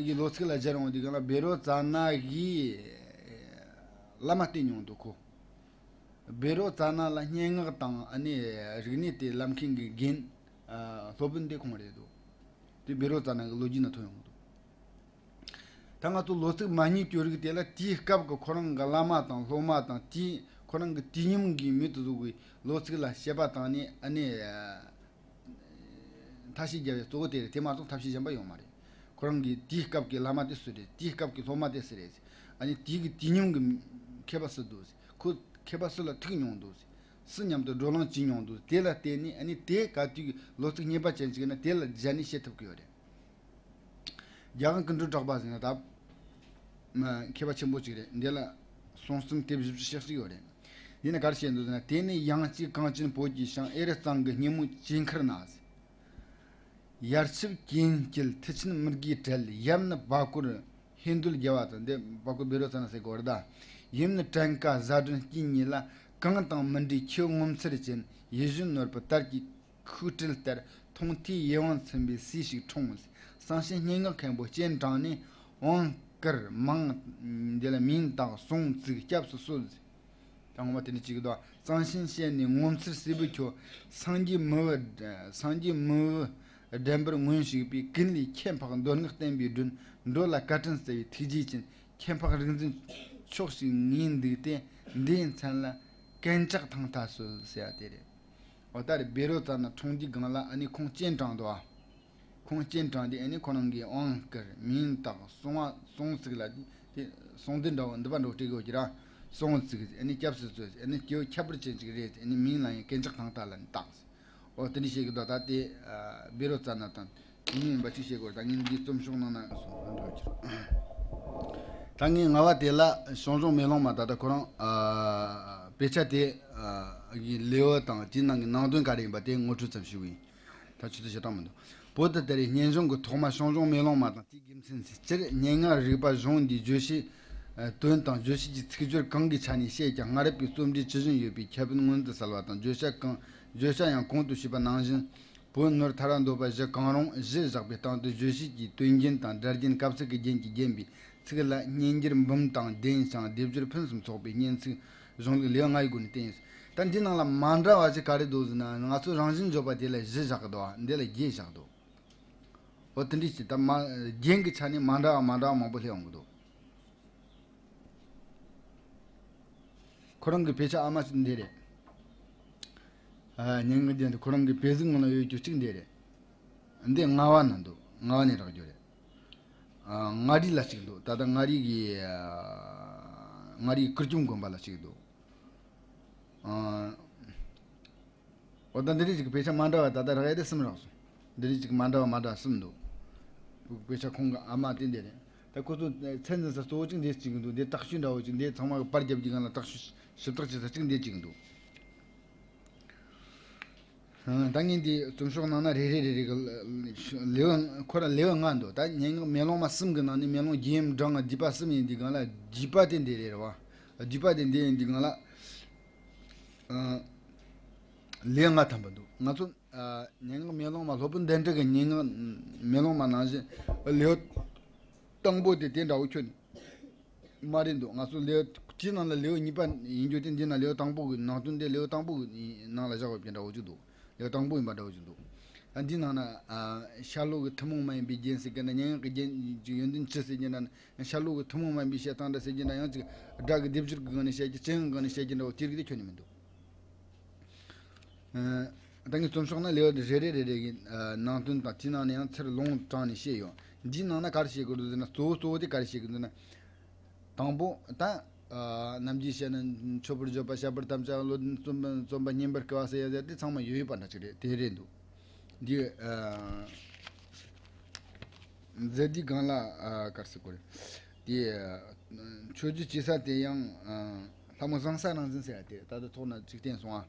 གི་ལོ་ཚིགས་ལ་མཇལ་ཡོང་དུས་སྒང་ལ། བཻ་རོ་ཙ་ན་གིས་བླ་མ་བསྟེན་མྱོང་འདུག་ཁོ། བཻ་རོ་ཙ་ན་ལ་སྙན་ངག་དང་ཨ་ནི་རིག་གནས་དེ་བསླབ་མཁན་གྱི་རྒན། ཨ། སློབ་དཔོན་དེ་ཁོང་རེད་འདུག་དེ་བཻ་རོ་ཙ་ན་གི་ལོ་རྒྱུས་ན་ཐོན་ཡོང་གི་འདུག་ད་ང་ཚོ་ལོ་ཚིགས་མ་རྙེད་རྒྱུ་རིགས་དེ་ལ་དེའི་སྐབས་ཀྱི་ཁོ་རང་གི་བླ་མ་དང་སློབ་མ་དང་། དེའི་ཁོ་རང་གི་དུས་མཉམ་གྱི་མི་དེ་ཚོ་གི་ལོ་ཚིགས་ལ་དཔྱད་པ་བཏང་ནས། ཨ་ནི། ཨ། ཐབས་ཤེས་བརྒྱབ་པའི་གཙོ་བོ་དེ་རེད། དེ་མ་གཏོགས་ཐབས་ཤེས་གཞན་པ་ཡོད་མ་རེད། ཁོ་རང་གི་དེའི་སྐབས་ཀྱི་བླ་མ་དེ་སུ་རེད། དེའི་སྐབས་ཀྱི་སློབ་མ་དེ་སུ་རེད། ཨ་ནི་དེའི་གི་དུས་མཉམ་གྱི་མཁས་པ་སུ་འདུག་ཁོ་མཁས་པ་སུ་ལ་ཐུག་མྱོང་འདུག་སུ་མཉམ་དུ་བགྲོ་གླེང་བྱས་མྱོང་འདུག་དེ་ལ་བརྟེན་ནས། ཨ་ནི་དེ་ག་དུས་ཀྱི་ལོ་ཚིགས་རྙེད་པ་ཅན་ཅིག་ཡིན་ན་དེ་ལ་མཇལ་ནས་བཤད་ཐུབ་ཀྱི་ཡོད་རེད། རྒྱལ་དབང་སྐུ་ཕྲེང་གྲགས་པ་ཟེར་ན་ད་མཁས་པ་ཆེན་པོ་ཅིག་རེད། འདི་ལ་གསུང་རྩོམ་དེབ་བཞི་བཅུ་ཞེ་གཅིག་ཡོད་རེད། འདི་ནས་ག་རེ་བཤད་འདུག་ཟེར་ན། དེ་ནས་ཡང་གཅིག་གངས་ཅན་བོད་ཀྱི་ཞིང་། གཡས་རུ་གཙང་གི་སྙེ་མོ་ཇེ་མཁར་ན་ཟེར། ཡར་ཆུབ་གྱེན་སྐྱིལ་མཐིལ་ཆེན་མི་དགེའི་གྲལ། ཡབ་ནི་བ་སྐོར་ཧེ་འདུལ་རྒྱལ་བ་དང་། འདི་བ་སྐོར་བཻ་རོ་ཙ་ན་ཟེར་གོ་རེད་ད། ཡུམ་ནི་ཀྲན་ཀ་བཟའ་སྒྲོན་སྐྱིད་གཉིས་ལ། གངས་དང་མི་འདྲའི་ཁྱེའུ་ངོ་མཚར་ཅན། ཡིད་བཞིན་ནོར་བུ་དར་གྱི་ཁུག་སྤྲེལ་ལྟར། མཐོང་ཐོས་ཡིད་དབང་ཚིམ་པའི་སྲས་ཤིག་འཁྲུངས། གཙང་གཤེན་སྙན་ངག་མཁན་པོ་སྤྱན་དྲངས་ནས། དབང་བསྐུར་མིང་འདི་ལ་མིང་བཏགས་གསུང་བཙུགས་སྐྱབས་སུ་གསོལ། ད་ངོ་མ་དེ་འདྲ་ཅིག་གི་དོན། གཙང་གཤེན་སྤྱན་ནས་ངོ་མཚར་སྲས་བུ་ཁྱོད། སངས་རྒྱས་མི་བུ། སངས་རྒྱས་མི་བུ་འདྲེན་པར་མངོན་ཞུགས་པའི། ཀུན་ལས་ཁྱད་འཕགས་མདོ་སྔགས་བསྟན་པའི་སྒྲོན། འགྲོ་ལ་བཀའ་དྲིན་སྩལ་བའི་ཐུགས་རྗེ་ཅན། ཁྱད་འཕགས་རིག་འཛིན་མཆོག་ཞིག་ངེས་འདུག་སྟེ། འདིའི་མཚན་ལ་གན་ཇག་ཐང་ཐ་གསོལ་ཟེར་བ་དེ་རེད། འོ་ད་རེས་བཻ་རོ་ཙ་ན་འཁྲུངས་དུས་སྒང་ལ་ཨ་ནི་ཁོང་སྤྱན་དྲངས་འདུག་ཨ། ཁོང་སྤྱན་དྲངས་ཏེ་ཨ་ནི་ཁོ་རང་གིས་དབང་བསྐུར་མིང་བཏགས་གསུང་བ་གསུང་ཚིག་ལ་དེ་གསུང་འདི་འདྲ་བོ་འདི་པ་འགྲོ་སྤྲད་དགོས་ཀྱི་ར། གསུང་ཚིག་ཨ་ནི་སྐྱབས་སུ་གསོལ། ཨ་ནི་སྐྱེ་བོ་ཁྱད་པར་ཅན་ཅིག་རེད། ཨ་ནི་མིང་ལ་ཡང་གན་ཇག་ཐང་ཐ་ལ་ནི་བཏགས། འོ་དེ་འདྲ་བཤད་ཀྱི་འདུག་ད་དེ་བཻ་རོ་ཙ་ན་དང་དེ་ཉིད་ཡིན་པ་ཅིག་བཤད་དགོས་རེད། ད་ངས་འདིའི་རྩོམ་ཤོག་ནང་ན་སོང་འགྲོ་གི་རེད། ད་ངས་ང་བ་དེ་ལ་ཞང་ཞུང་མེ་ལོང་མ་ད་ལྟ་ཁོ་རང་དཔེ་ཆ་དེ་གི་ལེའུ་དང་དེའི་ནང་གི་ནང་དོན་ག་རེ་ཡིན་པ་དེ་ངོ་སྤྲོད་ཙམ་ཞུ་གི་ཡིན། ད་ཆུ་ཚོད་ཞེ་དྲག་མི་འདུག་བོད་དུ་དེ་རིང་སྙན་གཞུང་གི་ཐོག་མ་ཞང་ཞུང་མེ་ལོང་མ་དང་དེའི་དགེ་མཚན་ཟེར། སྤྱིར་སྙན་ངག་རིག་པ་གཞུང་འདིའི་བརྗོད་བྱའི་དོན་དང་བརྗོད་བྱེད་ཀྱི་ཚིག་སྦྱོར་གང་གི་ཆ་ནས་བཤད་ཀྱང་སྔ་རབས་པའི་རྩོམ་སྒྲིག་ཇི་བཞིན་ཡོད་པའི་ཁྱད་བསད་མངོན་དུ་གསལ་བ་དང་། བརྗོད་བྱ་གང་བརྗོད་བྱ་ཡང་གོང་དུ་ཞུས་པ་ནང་བཞིན་བོད་ནོར་ཐར་བ་འདོད་པ་བཞི་གང་རུང་བཞི་བཞག་པའི་སྟེང་དུ་བརྗོད་བྱེད་ཀྱི་དོན་རྒྱན་དང་སྒྲ་རྒྱན་སྐབས་ཚིག་གི་རྒྱན་གྱིས་བརྒྱན་པའི་ཚིག་ལ་སྙན་འགྱུར་འབུམ་དང་ལྡན་ཞིང་སྡེབ་སྦྱོར་ཕུན་སུམ་ཚོགས་པའི་སྙན་ཚིག་ གཞུང་ལུགས་ལེའུ་ལྔ་ཡི་སྒོ་ནས་བསྟན་ཡོད། ད་འདི་ནང་ལ་མ་འདྲ་བ་ཅིག་ག་རེ་འདུག་ཟེར་ན། ང་ཚོ་རང་བཞིན་བརྗོད་པ་དེ་ལ་བཞི་བཞག་གི་འདུག་བ། འདི་ལ་བརྒྱད་བཞག་འདུག་འོ་དེ་འདྲ་ཞིག་ད་མ་རྒྱན་གྱི་ཆ་ནས་མ་འདྲ་བ་མ་འདྲ་བ་མང་པོ་སླེབས་ཡོང་གི་འདུག་ཁོ་རང་གི་དཔེ་ཆ་ཨ་མ་ཅིག་འདི་རེད། ཨ། སྙན་ངག་རྒྱན་དེ་ཁོ་རང་གི་དཔེ་གཟུགས་ནང་ལ་ཡོད་རྒྱུ་གཅིག་འདི་རེད། འདི་རྔ་བ་ན་འདུག་རྔ་བ་ནས་རག་རྒྱུ་རེད། ཨ། མངའ་རིས་ལ་གཅིག་འདུག་ད་ལྟ་མངའ་རིས་ཀྱི། ཨ། མངའ་རིས་གུར་གུམ་དགོན་པ་ལ་གཅིག་འདུག་ཨ། འོ་ད་འདི་རིགས་ཅིག་དཔེ་ཆ་མ་འདྲ་བ་ད་ལྟ་རག་ཡ་དེ་གསུམ་རག་སོང་། འདི་རིགས་ཅིག་མ་འདྲ་བ་མ་འདྲ་བ་གསུམ་འདུག་དཔེ་ཆ་ཁོང་གི་ཨ་མ་དེ་འདི་རེད། ད་ཁོ་ཚོ་ཚད་འཛིན་ས་གཙོ་བོ་གཅིག་འདི་གཅིག་འདུག་འདི་དྲག་ཤོས་འདྲ་བོ་གཅིག་འདི་ཚང་མ་གི་པར་རྒྱབ་ཀྱི་སྒང་ལ་དྲག་ཤོས་ཞིབ་བརྟག་བྱེད་ས་གཅིག་འདི་གཅིག་འདུག་ཨ། ད་ངས་འདི་རྩོམ་ཤོག་ནང་ན་རེ་རེ་རེ་རེ་གི་ལེའུ། ཁོ་ར་ལེའུ་ལྔ་འདུག་ད་སྙན་ངག་མེ་ལོང་མ་གསུམ་གི་ནང་ནས་མེ་ལོང་རྒྱན་འབྲིང་བསྡུས་པ་གསུམ་ཡིན་འདི་སྒང་ལ་བསྡུས་པ་དེ་འདི་རེད་རེད་བ། བསྡུས་པ་དེ་འདི་ཡིན་འདི་སྒང་ལ། ཨ། ལེའུ་ལྔ་ཐམ་པ་འདུག་ང་ཚོ། ཨ། སྙན་ངག་མེ་ལོང་མ། སློབ་དཔོན་དཎྜི་གི་སྙན་ངག་མེ་ལོང་མ་ནང་བཞིན་ལེའུ་དང་པོ་དེ་དེ་འདྲ་བོ་ཁྱོན་མ་རེད་འདུག་ང་ཚོ་ལེའུ་དེའི་ནང་ལ་ལེའུ་གཉིས་པ་ཡིན་རྒྱུ་དེ་འདི་ན་ལེའུ་དང་པོ་གི་ནང་དོན་དེ་ལེའུ་དང་པོ་གི་ནང་ལ་བཞག་ཡོད་པ་འདྲ་བོ་ཅིག་འདུག་ལེའུ་དང་པོ་ཡིན་པ་འདྲ་བོ་ཅིག་འདུག་ད་འདིའི་ནང་ན། ཨ། ཤར་ལྷོ་གི་ཐུན་མོང་མ་ཡིན་པའི་རྒྱན་ཟེར་གྱི་འདྲ། སྙན་ངག་གི་རྒྱན་གྱི་ཡོན་ཏན་བཅུ་ཟེར་གྱི་འདྲ། ཤར་ལྷོ་གི་ཐུན་མོང་མ་ཡིན་པའི་བཤད་སྟངས་འདྲ་ཟེར་གྱི་འདྲ། ཡང་ཅིག་སྒྲ་གི་སྡེབ་སྦྱོར་གྱི་སྒང་ནས་བཤད་ཀྱི། སྤྱི་ཡོངས་སྒང་ནས་བཤད་ཀྱི་འདྲ་བོ་དེ་རིགས་དེ་ཁྱོན་ནས་མི་འདུག་ཨ། ད་ངས་རྩོམ་ཤོག་ན་ལེའུ་རེ་རེ་རེ་རེ་གི། ཨ། ནང་དོན་དང་དེའི་ནང་ནས་ཡང་ཚུར་ལུང་དྲངས་ནས་བཤད་ཡོད། འདིའི་ནང་ན་ག་རེ་བཤད་དགོས་འདུག་ཟེར་ན། གཙོ་བོ་གཙོ་བོ་དེ་ག་རེ་བཤད་དགོས་འདུག་ན། དང་པོ་ད། ཨ། ནམ་རྒྱུན་བཤད་ན་མཆོད་པར་བརྗོད་པ། བཤད་པར་དམ་བཅའ། བློ་ལྡན་བརྩོན་པ། བརྩོན་པ་སྙན་པར་བསྐུལ་བ་ཟེར་ཡ་ཟེར་དེ་ཚང་མ་ཡོད་ཡོད་པ་འདྲ་ཅིག་རེད། དེ་རེད་འདུག་འདི། ཨ། མཛད་དེའི་སྒང་ལ། ཨ། ག་རེ་ཟེར་དགོས་རེད། དེ། ཨ། མཆོད་བརྗོད་བྱེད་ས་དེ་ཡང་། ཨ། ལྷ་མོ་བཟང་ས་རང་བཙན་ཟེར་ཡ་དེ་རེད། ད་ལྟ་ཐོག་ན་ཅིག་བསྟན་སོང་ཨ།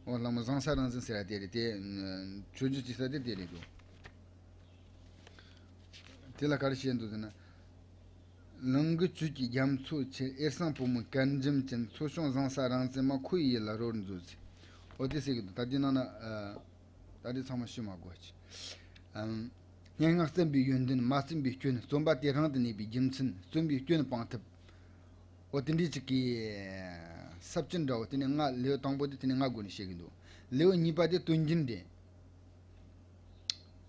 འོ་ལྷ་མོ་བཟང་ས་རང་བཙན་ཟེར་ཡ་དེ་རེད། དེ། ཨ། མཆོད་བརྗོད་བྱེད་ས་དེ་དེ་རེད་འདུག་དེ་ལ་ག་རེ་བཤད་འདུག་ཟེར་ན། ལུང་གི་བཅུད་ཀྱི་རྒྱ་མཚོ་ཆེ། གཡེར་སང་བུ་མོ་དཀར་འཇམ་ཅན། མཚོ་བྱུང་བཟང་ས་རང་བཙན་མ། ཁོ་ཡི་ཡིད་ལ་རོལ་མཛོད་ཟེར། འོ་དེ་ཟེར་གི་འདུག་ད་དེ་ནང་ན། ཨ། ད་དེ་ཚང་མ་ཞུ་མ་དགོས་ཀྱི། ཨམ། སྙན་ངག་བརྩམས་པའི་ཡོན་ཏན། མ་བརྩམས་པའི་སྐྱོན། རྩོམ་པ་དེ་རང་དུ་གནས་པའི་རྒྱུ་མཚན། རྩོམ་པའི་སྐྱོན་སྤང་ཐབས། འོ་དེ་འདྲའི་ཅིག་གི་ས་བཅད་འདྲ་བོ་དེ་ནས་ལྔ། ལེའུ་དང་པོ་དེ་དེ་ནས་ལྔ་སྒོ་ནས་བཤད་གི་འདུག་ལེའུ་གཉིས་པ་དེ་དོན་རྒྱན་རེད།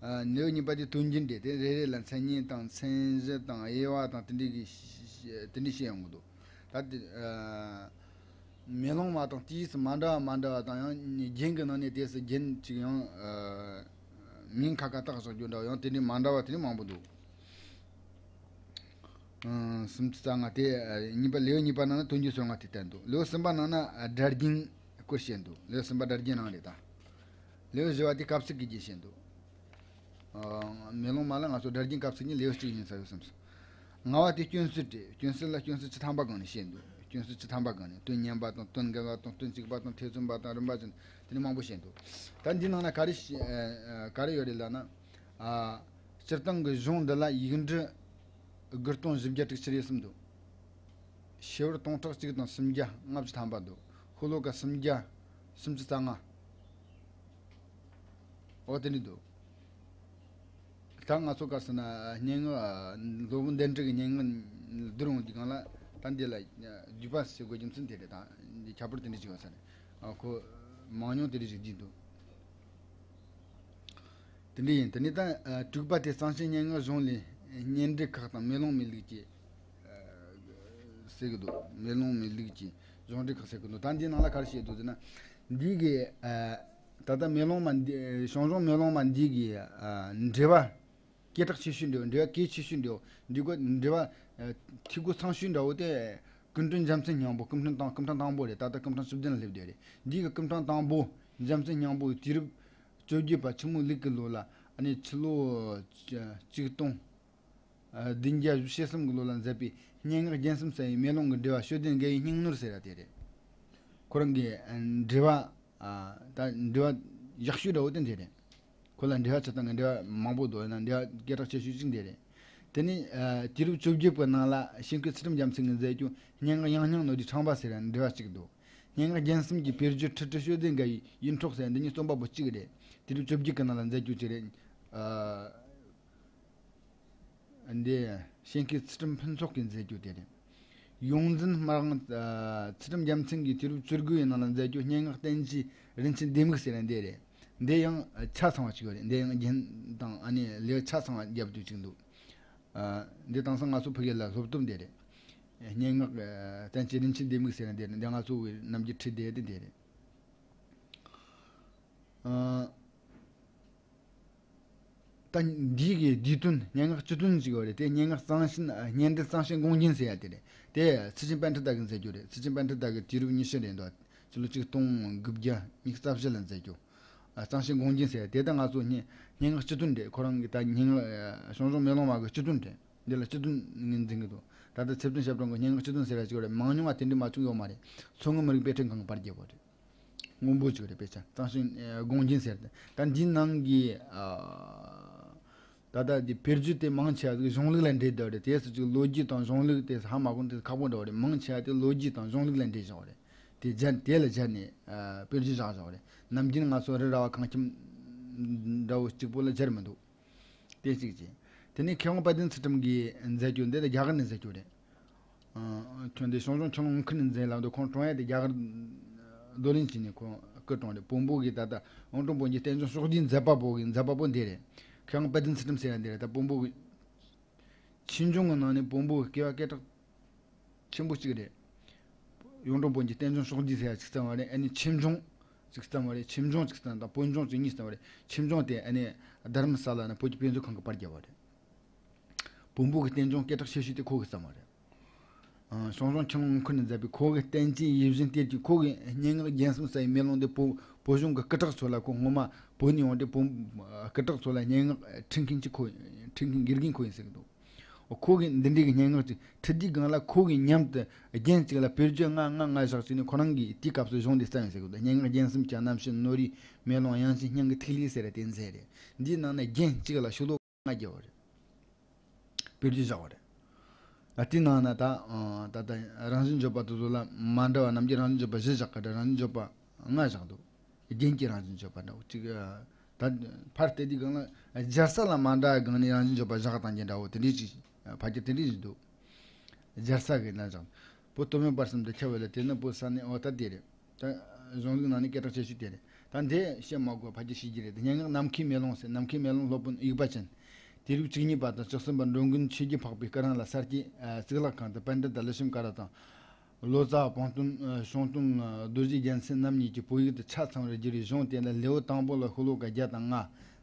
ཨ། ལེའུ་གཉིས་པ་དེ་དོན་རྒྱན་རེད། དེ་རེ་རེ་ལ་མཚན་ཉིད་དང་མཚན་གཞི་དང་དབྱེ་བ་དང་དེ་འདྲའི་གི་དེ་འདྲའི་བཤད་ཡོང་གི་འདུག་ད་དེ། ཨ། མེ་ལོང་མ་དང་དེའི་སུ་མ་འདྲ་བ་མ་འདྲ་བ་དང་། ཡང་རྒྱན་གྱི་ནང་ནས་དེ་སུ་རྒྱན་གཅིག་ཡང་། ཨ། མིང་ཁ་ཁ་བཏགས་བཞག་རྒྱུ་འདྲ་བ། ཡང་དེ་འདྲའི་མ་འདྲ་བ་དེ་འདྲའི་མང་པོ་འདུག་ཨ། སུམ་ཅུ་རྩ་ལྔ་དེ། ཨ། གཉིས་པ། ལེའུ་གཉིས་པ་ནང་ན་དོན་རྒྱན་སོ་ལྔ་དེ་བསྟན་འདུག་ལེའུ་གསུམ་པ་ནང་ན། ཨ། སྒྲ་རྒྱན་སྐོར་བཤད་འདུག་ལེའུ་གསུམ་པ་སྒྲ་རྒྱན་རང་རེད་ད། ལེའུ་བཞི་བ་དེ་གབ་ཚིག་གི་རྒྱན་བཤད་འདུག་ཨ། མེ་ལོང་མ་ལ་ང་ཚོ་སྒྲ་རྒྱན་གབ་ཚིག་གཉིས་ལེའུ་གཅིག་ཡིན་ས་ཡོད་བསམ་སོང་། ལྔ་བ་དེ་སྐྱོན་སྲོལ་རེད། སྐྱོན་སྲོལ་ལ་སྐྱོན་སྲོལ་བཅུ་ཐམ་པ་སྒང་ནས་བཤད་འདུག་སྐྱོན་སྲོལ་བཅུ་ཐམ་པ་སྒང་ནས། དོན་སྙན་པ་དང་། དོན་འགལ་བ་དང་། དོན་གཅིག་པ་དང་། ཐེ་ཚོམ་པ་དང་། རིམ་པ་བཞིན་དེ་ནས་མང་པོ་བཤད་འདུག་ད་འདི་ནང་ན་ག་རེ་བཤད། ཨ། ག་རེ་ཡོད་རེད་ལབ་ན། ཨ། སྤྱིར་བཏང་གི་གཞུང་འདི་ལ་ཡིག་འབྲུ་དགུ་སྟོང་བཞི་བརྒྱ་དྲུག་ཅུ་རེ་གསུམ་འདུག་ཤེལ་བར་སྟོང་ཕྲག་གཅིག་དང་སུམ་བརྒྱ་ལྔ་བཅུ་ཐམ་པ་འདུག་ཤོ་ལོ་ཀ་སུམ་བརྒྱ་སུམ་ཅུ་རྩ་ལྔ། འོ་དེ་འདྲ་འདུག་ད་ང་ཚོ་ག་རེ་ཟེར་ན། སྙན་ངག་སློབ་དཔོན་དཎྜི་གི་སྙན་ངག་བསྡུར་འོང་དུས་སྒང་ལ། ད་འདི་ལ་བསྡུས་པ་ཟེར་དགོས་རྒྱུ་མཚན་དེ་རེད། ད་འདི་ཁྱད་པར་དེ་འདྲ་ཞིག་ཡོད་ས་རེད། ཨ། ཁོ་མང་ཉུང་དེ་འདྲ་ཞིག་བསྡུས་འདུག་དེ་འདྲ་ཡིན། དེ་ནས་ད། ཨ། དྲུག་པ་དེ་གཙང་ཆེན་སྙན་ངག་གཞུང་ལས་སྙན་འགྲེལ་ཁག་དང་། མེ་ལོང་མའི་ལུགས་ཀྱི། ཨ། ཟེར་གི་འདུག་མེ་ལོང་མའི་ལུགས་ཀྱི་གཞུང་འགྲེལ་ཁག་ཟེར་གི་འདུག་ད་འདིའི་ནང་ལ་ག་རེ་བཤད་འདུག་ཟེར་ན། འདི་གི། ཨ། ད་ལྟ་མེ་ལོང་མ་འདི། ཞང་ཞུང་མེ་ལོང་མ་འདི་གི། ཨ། འགྲེལ་པ་སྐད་གྲགས་ཆེ་ཤོས་འདྲ་བོ། འགྲེལ་པ་གལ་ཆེ་ཤོས་འདྲ་བོ། འདི་གོ་འགྲེལ་པ། ཨ། འཐུས་སྒོ་ཚང་ཤོས་འདྲ་བོ་དེ། སྐུ་ཕྲེང་འཇམ་མཚན་སྙིང་པོ། སྐུ་ཕྲེང་དང་། སྐུ་ཕྲེང་དང་པོ་རེད། ད་ལྟ་སྐུ་ཕྲེང་བཅུ་བདུན་ལ་སླེབས་བསྡད་རེད། འདི་གི་སྐུ་ཕྲེང་དང་པོ་འཇམ་མཚན་སྙིང་པོ་དུས་རབས་བཅོ་བརྒྱད་པ་ཆུ་མོ་ལུག་གི་ལོ་ལ། ཨ་ནི་ཕྱི་ལོ་ཆིག་སྟོང་བདུན་བརྒྱ་བཞི་བཅུ་ཞེ་གསུམ་གྱི་ལོ་ལ་མཛད་པའི་སྙན་ངག་རྒྱན་གསུམ་གསལ་བའི་མེ་ལོང་གི་འགྲེལ་པ་ཤོད་ལྡན་དགའ་བའི་སྙིང་ནོར་ཟེར་བ་དེ་རེད། ཁོ་རང་གི་འགྲེལ་པ། ཨ། ད་འགྲེལ་པ་ཡག་ཤོས་འདྲ་བོ་དེ་འདི་རེད། ཁོ་ལ་འགྲེལ་པ་ཆ་ཚང་གི་འགྲེལ་པ་མང་པོ་འདུག་ཡིན་ན་འགྲེལ་པ་སྐད་གྲགས་ཆེ་ཤོས་གཅིག་འདི་རེད། དེ་ནས། ཨ། དུས་རབས་བཅོ་བརྒྱད་པའི་ནང་ལ་ཞིང་ཁུལ་ཚུལ་ཁྲིམས་རྒྱལ་མཚན་གྱིས་མཛད་རྒྱུ་སྙན་ངག་ཡང་སྙིང་ནོར་བུའི་ཕྲེང་བ་ཟེར་བའི་འགྲེལ་པ་གཅིག་འདུག་སྙན་ངག་རྒྱན་གསུམ་གྱི་དཔེར་བརྗོད་ཁྲི་ཁྲི་ཤོད་ལྡན་དགའ་བའི་ཡིད་འཕྲོག་ཟེར་བ་འདི་གཉིས་རྩོམ་པ་པོ་གཅིག་རེད། དུས་རབས་བཅོ་བརྒྱད་ཀྱི་ནང་ལ་མཛད་རྒྱུ་གཅིག་རེད། ཨ། འདི་ཞིང་ཁུལ་ཚུལ་ཁྲིམས་ཕུན་ཚོགས་ཀྱིས་མཛད་རྒྱུ་དེ་རེད། ཡོངས་འཛིན་སྨར་ཁམས་ཚུལ་ཁྲིམས་རྒྱལ་མཚན་གྱི་དུས་རབས་བཅུ་དགུ་ཡི་ནང་ལ་མཛད་རྒྱུ་སྙན་ངག་བསྟན་བཅོས་རིན་ཆེན་ལྡེ་མིག་ཟེར་ཡ་འདི་རེད། འདི་ཡང་ཆ་ཚང་བ་ཞིག་ཡོད་རེད། འདི་ཡང་རྒྱན་དང་ཨ་ནི་ལེའུ་ཆ་ཚང་བ་བརྒྱབ་དུས་ཅིག་འདུག་ཨ། འདི་དེང་སང་ང་ཚོ་ཕ་གི་ལ་སློབ་དེབ་འདི་རེད། སྙན་ངག་བསྟན་བཅོས་རིན་ཆེན་ལྡེ་མིག་ཟེར་ཡ་འདི་རེད། འདི་ང་ཚོ་བོད་ནམ་རྒྱུན་ཁྲིད་བསྡད་དེ་འདི་རེད། ཨ། ད་འདི་གི་བསྡུས་དོན་སྙན་ངག་སྤྱི་དོན་ཅིག་ཡོད་རེད། དེ་སྙན་ངག་གཙང་ཞིང་སྙན་འགྲེལ་གཙང་ཞིང་དགོངས་རྒྱན་ཟེར་ཡ་དེ་རེད། དེ་ཚུལ་ཁྲིམས་པཎྜི་ཏ་གིས་མཛད་རྒྱུ་རེད། ཚུལ་ཁྲིམས་པཎྜི་ཏ་གི་དུས་རབས་ཉི་ཤུ་རེད་འདུག་ཕྱི་ལོ་ཆིག་སྟོང་དགུ་བརྒྱ་ཉི་ཤུ་རྩ་བཞི་ལ་མཛད་རྒྱུ། ཨ། གཙང་ཞིང་དགོངས་རྒྱན་ཟེར་ཡ་དེ་ད་ང་ཚོ་སྙན་སྙན་ངག་སྤྱི་དོན་རེད། ཁོ་རང་གི་ད་སྙན་ངག་ཞང་ཞུང་མེ་ལོང་མ་གི་སྤྱི་དོན་རེད། འདི་ལ་སྤྱི་དོན་ངོས་འཛིན་གྱི་འདུག་ད་ལྟ་ཚེ་བརྟན་ཞབས་དྲུང་གི་སྙན་ངག་སྤྱི་དོན་ཟེར་ཡ་ཅིག་ཡོད་རེད། མང་ཉུང་བ་དེ་འདྲ་མ་བྱུང་ཡོད་མ་རེད། མཚོ་སྔོན་མི་རིགས་དཔེ་སྐྲུན་ཁང་གི་པར་རྒྱབ་པ་རེད། སྔོན་པོ་ཅིག་རེད། དཔེ་ཆ་གཙང་ཞིང་དགོངས་རྒྱན་ཟེར་ཏེ། ད་འདིའི་ནང་གི་ཨ། ད་ལྟ་འདི་བེད་སྤྱོད་དེ་མང་ཆེ་བ་ཞིག་གཞུང་ལུགས་ལ་འབྲེལ་འདུག་རེད། དེ་སུ་ཅིག་ལོ་རྒྱུས་དང་གཞུང་ལུགས་དེ་ཧ་མ་གོ་དེ་ཁག་པོ་འདྲ་བོ་རེད། མང་ཆེ་བ་དེ་ལོ་རྒྱུས་དང་གཞུང་ལུགས་ལ་འབྲེལ་བཞག་པ་རེད། དེ་སྦྱར་དེ་ལ་སྦྱར་ནས་ཨ། བེད་སྤྱོད་བཞག་བཞག་པ་རེད། ནམ་རྒྱུན་ང་ཚོ་རི་ར་བ་ཁང་ཁྱིམ་འདྲ་བོ་གཅིག་པོ་ལ་སྦྱར་མི་འདུག་དེ་གཅིག་བྱས། དེ་ནས་མཁས་དབང་དཔལ་ལྡན་ཚུལ་ཁྲིམས་ཀྱིས་མཛད་རྒྱུ་འདི་ལ་རྒྱ་གར་ནས་མཛད་རྒྱུ་རེད། ཨ། ཁྱོད་འདི་ཞང་ཞུང་ཆོས་ལོངས་ཁུ་ནས་མཛད་ལབ་འདུག་ཁོང་དྲུང་ཡ་དེ་རྒྱ་གར་རྡོར་གླིང་བྱས་ནས་ཁོང་སྐུ་གྲོངས་རེད། བོན་པོ་གི་ད་ལྟ་གཡུང་དྲུང་བོན་གྱི་བསྟན་འབྱུང་ཕྱོགས་བསྡུས་མཛད་པ་པོ་གི་མཛད་པ་པོ་འདི་རེད། མཁས་དབང་དཔལ་ལྡན་ཚུལ་ཁྲིམས་ཟེར་ཡ་འདི་རེད། ད་བོན་པོ་གི་ཆོས་འབྱུང་གི་ནང་ནས་བོན་པོ་གི་སྐྱེ་བ་སྐད་གྲགས་ཆེན་པོ་གཅིག་རེད། གཡུང་དྲུང་བོན་གྱི་བསྟན་འབྱུང་ཕྱོགས་བསྡུས་ཟེར་ཡ་གཅིག་བརྩམས་པ་རེད། ཨ་ནི་ཆོས་འབྱུང་གཅིག་བརྩམས་པ་རེད། ཆོས་འབྱུང་གཅིག་བརྩམས་དང་བོན་འབྱུང་གཅིག་གཉིས་བརྩམས་པ་རེད། ཆོས་འབྱུང་དེ་ཨ་ནི་དྷརྨ་ས་ལ་ན་བོད་ཀྱི་དཔེ་མཛོད་ཁང་གིས་པར་བརྒྱབ་པ་རེད། བོན་པོ་གི་བསྟན་འབྱུང་སྐད་གྲགས་ཆེ་ཤོས་དེ་ཁོ་གིས་བརྩམས་པ་རེད། ཨ། ཞང་ཞུང་ཆོས་ལོངས་ཁུ་ནས་མཛད་པའི་ཁོ་གི་བསྟན་བཅོས་ཡིད་བཞིན་གཏེར་གྱི་ཁོ་གི་སྙན་ངག་རྒྱན་གསུམ་ཟེར་བའི་མེ་ལོང་འདི་བོད་བོད་གཞུང་གི་སྐུ་དྲག་ཚོ་ལ་ཁོ་སྔོན་མ་བོད་ནས་ཡོང་སྟེ་བོད་སྐུ་དྲག་ཚོ་ལ་སྙན་ངག་ཁྲིད་མཁན་གཅིག་ཁོ་ཁྲིད་མཁན་དགེ་རྒན་ཁོ་ཡིན་ཟེར་གི་འདུག་ཁོ་གིས་འདི་འདྲའི་གི་སྙན་ངག་ཅིག་ཁྲིད་དུས་སྒང་ལ་ཁོ་གིས་མཉམ་དུ་རྒྱན་གཅིག་ལ་བེད་སྤྱོད་ལྔ་ལྔ་ལྔ་བཞག་བྱས་ནས་ཁོ་རང་གིས་དེའི་སྐབས་སུ་གཞུང་འདི་བརྩམས་ཡོད་ཟེར་གི་འདུག་སྙན་ངག་རྒྱན་གསུམ་གྱི་རྣམ་བཤད་ནོར་བུའི་མེ་ལོང་དབྱངས་ཅན་སྙན་གྱི་ཐིག་ལེ་ཟེར་བ་དེ་མཛད་རེད། འདིའི་ནང་ན་རྒྱན་གཅིག་ལ་ཤོ་ལོ་ལྔ་བརྒྱབ་པ་རེད། བེད་སྤྱོད་བཞག་པ་རེད། ཨ། དེའི་ནང་ན་ད་ཨ། ད་ལྟ་རང་བཞིན་བརྗོད་པ་དེ་ཚོ་ལ་མ་འདྲ་བ་རྣམས་ཀྱི་རང་བཞིན་བརྗོད་པ་བཞི་བཞག་གི་རེད། རང་བཞིན་བརྗོད་པ་ལྔ་བཞག་འདུག་རྒྱན་གྱི་རང་བཞིན་བརྗོད་པ་འདྲ་བོ་གཅིག་ཨ། ད་ཕར་བལྟས་དུས་སྒང་ལ་སྦྱར་ས་ལ་མ་འདྲ་བའི་སྒང་ནས་རང་བཞིན་བརྗོད་པ་བཞག་བཏང་རྒྱུ་འདྲ་བོ་དེ་འདྲའི་ཅིག་ཕལ་ཆེར་དེ་འདྲའི་ཞིག་འདུག་སྦྱར་ས་གི་རྣམ་གཞག་བོད་སྟོད་སྨད་བར་གསུམ་དུ་ཁྱབ་པ་ལ་དེ་ནི་བོད་ས་ནས་འོ་ད་དེ་རེད། ད་གཞུང་ལུགས་ནང་ནས་སྐད་གྲགས་ཆེ་ཤོས་དེ་རེད། ད་འདི་བཤད་མ་དགོས་ཕལ་ཆེར་ཤེས་ཀྱི་རེད། སྙན་ངག་ནམ་མཁའི་མེ་ལོང་ཟེར། ནམ་མཁའི་མེ་ལོང་སློབ་དཔོན་དབྱུག་པ་ཅན། དུས་རབས་བཅུ་གཉིས་པ་དང་བཅུ་གསུམ་པར་འགྲོ་མགོན་ཆོས་རྒྱལ་འཕགས་པའི་སྐུ་རིང་ལ་ས་སྐྱའི་གཙུག་ལག་ཁང་དུ་པཎྜི་ཏ་ལི་ཤམ་ཀ་ར་དང་། ལོ་ཙཱ་བ་བང་སྟོན་ཞང་སྟོན་རྡོ་རྗེ་རྒྱལ་མཚན་རྣམ་གཉིས་ཀྱིས་བོད་ཡིག་ཏུ་ཆ་ཚང་བར་བསྒྱུར་བའི་གཞུང་དེ་ལ་ལེའུ་དང་པོ་ལ་ཤོ་ལོ་ཀ་བརྒྱ་དང་ལྔ།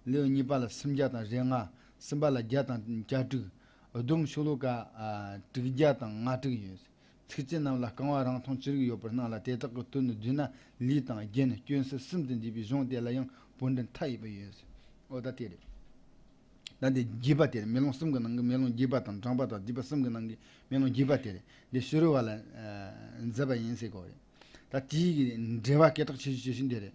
ལེའུ་གཉིས་པ་ལ་སུམ་བརྒྱ་དང་རེ་ལྔ། གསུམ་པ་ལ་བརྒྱ་དང་གྱ་དྲུག་བསྡོམས་ཤོ་ལོ་ཀ་དྲུག་བརྒྱ་དང་ང་དྲུག་ཡོད། ཚིགས་བཅད་རྣམས་ལ་རྐང་བ་རིང་ཐུང་ཅི་རིགས་ཡོད་པར་སྣང་ལ། དེ་དག་གི་དོན་བསྡུས་ན་ལུས་དང་རྒྱན་སྐྱོན་སེལ་གསུམ་དུ་འདུས་པའི་གཞུང་དེ་ལ་ཡང་བོད་འགྲེལ་མཐའ་ཡས་པ་ཡོད། འོ་ད་དེ་རེད། ད་འདི་རྒྱས་པ་དེ་རེད། མེ་ལོང་གསུམ་གྱི་ནང་གི་མེ་ལོང་རྒྱས་པ་དང་དྲངས་པ་དང་བསྡུས་པ་གསུམ་གྱི་ནང་གི་མེ་ལོང་རྒྱས་པ་དེ་རེད། འདི་ཕྱི་རོལ་བ་ལ་མཛད་པ་ཡིན་ཟེར་གོ་རེད། ད་དེའི་གི་འགྲེལ་བ་སྐད་གྲགས་ཆེ་ཤོས་ཆེ་ཤོས་འདི་རེད།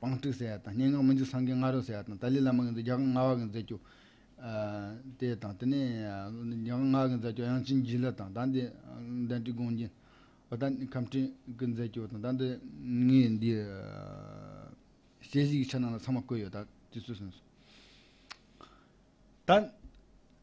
པང་ཏྲིག་ཟེར་ཡ་དང་། སྙན་ངག་མི་འཇིགས་སེང་གེ་ང་རོ་ཟེར་ཡ་དང་། ཏཱ་ལའི་བླ་མ་གི་མཛད་རྒྱལ་དབང་ལྔ་པ་གི་མཛད་རྒྱུ། ཨ། དེ་དང་། དེ་ནས་རྒྱལ་དབང་ལྔ་པ་གི་མཛད་རྒྱུ་དབྱངས་ཅན་རྒྱུད་བླ་དང་། ད་འདི་གདན་འདྲེན་དགོངས་རྒྱན། འོ་ད་ཁམས་ཕྲན་གི་མཛད་རྒྱུ་དང་། ད་འདི་ངས་འདི་ཨ། དཔྱད་གཞིའི་ཆ་ནང་ལ་ཚང་མ་བཀོད་ཡོད། ད་དུས་ཚོད་སོང་སོང་།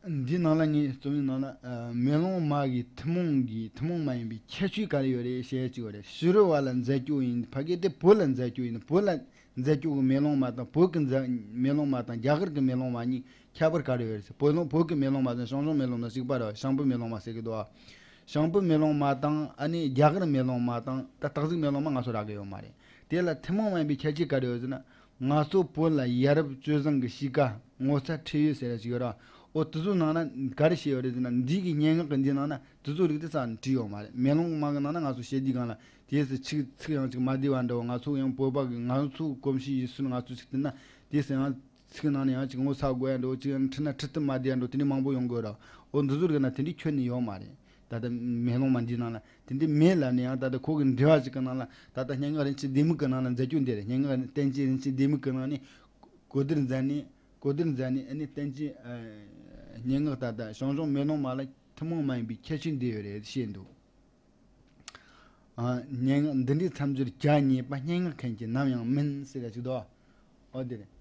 ད་འདི་ནང་ལ་ངས་རྩོམ་ཡིག་ནང་ལ་ཨ། མེ་ལོང་མ་གི་ཐུན་མོང་གི་ཐུན་མོང་མ་ཡིན་པའི་ཁྱད་ཆོས་ག་རེ་ཡོད་རེད་ཞེས་ཅིག་ཡོད་རེད། ཕྱི་རོལ་བ་ལ་མཛད་རྒྱུ་ཡིན། ཕ་གི་དེ་བོད་ལ་མཛད་རྒྱུ་ཡིན། བོད་ལ་མཛད་རྒྱུ་གི་མེ་ལོང་མ་དང་བོད་ཀྱི་མཛད་མེ་ལོང་མ་དང་རྒྱ་གར་གྱི་མེ་ལོང་མ་གཉིས་ཁྱད་པར་ག་རེ་ཡོད་རེད་ཟེར། བོད་ལོང་བོད་ཀྱི་མེ་ལོང་མ་དང་ཞང་ཞུང་མེ་ལོང་དང་གཅིག་པ་རེད། ཞང་བོད་མེ་ལོང་མ་ཟེར་གི་འདུག་ཨ། ཞང་བོད་མེ་ལོང་མ་དང་ཨ་ནི་རྒྱ་གར་མེ་ལོང་མ་དང་ད་སྟག་གཟིག་མེ་ལོང་མ་ང་ཚོ་རག་གི་ཡོད་མ་རེད། དེ་ལ་ཐུན་མོང་མ་ཡིན་པའི་ཁྱད་ཆོས་ག་རེ་ཡོད་ཟེར་ན། ང་ཚོ་བོད་ལ་ཡ་རབས་སྤྱོད་བཟང་གི་གཤིས་ཀ་ངོ་ཚ་ཁྲེལ་ཡོད་ཟེར་ཡ་ཞིག་ཡོད་ར། འོ་དེ་ཚོའི་ནང་ན་ག་རེ་བཤད་ཡོད་རེད་ཟེར་ན། འདི་གི་སྙན་ངག་གི་འདི་ནང་ན་དེ་ཚོའི་རིགས་དེ་རྩ་ནས་བྲིས་ཡོད་མ་རེད། མེ་ལོང་མ་གི་ནང་ན་ང་ཚོ་བཤད་དུས་སྒང་ལ་དེ་སུ་ཚིག་ཚིག་ཡང་ཅིག་མ་བདེ་བ་འདྲ་བོ། ང་ཚོ་ཡང་བོད་པ་གི་ང་ཚོའི་གོམས་གཤིས་ཡིན་ཟེར་ན། ང་ཚོ་ཅིག་བལྟས་ན་དེ་སུ་ཡང་ཚིག་ནང་ནས་ཡང་ཅིག་ངོ་ཚ་དགོས་ཡ་འདྲ་བོ། ཅིག་ཡང་ཁྲིད་ན་ཁྲིད་དུ་མ་བདེ་ཡ་འདྲ་བོ། དེ་འདྲ་མང་པོ་ཡོང་གི་ཡོད་ར། འོ་འདི་ཚོའི་རིགས་ན་དེ་འདྲའི་ཁྱོན་ནས་ཡོད་མ་རེད། ད་ལྟ་མེ་ལོང་མ་འདིའི་ནང་ལ་དེ་འདྲའི་མེད་ལབ་ནས་ཡང་ད་ལྟ་ཁོ་གི་འགྲེལ་བ་ཞིག་གི་ནང་ལ། ད་ལྟ་སྙན་ངག་རིན་ཆེན་ལྡེ་མིག་གི་ནང་ལ་མཛད་རྒྱུ་འདི་རེད། སྙན་ངག་བསྟན་བཅོས་རིན་ཆེན་ལྡེ་མིག་གི་ནང་ནས་གོ་བསྡུར་མཛད་ནས་གོ་བསྡུར་མཛད་ནས་ཨ་ནི་བསྟན་བཅོས་ཨ། སྙན་ངག་ད་ལྟ་ཞང་ཞུང་མེ་ལོང་མ་ལ་ཐུན་མོང་མ་ཡིན་པའི་ཁྱད་ཆོས་འདི་ཡོད་རེད་བཤད་འདུག་ཨ། སྙན་ངག་འདི་འདྲའི་མཚམས་སྦྱོར་བྱ་ཉེས་པ་སྙན་ངག་མཁན་གྱི་ནམ་ཡང་མིན་ཟེར་ཡ་ཞིག་འདུག་འོ་དེ་རེད།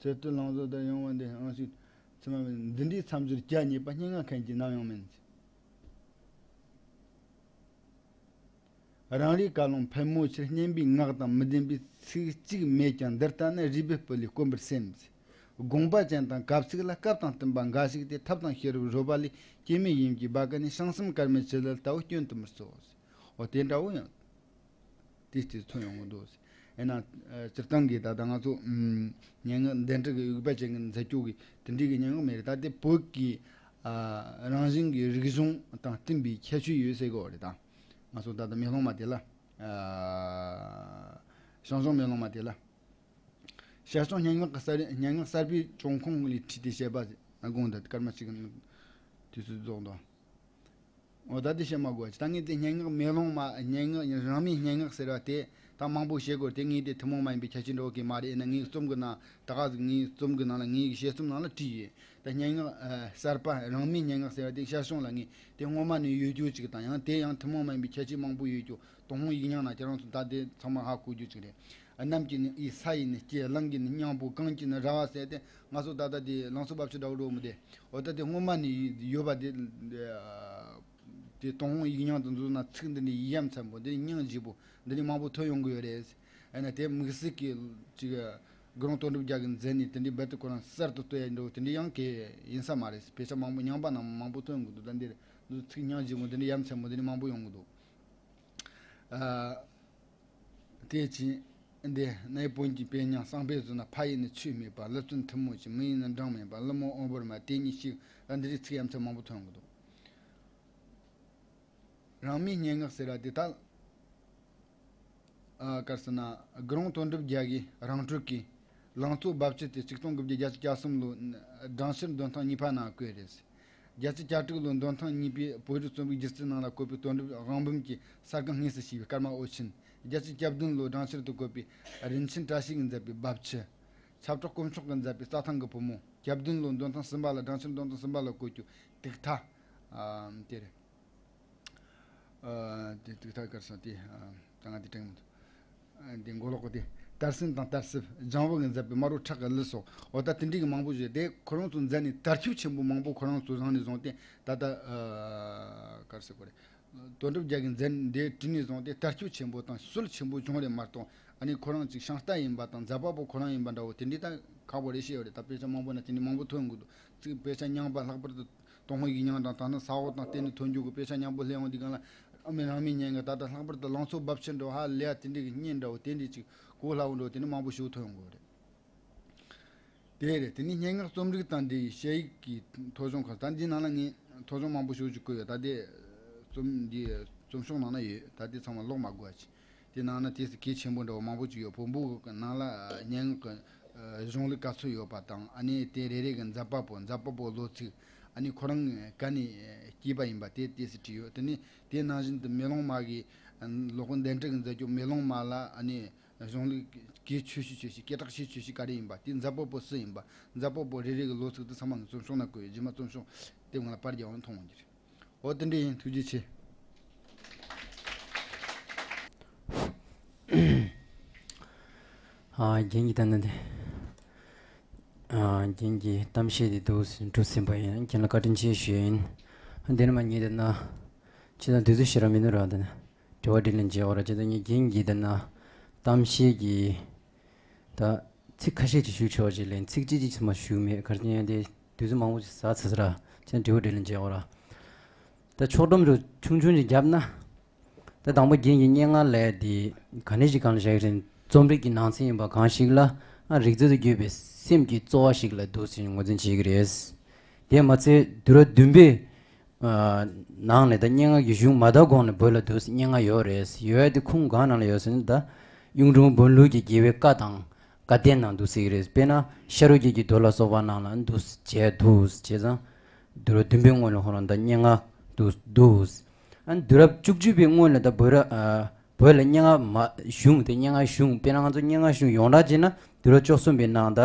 ཚེ་སྟོད་ལང་ཚོ་དང་ཡོང་བ་འདི་ཨང་ཞིག་ཚང་མ་འདི་འདྲའི་མཚམས་སྦྱོར་བཅའ་ཉེས་པ་སྙན་ངག་མཁན་གྱིས་ནམ་ཡང་མིན། རང་རེའི་བཀའ་ལུང་ཕལ་མོ་ཆེར་སྙན་པའི་ངག་དང་མི་ལྡན་པའི་ཚིག་གཅིག་མེད་ཀྱང་། འདི་ལྟ་ན་རུས་པའི་སྤུ་ལས་དཀོན་པར་སེམས། དགོངས་པ་ཅན་དང་གབ་ཚིག་ལ། སྐབས་དང་བསྟུན་པ་འགའ་ཞིག་སྟེ། ཐབས་དང་ཤེས་རབ་རོལ་པ་ལས། སྐྱེ་མེད་ཡིན་གྱི་བ་ཀ་ནས། བྱང་སེམས་དཀར་མོའི་ཆུ་ལ་ལྟ་བུ་སྐྱོན་དུ་མི་བརྩི་བ། འོ་དེ་འདྲ་བོ་ཡང་། དེ་ལྟར་ཐོན་ཡོང་གི་འདུག་ཨེ་ན། ཨ། སྤྱིར་བཏང་གི་ད་ལྟ་ང་ཚོ་ཨམ། སྙན་ངག་འདན་དྲུག་གི་འུག་པ་ཅན་གྱི་མཛད་སྤྱོད་ཀྱི་དེ་འདྲའི་གི་སྙན་ངག་མེད་རེད། ད་དེ་བོད་ཀྱི། ཨ། རང་བཞིན་གྱི་རིག་གཞུང་དང་བསྟུན་པའི་ཁྱད་ཆོས་ཡོད་ཟེར་གི་ཡོད་རེད། ད་ང་ཚོ་ད་ལྟ་མེ་ལོང་མ་དེ་ལ། ཨ། ཞང་ཞུང་མེ་ལོང་མ་དེ་ལ། ཞང་ཞུང་སྙན་ངག་གི་གསར། སྙན་ངག་གསར་པའི་བྱུང་ཁུངས་ལས་བྲིས་ཏེ་བཤད་པ་ཟེར་ན་དགོངས་འདུག་སྐར་མ་གཅིག་གི་དུས་ཚོད་རྫོགས་འདུག་འོ་ད་དེ་བཤད་མ་དགོས། ད་ངས་དེ་སྙན་ངག་མེ་ལོང་མ། སྙན་ངག་རང་མོས་སྙན་ངག་ཟེར་བ་དེ་ད་མང་པོ་བཤད་དགོས། དེ་ངས་དེ་ཐུན་མོང་མ་ཡིན་པའི་ཁྱད་ཆོས་འདྲ་བོ་གི་མ་རེད། ཡིན་ན་ངའི་རྩོམ་གི་ནང་། ད་ག་ཟིག་ངའི་རྩོམ་གི་ནང་ལ། ངའི་བཤད་རྩོམ་ནང་ལ་བྲིས་ཡོད། ད་སྙན་ངག་ཨ། གསར་པ་རང་མོས་སྙན་ངག་ཟེར་བ་དེ་ཞང་ཞུང་ལ་ངས་དེ་སྔོན་མ་ནས་ཡོད་རྒྱུ་ཅིག་དང་། ཡང་དེ་ཡང་ཐུན་མོང་མ་ཡིན་པའི་ཁྱད་ཆོས་མང་པོ་ཡོད་རྒྱུ། ཏུན་ཧོང་ཡིག་རྙིང་ནང་ཁྱེད་རང་ཚོ་ད་དེ་ཚང་མ་ཧ་གོ་རྒྱུ་ཅིག་རེད། ཨ། གནམ་གྱི་ནི་འོད། ས་ཡི་ནི་སྐྱེ། རླུང་གི་ནི་སྙིང་པོ། གངས་ཀྱི་ནི་ར་བ་ཟེར་ཏེ། ང་ཚོ་ད་ལྟ་དེ་ལང་ཚོ་རྦབ་ཆུ་འདྲ་བོ་འགྲོ་མི་དེ། འོ་ད་དེ་སྔོན་མ་ནས་ཡོད་པ་དེ། དེ་ཏུན་ཧོང་ཡིག་རྙིང་དུ་འཛུལ་ན་ཚིག་འདི་འདྲའི་ཡ་མཚན་པོ། འདི་འདྲའི་སྙིང་རྗེ་པོ། འདི་འདྲའི་མང་པོ་ཐོན་ཡོང་གི་ཡོད་རེད། ཨ་ནི་དེ་དམིགས་བསལ་གྱི་ཅིག་དགེ་སློང་དོན་གྲུབ་རྒྱལ་གྱི་མཛད་ནས་དེ་འདྲའི་རྦད་དེ་ཁོ་རང་གསར་དུ་བཏོད་ཡ་འདྲ་བོ་དེ་འདྲའི་ཡང་གི་ཡིན་ས་མ་རེད། དཔེ་ཆ་མང་པོ། རྙིང་པ་ནང་མང་པོ་ཐོན་གི་འདུག་ད་འདིར་འདི་ཚིག་སྙིང་རྗེ་མོ་འདི་འདྲའི་ཡ་མཚན་པོ་འདི་འདྲའི་མང་པོ་ཡོང་གི་འདུག་ཨ། དེ་ཕྱིན་འདི་ནའི་བོན་གྱི་དཔེ་རྙིང་གསང་སྤེལ་བཟོས་ན། ཕ་ཡིས་ནི་ཆོས་སྨྲས་པ། ཀླུ་བཙན་ཐུ་མི་ཆེ། མི་ཡིས་ནི་འབྲིང་མེད་པ། ཀླུ་མོ་འོམ་བུར་མ། དེ་གཉིས་ཤིག་ཨ། འདི་རིགས་ཚིག་ཡ་མཚན་མང་པོ་ཐོན་གི་འདུག་རང་མོས་སྙན་ངག་ཟེར་བ་དེ་ད། ཨ། ག་རེ་ཟེར་ན། དགེ་སློང་དོན་གྲུབ་རྒྱལ་གྱིས་རང་གྲོལ་གྱི་ལང་ཚོ་རྦབ་ཆུ་དེ་ཆིག་སྟོང་དགུ་བརྒྱ་བརྒྱད་ཅུ་གྱ་གསུམ་ལོ་སྦྲང་ཆར་འདོན་ཐེངས་གཉིས་པ་ནང་བཀོད་རེད། བརྒྱད་ཅུ་གྱ་དྲུག་ལོ་འདོན་ཐེངས་གཉིས་པའི་བོད་རིགས་རྩོམ་རིག་སྒྱུ་རྩལ་ནང་ལ་བཀོད་པའི་དོན་གྲུབ་དབང་འབུམ་གྱི་གསར་ཁང་དངོས་སུ་ཞུགས་པའི་སྐར་མ་འོད་ཆེན། བརྒྱད་ཅུ་གྱ་བདུན་ལོ་སྦྲང་ཆར་དུ་བཀོད་པའི་རིན་ཆེན་བཀྲ་ཤིས་ཀྱིས་མཛད་པའི་རྦབ་ཆུ། ཆབ་བྲག་དཀོན་མཆོག་གིས་མཛད་པའི་རྩྭ་ཐང་གི་བུ་མོ། གྱ་བདུན་ལོ་འདོན་ཐེངས་གསུམ་པ་ལ། སྦྲང་ཆར་འདོན་ཐེངས་གསུམ་པ་ལ་བཀོད་རྒྱུ་དུག་མཐའ། ཨ། དེ་རེད། ཨ། དེ་དུག་མཐའ་ག་རེ་ཟེར་དེ། ཨ། ད་ང་དེ་དྲན་མི་འདུག་ཨ། དེ་མགོ་ལོག་གི་དེ། དར་སྲིན་དང་དར་སྲིབ། ལྗང་བུ་གིས་མཛད་པའི་དམར་པོ་ཁྲག་གི་ལི་སོགས། འོ་ད་དེ་འདྲའི་གི་མང་པོ་ཞིག་དེ་ཁོ་རང་ཚོ་མཛད་ནས་དར་ཁྱབ་ཆེན་པོ་མང་པོ་ཁོ་རང་ཚོ་བཟུང་ནས་བཟུང་སྟེ། ད་ལྟ། ཨ། ག་རེ་ཟེར་དགོས་རེད། དོན་གྲུབ་རྒྱལ་གྱི་མཛད་འདི་བྲིས་ནས་བཟུང་སྟེ་དར་ཁྱབ་ཆེན་པོ་དང་སྲོལ་ཆེན་པོ་བྱུང་རེད་མ་གཏོགས། ཨ་ནི་ཁོ་རང་ཅིག་ཤིང་རྟ་ཡིན་པ་དང་མཛད་པ་པོ་ཁོ་རང་ཡིན་པ་འདྲ་བོ་དེ་འདྲའི་ད་ཁག་པོ་རེད་བཤད་ཡོད་རེད། ད་དཔེ་ཆ་མང་པོ་ན་དེ་འདྲའི་མང་པོ་ཐོན་གི་འདུག་ཚིག་དཔེ་ཆ་རྙིང་པ། ལྷག་པར་དུ་ཏུན་ཧོང་ཡིག་རྙིང་དང་། ད་ནི་ས་འོག་དང་བསྟུན་ནས་ཐོན་རྒྱུ་གི་དཔེ་ཆ་མཉམ་པོ་ལྷན་ཡོང་དུས་སྒང་ལ། ཨ་མའི་རང་མོས་སྙན་ངག་ད་ལྟ་ལྷག་པར་དུ་ལང་ཚོ་རྦབ་ཆུ་འདྲ་བོ་ཧ་ལས་ཡ་དེ་འདྲའི་གི་སྙན་འདྲ་བོ། དེ་འདྲའི་ཅིག་གོ་སླ་བོ་འདྲ་བོ་དེ་འདྲའི་མང་པོ་ཞིག་ཐོན་ཡོང་གི་རེད། དེ་རེད། དེ་ནས་སྙན་ངག་རྩོམ་རིག་དང་འབྲེལ་བའི་དཔྱད་ཡིག་གི་ཐོ་གཞུང་ཁག་ད་འདིའི་ནང་ལ་ངས་ཐོ་གཞུང་མང་པོ་ཞིག་ཅིག་བཀོད་ཡོད། ད་དེ་རྩོམ་འདི་རྩོམ་ཤོག་ནང་ན་ཡོད། ད་དེ་ཚང་མ་ཀློག་མ་དགོས་པ་ཅིག་དེ་ནང་ན་དེ་སུ་གལ་ཆེན་པོ་འདྲ་བོ་མང་པོ་ཅིག་ཡོད། བོན་པོ་གི་ནང་ལ་སྙན་ངག་གི་གཞུང་ལུགས་ག་ཚོད་ཡོད་པ་དང་། ཨ་ནི་དེ་རེ་རེ་གི་མཛད་པ་པོ། མཛད་པ་པོ་ལོ་ཚིགས། ཨ་ནི་ཁོ་རང་ག་ནས་སྐྱེས་པ་ཡིན་པ་དེ་དེ་སུ་བྲིས་ཡོད། དེ་ནས་དེ་ནང་བཞིན་དུ་མེ་ལོང་མ་གི་ལོ་ཀོ་འདན་དྲུག་གིས་མཛད་རྒྱུ་མེ་ལོང་མ་ལ། ཨ་ནི་གཞུང་ལུགས་གལ་ཆེ་ཤོས་ཆེ་ཤོས། སྐད་གྲགས་ཆེ་ཤོས་ཆེ་ཤོས་ག་རེ་ཡིན་པ། དེ་མཛད་པ་པོ་སུ་ཡིན་པ། མཛད་པ་པོ་རེ་རེ་གི་ལོ་ཚིགས་དེ་ཚང་མ་ངས་རྩོམ་ཤོག་ན་བཀོད་ཡོད། རྗེས་མ་རྩོམ་ཤོག་དེ་སྔོན་ལ་པར་རྒྱག་ཡོང་མཐོང་འོང་གི་རེད། འོ་དེ་འདྲ་ཡིན། ཐུགས་རྗེ་ཆེ། ཨ། རྒན་གྱིས་ད་ནི་དེ། ཨ། རྒན་གྱིས་གཏམ་བཤད་དེ་འདུག་སེ་གྲུབ་ཟིན་པ་ཡིན། རྒན་ལ་བཀའ་དྲིན་ཆེ་ཞུ་ཡིན། དེ་ནས་མ་ངས་དེ་ན་ཁྱེད་དང་དུས་ཚོད་ཞེ་དྲག་མི་འདུག་ར། དེ་ན་དྲི་བ་དྲིས་ལན་བྱེད་འོ་ར། ཁྱེད་དང་ངས་རྒན་གྱིས་དེ་ན་གཏམ་བཤད་ཀྱི་ད་ཚིག་ཁ་ཤས་ཅིག་ཞུ་ཆོག་ཅིག་ལན། ཚིག་གཅིག་གཅིག་ཙམ་མ་ཞུ་མེད། ག་རེ་ཡིན་ཏེ་དུས་ཚོད་མང་པོ་ཞིག་ཟ་ཚར་ཟེར་ར། ཁྱེད་དྲི་བ་དྲིས་ལན་བྱེད་འོ་ར། ད་ཕྱོགས་སྒྲོམ་རུ་ཆུང་ཆུང་ཅིག་བརྒྱབ་ན། ད་དང་པོ་རྒན་གྱི་སྙན་ངག་ལས་དེ་ག་ནས་ཅིག་གང་ལ་བཞག་གི་རེད། རྩོམ་རིག་གི་ནང་ཚན་ཡིན་པ་གང་ཞིག་ལ། ཨ། རིག་རྩལ་དུ་གྱུར་པའི་སེམས་ཀྱི་རྩོལ་བ་ཞིག་ལ་འདུག་སེ་ངོས་འཛིན་བྱེད་ཀྱི་རེད། དེ་མ་ཚད་དུས་རབས་བདུན་པའི་ནང་ནས་ད་སྙན་ངག་གི་གཞུང་མ་དར་གོང་ནས་བོད་ལ་འདུག་སེ་སྙན་ངག་ཡོད་རེད། ཡོད་ཡ་དེ་ཁུངས་གང་ནང་ལ་ཡོད་ཟེར་ན། ད་གཡུང་དྲུང་བོན་ལུགས་ཀྱི་རྒྱལ་བའི་བཀའ་དང་བཀའ་བསྟན་ནང་འདུག་སེ་རེད། དཔེར་ན་ཤ་རུས་རྒྱལ་གྱི་མདོ་ལ་སོགས་པ་ནང་ལ་འདུག་སེ་བྱས་འདུག་སེ་བྱས་ཙང་། དུས་རབས་བདུན་པའི་སྔོན་ལ་ཁོ་རང་ད་སྙན་ངག་འདུག་འདུག་ཨ་ནི་དུས་རབས་བཅུ་གཅིག་པའི་སྔོན་ལ་ད་བོད་ར། ཨ། བོད་ལ་སྙན་ངག་མ་གཞུང་དེ། སྙན་ངག་གཞུང་། དཔེར་ན་ང་ཚོ་སྙན་ངག་གཞུང་ཡོངས་གྲགས་བྱས་ན་དུས་རབས་བཅུ་གསུམ་པའི་ནང་ད།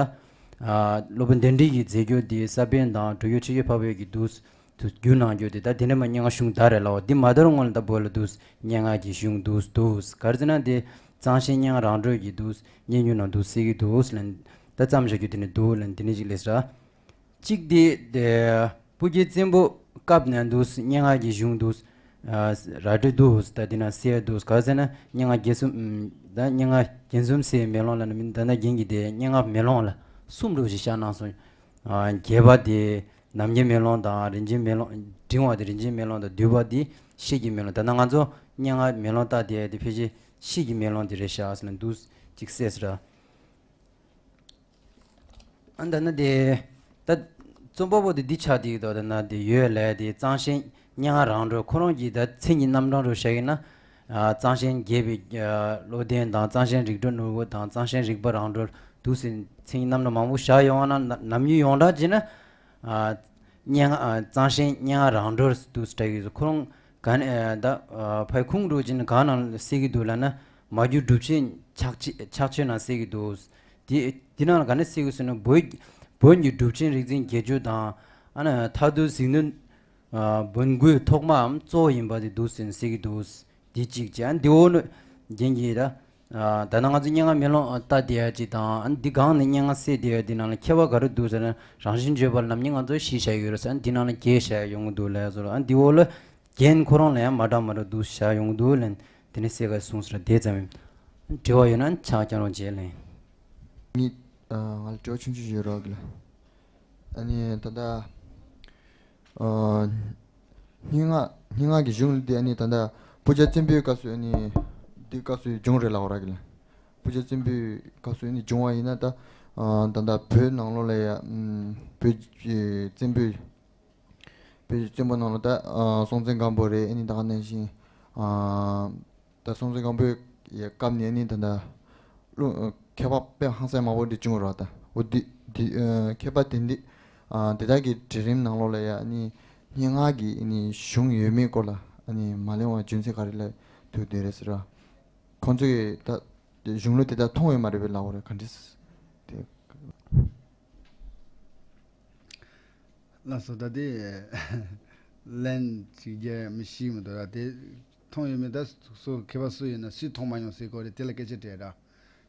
ཨ། སློབ་དཔོན་དཎྜི་ཡིས་མཛད་རྒྱུ་དེ་ས་པཎ་དང་གྲུབ་ཡུལ་ཆོས་རྒྱལ་འཕགས་པའི་གི་འདུག་འདུག་བསྒྱུར་གནང་རྒྱུ་དེ། ད་དེ་འདྲ་མ་སྙན་ངག་གཞུང་དར་རེད་ལབ་པ་འདི་མ་དར་སྔོན་ལ་ད་བོད་ལ་འདུག་སྙན་ངག་གི་གཞུང་འདུག་འདུག་ག་རེ་ཟེར་ན་དེ་གཙང་གཞས་སྙན་ངག་རང་གྲོལ་གྱི་འདུག་སྙན་བརྒྱུད་ནང་འདུག་སེ་གི་འདུག་ལབ། ད་བརྩམས་བཞག་རྒྱུ་དེ་ནི་འདུག་ལབ། དེ་ནི་ཅིག་ལས་ཟེར། གཅིག་དེ་དེ་སྤུ་རྒྱལ་བཙན་པོ་སྐབས་ནས་འདུག་སྙན་ངག་གི་གཞུང་འདུག་ཨ་ར་སྤྲོད་འདུག་ད་འདི་ན་གསལ་འདུག་ག་ཟེར་ན་སྙན་ངག་རྒྱལ་གསུམ་ད་སྙན་ངག་རྒྱན་གསུམ་ཟེར་མེ་ལོང་ལ་ནི་མི་ད་ལྟ་རྒན་གྱིས་དེ་སྙན་ངག་མེ་ལོང་ལ་གསུམ་རུ་ཞིག་བཞག་གནང་སོང་། ཨ་རྒྱས་པ་དེ་ནམ་མཁའི་མེ་ལོང་དང་རིན་ཆེན་མེ་ལོང་། འབྲིང་བ་དེ་རིན་ཆེན་མེ་ལོང་དང་བསྡུས་པ་དེ་ཤེལ་གྱི་མེ་ལོང་། ད་ལྟ་ང་ཚོ་སྙན་ངག་མེ་ལོང་ལྟ་དེ་དེ་ཕལ་ཆེར་ཤེལ་གྱི་མེ་ལོང་དེ་རེད་ཤག་ཟེར་ན་འདུག་ཅིག་གསལ་ཟེར། ཨ་ད་ནི་དེ་ད་རྩོམ་པ་པོ་དེ་འདི་ཆགས་བསྡད་ཀྱི་འདུག་ད་ནི་དེ་ཡོད་ལས་དེ་གཙང་གཤེན་སྙན་ངག་རང་གྲོལ། ཁོ་རང་གི་ད་མཚན་གྱི་རྣམ་གྲངས་རུ་བཤད་ཡིན་ན། ཨ་གཙང་གཤེན་རྒྱས་པའི་ཨ་བློ་ལྡན་དང་། གཙང་གཤེན་རིག་གྲོལ་ནོར་བུ་དང་། གཙང་གཤེན་རིག་པ་རང་གྲོལ་འདུག་ཟེར་མཚན་གྱི་རྣམ་གྲངས་མང་པོ་བཞག་ཡོང་བ་ན་ན་ནམ་རྒྱུན་ཡོངས་གྲགས་བྱས་ན། ཨ་སྙན་ངག་ཨ་གཙང་གཤེན་སྙན་ངག་རང་གྲོལ་འདུག་ཟེར་གྱི་ཡོད། ཁོ་རང་ག་ནས་ཨ་ད་ཨ་ཕའི་ཁུངས་རུ་བྱས་ན་གང་ནང་གསལ་གྱི་འདུག་ལབ་ན། མ་གྱུར་གྲུབ་ཆེན་ཕྱག་ཕྱིད་ཕྱག་མཆོད་ནང་གསལ་གྱི་འདུག་དེ་དེ་ནང་ལ་ག་ནས་གསལ་གྱི་ཟེར་ན། བོད་བོད་ཀྱི་གྲུབ་ཆེན་རིག་འཛིན་དགེ་བཅུ་དང་། ཨ་ནི་མཐའ་འདུལ་ཟིལ་གནོན་ཨ་བོན་སྐུའི་ཐོག་མའམ་གཙོ་བོ་ཡིན་པ་དེ་འདུག་ཟེར་ན་གསལ་གྱི་འདུག་དེ་གཅིག་བྱས། ཨ་འདི་འོག་ནས་རྒན་གྱིས་ད་ཨ་ད་ནང་ང་ཚོ་སྙན་ངག་མེ་ལོང་ལྟ་བསྡད་ཡ་གཅིག་དང་། ཨ་འདི་སྒང་ནས་སྙན་ངག་གསལ་བསྡད་ཡ་འདི་ནང་ལ་ཁྱད་པར་ག་རེ་འདུག་ཟེར་ན། རང་བཞིན་བརྗོད་པ་ལ་ནམ་རྒྱུན་ང་ཚོ་གཞི་བཞག་ཡོད་རེད་ཟེར། ཨ་འདི་ནང་ལ་རྒྱས་བཞག་ཡ་ཡོང་གི་འདུག་ལབ་ཡ་ཟེར་རོ། ཨ་འདི་འོག་ལ་རྒན་ཁོ་རང་ལ་ཡང་མ་འདྲ་མ་འདྲ་འདུག་བཞག་ཡོང་གི་འདུག་ལབ་དེ་ནས་གསལ་ཁ་གསུངས་ཟེར། དེ་ཙམ་ཡིན། དྲི་བ་ཡོད་ན་ཕྱག་རྐྱང་རོགས་བྱེད་ལན། ངས་ཨ་ང་ལ་དྲི་བ་ཆུང་ཆུང་ཞིག་ཡོད་རོགས་གི་ལ། ཨ་ནི་ད་ལྟ་ཨ་སྙན་ངག་སྙན་ངག་གི་གཞུང་འདི་ཨ་ནི་ད་ལྟ་སྤུ་རྒྱལ་བཙན་པོའི་སྐབས་སུ་ཨ་ནི་འདི་སྐབས་སུ་བྱུང་རེད་ལབ་ར་གི་ལ། སྤུ་རྒྱལ་བཙན་པོའི་སྐབས་སུ་ཨ་ནི་བྱུང་བ་ཡིན་ན་ད་ཨ་ད་ལྟ་བོད་ནང་ལོགས་ལ་ཡ་ཨམ་བོད་ཀྱི་བཙན་པོའི་བོད་ཀྱི་བཙན་པོ་ནང་ལ་ད་ཨ་སྲོང་བཙན་སྒམ་པོ་རེད། ཨ་ནི་ད་ག་ནང་བཞིན་ཨ་ད་སྲོང་བཙན་སྒམ་པོའི་ཡ་སྐབས་ནས་ཨ་ནི་ད་ད་ལོ་ཁྱད་པར་དཔེ་ཧང་སང་མང་པོ་འདི་བྱུང་ར། ད་འོ་འདི་འདི་ཨ་ཁྱད་པར་དེ་འདི་ཨ་དེ་དག་གི་གྲལ་རིམ་ནང་ལོགས་ལ་ཡ་ཨ་ནི་སྙན་ངག་གི་ཨ་ནི་གཞུང་ཡོད་མེད་སྐོར་ལ་ཨ་ནི་མ་གླེང་བ་རྒྱུ་མཚན་ག་རེ་ལ་ཐུག་བསྡད་རེད་ཟེར་ར། ཁོང་ཚོས་ད་གཞུང་ལུགས་དེ་དག་མཐོང་ཡོད་མ་རེད་པས་ལབ་པ་རེད། ག་འདྲས་དེ། ལགས་སོ། ད་དེ་ལན་ཅིག་རྒྱག་མི་ཤེས་མི་འདུག་ར། དེ་མཐོང་ཡོད་མེད་ད་སོ་མཁས་པ་སུ་ཡིན་ན་སུས་མཐོང་མ་མྱོང་ཟེར་གོ་རེད། དེ་ལ་སྐད་ཆ་དྲིས་ར།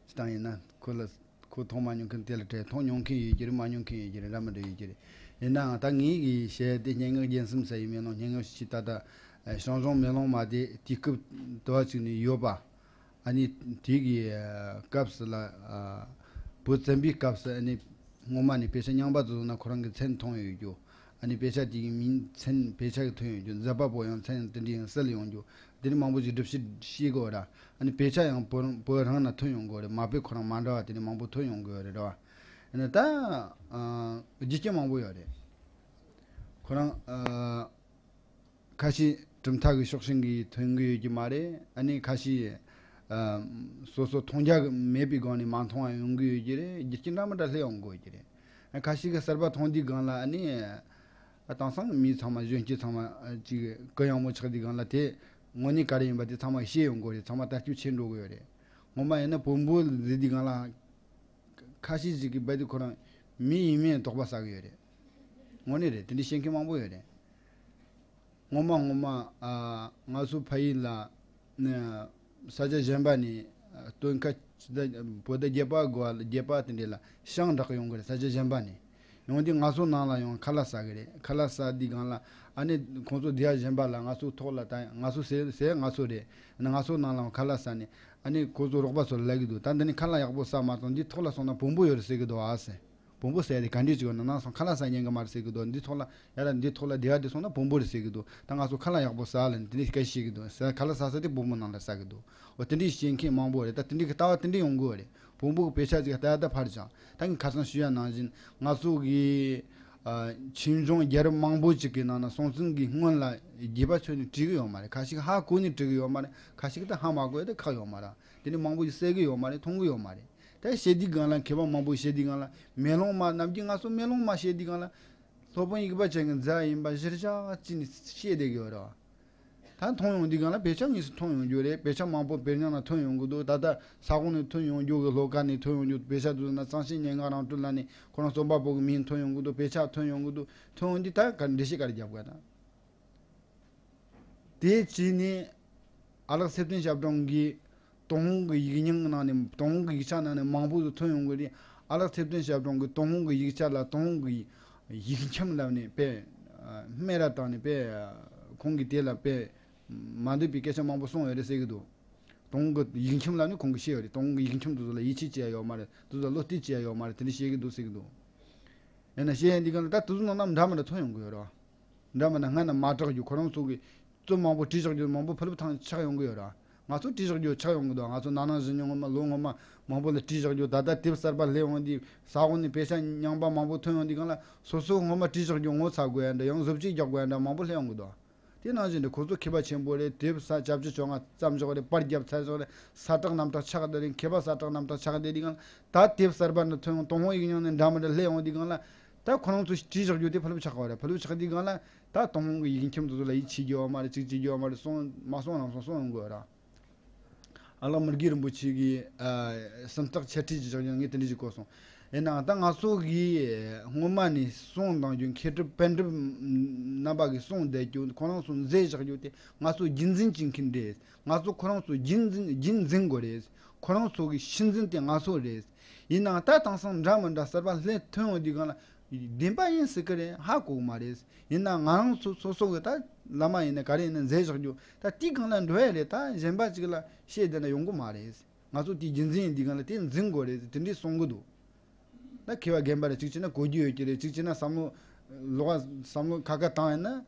སྤྱིར་བཏང་ཡིན་ན་ཁོ་ལ་ཁོ་མཐོང་མ་མྱོང་མཁན་དེ་ལ་དྲིས། མཐོང་མྱོང་མཁན་ཡོད་ཀྱི་རེད། མ་མྱོང་མཁན་ཡོད་ཀྱི་རེད། འདྲ་མི་འདྲ་ཡོད་ཀྱི་རེད། ཡིན་ནའང་ད་ངེད་ཀྱིས་བཤད་དེ་སྙན་ངག་རྒྱན་གསུམ་ཟེར་ཡི་མེ་ལོང་། སྙན་ངག་ཅིག་ད་ལྟ་ཞང་ཞུང་མེ་ལོང་མ་དེ་དུས་སྐབས་དུ་བ་ཅིག་ནས་ཡོད་པ། ཨ་ནི་དེ་གི་སྐབས་སུ་ལ་ཨ་བོད་བཙན་པོའི་སྐབས་སུ་ཨ་ནི་སྔོན་མ་ནས་དཔེ་ཆ་རྙིང་པ་ཚོ་ན་ཁོ་རང་གི་མཚན་མཐོང་ཡོད་རྒྱུ། ཨ་ནི་དཔེ་ཆ་དེ་གི་མིང་མཚན་དཔེ་ཆ་གི་ཐོན་ཡོད་རྒྱུ། མཛད་པ་པོ་ཡང་མཚན་དེ་འདྲ་ཡང་གསལ་ཡོང་རྒྱུ། དེ་ནི་མང་པོ་ཞིག་སྒྲུབ་བྱེད་ཤེས་དགོས་ར། ཨ་ནི་དཔེ་ཆ་ཡང་བོད་བོད་རང་ན་ཐོན་ཡོང་དགོས་རེད། མ་དཔེ་ཁོ་རང་མ་འདྲ་བ་དེ་ནི་མང་པོ་ཐོན་ཡོང་དགོས་རེད་ར། ཨ་ནི་ད་ཨ་རྒྱུ་རྐྱེན་མང་པོ་ཡོད་རེད། ཁོ་རང་ཨ། ཁ་ཤས་གྲུབ་མཐའ་གི་ཕྱོགས་ཞེན་གྱིས་ཐོན་གི་ཡོད་ཀྱི་མ་རེད། ཨ་ནི་ཁ་ཤས་ཨ་སོ་སོ་མཐོང་རྒྱ་གི་མེད་པའི་སྒང་ནས་མ་མཐོང་བ་ཡོང་གི་ཡོད་ཀྱི་རེད། རྒྱུ་རྐྱེན་འདྲ་མི་འདྲ་སླེབས་ཡོང་གི་ཡོད་ཀྱི་རེད། ཨ་ཁ་ཤས་ཀྱིས་གསར་པ་མཐོང་དུས་སྒང་ལ་ཨ་ནི་ཨ་དེང་སང་མི་ཚང་མ་གཞོན་སྐྱེས་ཚང་མ་ཨ་ཅིག་གུ་ཡངས་མོ་ཆགས་དུས་སྒང་ལ་དེ་དངོས་གནས་ག་རེ་ཡིན་པ་དེ་ཚང་མ་ཤེས་ཡོང་གི་ཡོད་རེད། ཚང་མ་ལྟ་སྐྱོང་བྱེད་འགྲོ་གི་ཡོད་རེད། ངོ་མ་ཡིན་ན་བོན་པོ་ཟེར་དུས་སྒང་ལ་ཁ་ཤས་ཤིག་གིས་རྦད་དེ་ཁོ་རང་མི་ཡིན་མིན་དོགས་པ་ཟ་གི་ཡོད་རེད། དངོས་གནས་རེད། དེ་འདྲའི་བཤད་མཁན་མང་པོ་ཡོད་རེད། ངོ་མ་ངོ་མ་ཨ་ང་ཚོ་ཕ་ཡུལ་ལ་ནི་ས་ཆ་གཞན་པ་ནས་ཨ་སྟོན་ཁ་ཅི་ད་བོད་ཟླ་བརྒྱད་པ་དགུ་བ་ལ་བརྒྱད་པ་དེ་འདྲ་ལ་ཤིང་བསྒྲགས་ཡོང་གི་རེད། ས་ཆ་གཞན་པ་ནས་ཡོང་དུས་ང་ཚོ་ནང་ལ་ཡང་ཁ་ལག་ཟ་གི་རེད། ཁ་ལག་ཟ་དུས་སྒང་ལ་ཨ་ནི་ཁོང་ཚོ་སྡེ་བ་གཞན་པ་ལ་ང་ཚོ་ཐོག་ལ་ད་ང་ཚོ་ཟེར་ཟེར་ང་ཚོ་རེད། ཨ་ནི་ང་ཚོ་ནང་ལ་ཡང་ཁ་ལག་ཟ་ནས་ཨ་ནི་ཁོང་ཚོ་རོགས་པ་ཚོ་ལ་ལབ་གི་འདུག་ད་འདི་ནས་ཁ་ལག་ཡག་པོ་ཟ་མ་སོང་འདི་ཐོག་ལ་སོང་ན་བོན་པོ་ཡོད་རེད་ཟེར་གི་འདུག་ཨ་ཟེར། བོན་པོ་ཟེར་དེ་ག་འདྲས་ཅིག་ཡོད་ན་ནང་སོང་ཁ་ལག་ཟ་ཉན་གི་མ་རེད་ཟེར་གི་འདུག་འདི་ཐོག་ལ་ཡ་ར་འདི་ཐོག་ལ་སྡེ་བ་འདི་སོང་ན་བོན་པོ་རེད་ཟེར་གི་འདུག་ད་ང་ཚོ་ཁ་ལག་ཡག་པོ་ཟ་ལ་ནི་དེ་འདྲས་སྐད་བཤད་གི་འདུག་ཟ། ཁ་ལག་ཟ་ས་དེ་བོན་པོ་ནང་ལ་ཟ་གི་འདུག་འོ་དེ་འདྲས་བཤད་མཁན་མང་པོ་རེད། ད་དེ་འདྲས་ཀྱི་ལྟ་བ་དེ་འདྲས་ཡོང་གི་རེད། བོན་པོ་གི་དཔེ་ཆ་ཅིག་ལྟ་ཡ་ད་ཕར་བཞག་ད་ངས་ཁ་སང་ཞུ་ཡ་ནང་བཞིན་ང་ཚོ་གི་ཨ་ཆོས་འབྱུང་རྒྱལ་རབས་མང་པོ་ཅིག་གི་ནང་ན་སྲོང་བཙན་གྱི་སྔོན་ལ་རྒྱས་པ་ཚོས་ནི་བྲིས་གི་ཡོད་མ་རེད། ཁ་ཤས་ཀྱིས་ཧ་གོ་ནི་བྲིས་གི་ཡོད་མ་རེད། ཁ་ཤས་ཀྱིས་ད་ཧ་མ་གོ་ཡ་དེ་ཁག་ཡོད་མ་རེད། དེ་ནི་མང་པོ་ཞིག་གསལ་གི་ཡོད་མ་རེད། མཐོང་གི་ཡོད་མ་རེད། ད་བཤད་དུས་སྒང་ལ་མཁས་པ་མང་པོ་བཤད་དུས་སྒང་ལ་མེ་ལོང་མ་ནམ་རྒྱུན་ང་ཚོ་མེ་ལོང་མ་བཤད་དུས་སྒང་ལ་སློབ་དཔོན་དབྱུག་པ་ཅན་གྱི་མཛད་ཡིན་པ་གཞིར་བཞག་ཅིག་ནས་བཤད་བསྡད་ཀྱི་ཡོད་རེད་བ། ད་མཐོང་ཡོང་དུས་སྒང་ལ་བེད་སྤྱོད་དངོས་སུ་མཐོང་ཡོང་རྒྱུ་རེད། བེད་སྤྱོད་མང་པོ་བེད་སྤྱོད་ནང་ཐོན་ཡོང་གི་འདུག་ད་ལྟ་ས་ཁོངས་ནས་ཐོན་ཡོང་རྒྱུ་གི་ལྷོ་ཁ་ནས་ཐོན་ཡོང་རྒྱུ་བེད་སྤྱོད་དུ་ན་གཙང་གཤེན་སྙན་ངག་རང་གྲོལ་ལ་ནས་ཁོ་རང་རྩོམ་པ་པོ་གི་མིང་ཐོན་ཡོང་གི་འདུག་བེད་སྤྱོད་ཐོན་ཡོང་གི་འདུག་ཐོན་ཡོང་དུས་ད་ག་འགྲེལ་བཤད་ག་རེ་རྒྱབ་དགོས་ད། དེ་བྱས་ནས་ཨ་ལགས་ཚེ་བརྟན་ཞབས་དྲུང་གིས་ཏུན་ཧོང་གི་ཡིག་རྙིང་ནང་ནས་ཏུན་ཧོང་གི་ཡིག་ཆ་ནང་ནས་མང་པོ་ཞིག་ཐོན་ཡོང་གི་རེད། ཨ་ལགས་ཚེ་བརྟན་ཞབས་དྲུང་གིས་ཏུན་ཧོང་གི་ཡིག་ཆ་ལ་ཏུན་ཧོང་གི་ ཡིག་ཁྱིམ་ལབ་ནས་དཔེ་སྨད་ར་བཏང་ནས་དཔེ་ཁོང་གིས་དེ་ལ་དཔེ་མ་འདོད་པའི་སྐད་ཆ་མང་པོ་གསུངས་ཡོད་རེད་ཟེར་གི་འདུག་དོང་གི་ཡིག་ཁྱིམ་ལབ་ནས་ཁོང་གིས་བཤད་ཡོད་རེད། དོང་གི་ཡིག་ཁྱིམ་དེ་ཚོ་ལ་ཡིད་ཆེས་བྱེད་ཡ་ཡོད་མ་རེད། དེ་ཚོ་ལ་བློ་གཏད་བྱེད་ཡ་ཡོད་མ་རེད། དེ་འདྲ་བཤད་གི་འདུག་ཟེར་གི་འདུག་ཡིན་ན་བཤད་ཡ་འདི་ག་ལ་ད་དེ་ཚོ་ནང་ན་འདྲ་མི་འདྲ་ཐོན་ཡོང་གི་ཡོད་རེད་བ། འདྲ་མི་འདྲ་སྔ་ན་མ་དྲག་རྒྱུ་ཁོ་རང་ཚོ་གི་རྩོམ་མང་པོ་བྲིས་བཞག་རྒྱུ་མང་པོ་ཕུལ་བ་ཐང་ཆགས་ཡོང་གི་ཡོད་ར། ང་ཚོ་བྲིས་བཞག་རྒྱུ་ཆགས་ཡོང་གི་འདུག་ང་ཚོ་ན་ནིང་གཞེས་ནིང་སྔོན་མ་ལོ་སྔོན་མ་མང་པོ་ལ་བྲིས་བཞག་རྒྱུ་ད་ལྟ་དེབ་གསར་པ་སླེབས་འོང་དུས་ས་འོག་ནས་དཔེ་ཆ་རྙིང་པ་མང་པོ་ཐོན་ཡོང་དུས་གང་ལ་སོ་སོ་སྔོན་མ་བྲིས་བཞག་རྒྱུ་ངོ་ཚ་དགོས་ཡ་འདྲ་ཡང་བཟོ་བཅོས་རྒྱག་དགོས་ཡ་འདྲ་མང་པོ་སླེབས་ཡོང་གི་འདུག་དེ་ནང་བཞིན་དུ་ཁོ་ཚོ་མཁས་པ་ཆེན་པོ་རེད། དེབ་ས་བརྒྱད་ཅུ་གྱ་ལྔ་བརྩམས་བཞག་རེད། པར་བརྒྱབ་ཚར་བཞག་རེད། ས་བསྒྲགས་རྣམ་གྲངས་ཆགས་བསྡད་རེད། མཁས་པ་ས་བསྒྲགས་རྣམ་གྲངས་ཆགས་བསྡད་དུས་གང་ལ་ད་དེབ་གསར་པ་འདྲ་ཐོན་ཡོང་ཏུན་ཧོང་ཡིག་རྙིང་ནས་འདྲ་མི་འདྲ་སླེབས་ཡོང་དུས་གང་ལ་ད་ཁོ་རང་ཚོ་བྲིས་བཞག་རྒྱུ་དེ་ཕལ་པོ་ཆགས་པ་རེད། ཕལ་པོ་ཆགས་དུས་གང་ལ། ད་དོན་དག་གི་ཡིག་ཁྱིམ་དེ་ཚོ་ལ་ཡིད་ཆེས་རྒྱུ་ཡོད་མ་རེད། གཅིག་བྱེད་རྒྱུ་ཡོད་མ་རེད། སོང་མ་སོང་རང་སོང་སོང་ཡོང་དགོས་ར། ཨ་ལགས་མི་དགེ་རིན་པོ་ཆེ་གིས་ཨ་སུམ་རྟགས་འཆད་ཁྲིད་ཅིག་བཞག་ཀྱང་ངས་དེ་འདྲ་ཞིག་གོ་སོང་། ཡིན་ནའང་ད་ང་ཚོ་གིས་སྔོན་མ་ནས་གསུངས་བཏང་རྒྱུ་མཁས་གྲུབ་པཎ་གྲུབ་རྣམ་པ་གིས་གསུངས་བསྡད་རྒྱུ་ཁོ་རང་ཚོ་མཛད་བཞག་རྒྱུ་དེ་ང་ཚོ་རྒྱུན་འཛིན་བྱེད་མཁན་རེད། ང་ཚོ་ཁོ་རང་ཚོ་རྒྱུན་འཛིན་རྒྱུན་འཛིན་དགོས་རེད། ཁོ་རང་ཚོ་གི་ཤུལ་འཛིན་དེ་ང་ཚོ་རེད། ཡིན་ནའང་ད་དེང་སང་འདྲ་མི་འདྲ་གསར་པ་སླེབས་ཐོན་ཡོང་དུས་གང་ལ། བདེན་པ་ཡིན་ཟེར་གི་རེད། ཧ་གོ་གི་མ་རེད། ཡིན་ན་ང་རང་ཚོ་སོ་སོ་གི་ད་བླ་མ་ཡིན་ན་ག་རེ་ཡིན་ན་མཛད་བཞག་རྒྱུ་ད་དེའི་སྒང་ལ་འགྲོ་ཡ་རེད། ད་གཞན་པ་ཅིག་ལ་བཤད་བསྡད་ན་ཡོང་གི་མ་རེད། ང་ཚོ་དེའི་རྒྱུན་འཛིན་ཡིན་དུས་གང་ལ་དེ་འཛིན་དགོས་རེད་དེ་འདྲས་གསུང་གི་འདུག་ད་མཁས་པ་རྒན་པ་རེད། གཅིག་བྱས་ན་གོ་རྒྱུ་ཡོད་ཀྱི་རེད། གཅིག་བྱས་ན་བསམ་བློ་ལོག་བསམ་བློ་ཁ་ཁ་བཏང་ཡིན་ན།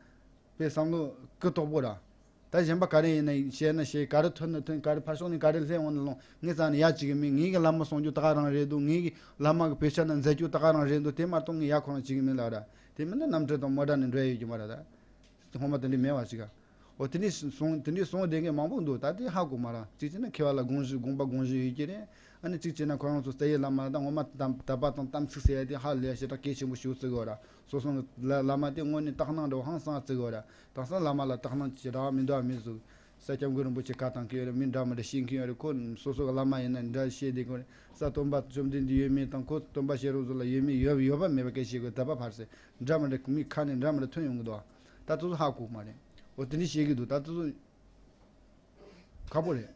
པའི་བསམ་བློ་ཀུ་དོག་པོ་ར། ད་གཞན་པ་ག་རེ་ཡིན་ན་བཤད་ན་བཤད། ག་རེ་ཐོན་ན་ཐོན། ག་རེ་ཕར་ཕྱོགས་ནས་ག་རེ་སླེབས་འོང་ན་ལོང་། ངས་རྩ་ནས་ཡ་བྱེད་ཀྱི་མིན། ངེད་ཀྱི་བླ་མ་གསུང་རྒྱུ་ད་ག་རང་རེད་འདུག་ངེད་ཀྱི་བླ་མ་གི་དཔེ་ཆ་ན་མཛད་རྒྱུ་ད་ག་རང་རེད་འདུག་དེ་མ་གཏོགས་ངས་ཡ་ཁོ་རང་བྱེད་ཀྱི་མིན་ལ་ར། དེ་མིན་ན་རྣམ་འགྲེལ་དང་མོ་ཊ་ནས་འགྲོ་ཡ་ཡོད་ཀྱི་མ་རེད་ད། སྔོན་མ་དེ་འདྲས་མེད་པ་ཞིག་ག་འོ་དེ་འདྲས་གསུང་དེ་འདྲས་གསུང་བསྡད་མཁན་མང་པོ་འདུག་ད་དེ་ཧ་གོ་མ་ར། གཅིག་བྱས་ན་མཁས་པ་ལ་དགོངས་གཞི་དགོངས་པ་དགོངས་གཞི་ཡོད་ཀྱི་རེད། ཨ་ནི་གཅིག་བྱས་ན་ཁོ་རང་ཚོ་རྩ་བའི་བླ་མ་ད་ངོ་མ་དམ་དད་པ་དང་དམ་ཚིག་ཟེར་ཡ་དེ་ཧ་ལས་ཞེ་དྲག་གལ་ཆེན་པོ་ཞིག་བརྩི་གི་ཡོད་ར། སོ་སོ་གི་བླ་བླ་མ་དེ་དངོས་གནས་དག་སྣང་འདྲ་བོ་ཧང་སང་བརྩི་གི་ཡོད་ར། དེང་སང་བླ་མ་ལ་དག་སྣང་ཅི་རག་མི་འདུག་མི་ཟུག་ས་སྐྱབས་མགོན་རིན་པོ་ཆེ་ཁ་བཏང་གི་ཡོད་ར། མི་འདྲ་མི་འདྲ་བཤད་མཁན་ཡོད་ར། ཁོ་སོ་སོ་གི་བླ་མ་ཡིན་ན་འདྲ་བཤད་བསྡད་གི་ཡོད་ར། ས་སྟོན་པ་བཅོམ་ལྡན་འདས་ཡོད་མེད་དང་ཁོ་སྟོན་པ་ཤེས་རབ་ཚོ་ལ་ཡོད་མེད་ཡོད་ཡོད་པ་མེད་པ་སྐད་བཤད་གི་དད་པ་ཕར་ཟེར་འདྲ་མི་འདྲ་མི་ཁ་ནས་འདྲ་མི་འདྲ་ཐོན་ཡོང་གི་འདུག་ད་དེ་ཚོ་ཧ་གོ་མ་རེད། འོ་དེ་འདྲ་བཤད་གི་འདུག་ད་དེ་ཚོ། ཁག་པོ་རེད།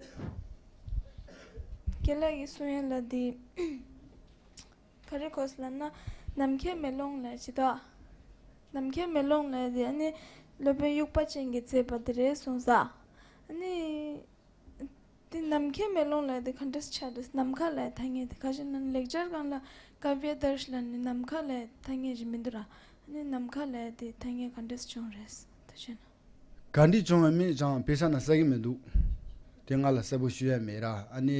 རྒན་ལགས་ཀྱིས་གསུང་ཡ་ལ་དེ། ག་རེ་གོ་སོང་ལབ་ན། ནམ་མཁའི་མེ་ལོང་ལབ་ཅིག་འདུག་ནམ་མཁའི་མེ་ལོང་ལབ་དེ་ཨ་ནི། སློབ་དཔོན་དབྱུག་པ་ཅན་གྱིས་མཛད་པ་དེ་རེད་གསུངས་ས། ཨ་ནི། དེ་ནམ་མཁའི་མེ་ལོང་ལབ་དེ་ག་འདྲས་ཆགས་རེད། ནམ་མཁའ་ལབ་ཐ་སྙད་དེ་ག་ཞིག་ན་ལེགས་སྦྱར་སྒང་ལ་ཀཱ་བྱ་དར་ཤ་ལབ་ནི་ནམ་མཁའ་ལབ་ཐ་སྙད་ཅིག་མི་འདུག་ར། ཨ་ནི་ནམ་མཁའ་ལབ་དེ་ཐ་སྙད་ག་འདྲས་བྱུང་རེད་ད་བཤད་ན། ག་འདྲས་བྱུང་བ་མིན་ཅང་དཔེ་ཆ་ན་གསལ་གི་མི་འདུག་དེ་ང་ལ་གསལ་པོ་ཞུ་ཡ་མེད་ར། ཨ་ནི།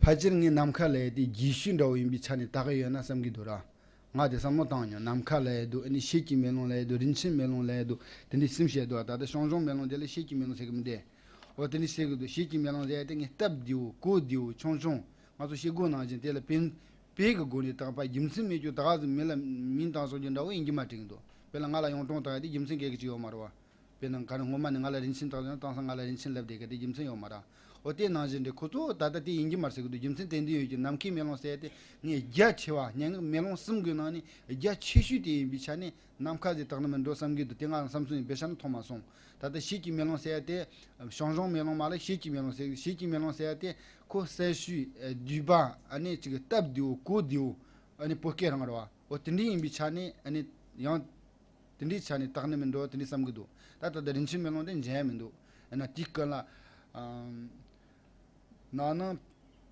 ཕལ་ཆེར་ངས་ནམ་མཁའ་ལབ་དེ་རྗེས་ཤུལ་འདྲ་བོ་ཡིན་པའི་ཆ་ནས་བཏགས་ཀྱི་ཡོད་ན་བསམ་གྱི་འདུག་ར། ང་དེ་བསམ་བློ་བཏང་མྱོང་། ནམ་མཁའ་ལབ་ཡ་འདུག་ཨ་ནི་ཤེལ་གྱི་མེ་ལོང་ལབ་ཡ་འདུག་རིན་ཆེན་མེ་ལོང་ལབ་ཡ་འདུག་དེ་འདྲའི་སེམས་བཤད་འདུག་ད་ལྟ་ཞང་ཞུང་མེ་ལོང་དེ་ལ་ཤེལ་གྱི་མེ་ལོང་ཟེར་གི་མི་འདུག་འོ་དེ་འདྲ་བཤད་གི་འདུག་ཤེལ་གྱི་མེ་ལོང་ཟེར་ཡ་དེ་ངས་སྟབས་བདེ་བོ་གོ་བདེ་བོ་ཆུང་ཆུང་། ང་ཚོ་ཤེལ་སྒོ་ནང་བཞིན་དེ་ལ་དཔེ་དཔེ་གི་སྒོ་ནས་བཏགས་པ་རྒྱུ་མཚན་མེད་རྒྱུ་ད་ག་ཟིག་མི་ལ་མིང་བཏགས་སོགས་ཀྱི་འདྲ་བོ་ཡིན་གྱི་མ་དྲན་གི་འདུག་དཔེར་ན་ང་ལ་གཡུང་དྲུང་བཏགས་ཡ་དེ་རྒྱུ་མཚན་གལ་གི་ཅིག་ཡོད་མ་རེད་བ། དཔེར་ན་ག་རེ་སྔོན་མ་ནས་ང་ལ་རིན་ཆེན་བཏགས་ཡོད་ན་དེང་སང་ང་ལ་རིན་ཆེན་ལབ་བསྡད་གི་དེ་རྒྱུ་མཚན་ཡོད་མ་རེད། འོ་དེ་ནང་བཞིན་འདྲ་ཁོ་ཚོ་ད་ལྟ་དེ་ཡིན་གྱི་མ་རེད་ཟེར་གི་འདུག་རྒྱུ་མཚན་དེ་འདི་ཡོད་ཀྱི་ནམ་མཁའི་མེ་ལོང་ཟེར་ཡ་དེ་ངས་རྒྱ་ཆེ་བ་སྙན་ངག་མེ་ལོང་གསུམ་གི་ནང་ནས་རྒྱ་ཆེ་ཤོས་དེ་ཡིན་པའི་ཆ་ནས་ནམ་མཁའ་ཟེར་བཏགས་ན་མི་འགྲོ་བསམ་གྱི་འདུག་དེ་ང་རང་བསམ་ཚུལ་ཡིན། དཔེ་ཆ་ནས་མཐོང་མ་སོང་། ད་ལྟ་ཤེལ་གྱི་མེ་ལོང་ཟེར་ཡ་དེ་ཞང་ཞུང་མེ་ལོང་མ་ལ་ཤེལ་གྱི་མེ་ལོང་ཟེར། ཤེལ་གྱི་མེ་ལོང་ཟེར་ཡ་དེ་ཁོ་གསལ་ཤོས་བསྡུས་པ་ཨ་ནི་ཅིག་སྟབས་བདེ་བོ་གོ་བདེ་བོ་ཨ་ནི་བོད་སྐད་རང་རེད་བ། འོ་དེ་འདྲ་ཡིན་པའི་ཆ་ནས་ཨ་ནི་ཡང་། དེ་འདྲའི་ཆ་ནས་བཏགས་ནི་མིན་འགྲོ་དེ་འདྲའི་བསམ་གི་འདུག་ད་ལྟ་ད་རིན་ཆེན་མེ་ལོང་དེ་འཇལ་ཡ་མི་འདུག་ཡིན་ན་དེའི་སྐབས་ལ། ཨམ། ན་ནིང་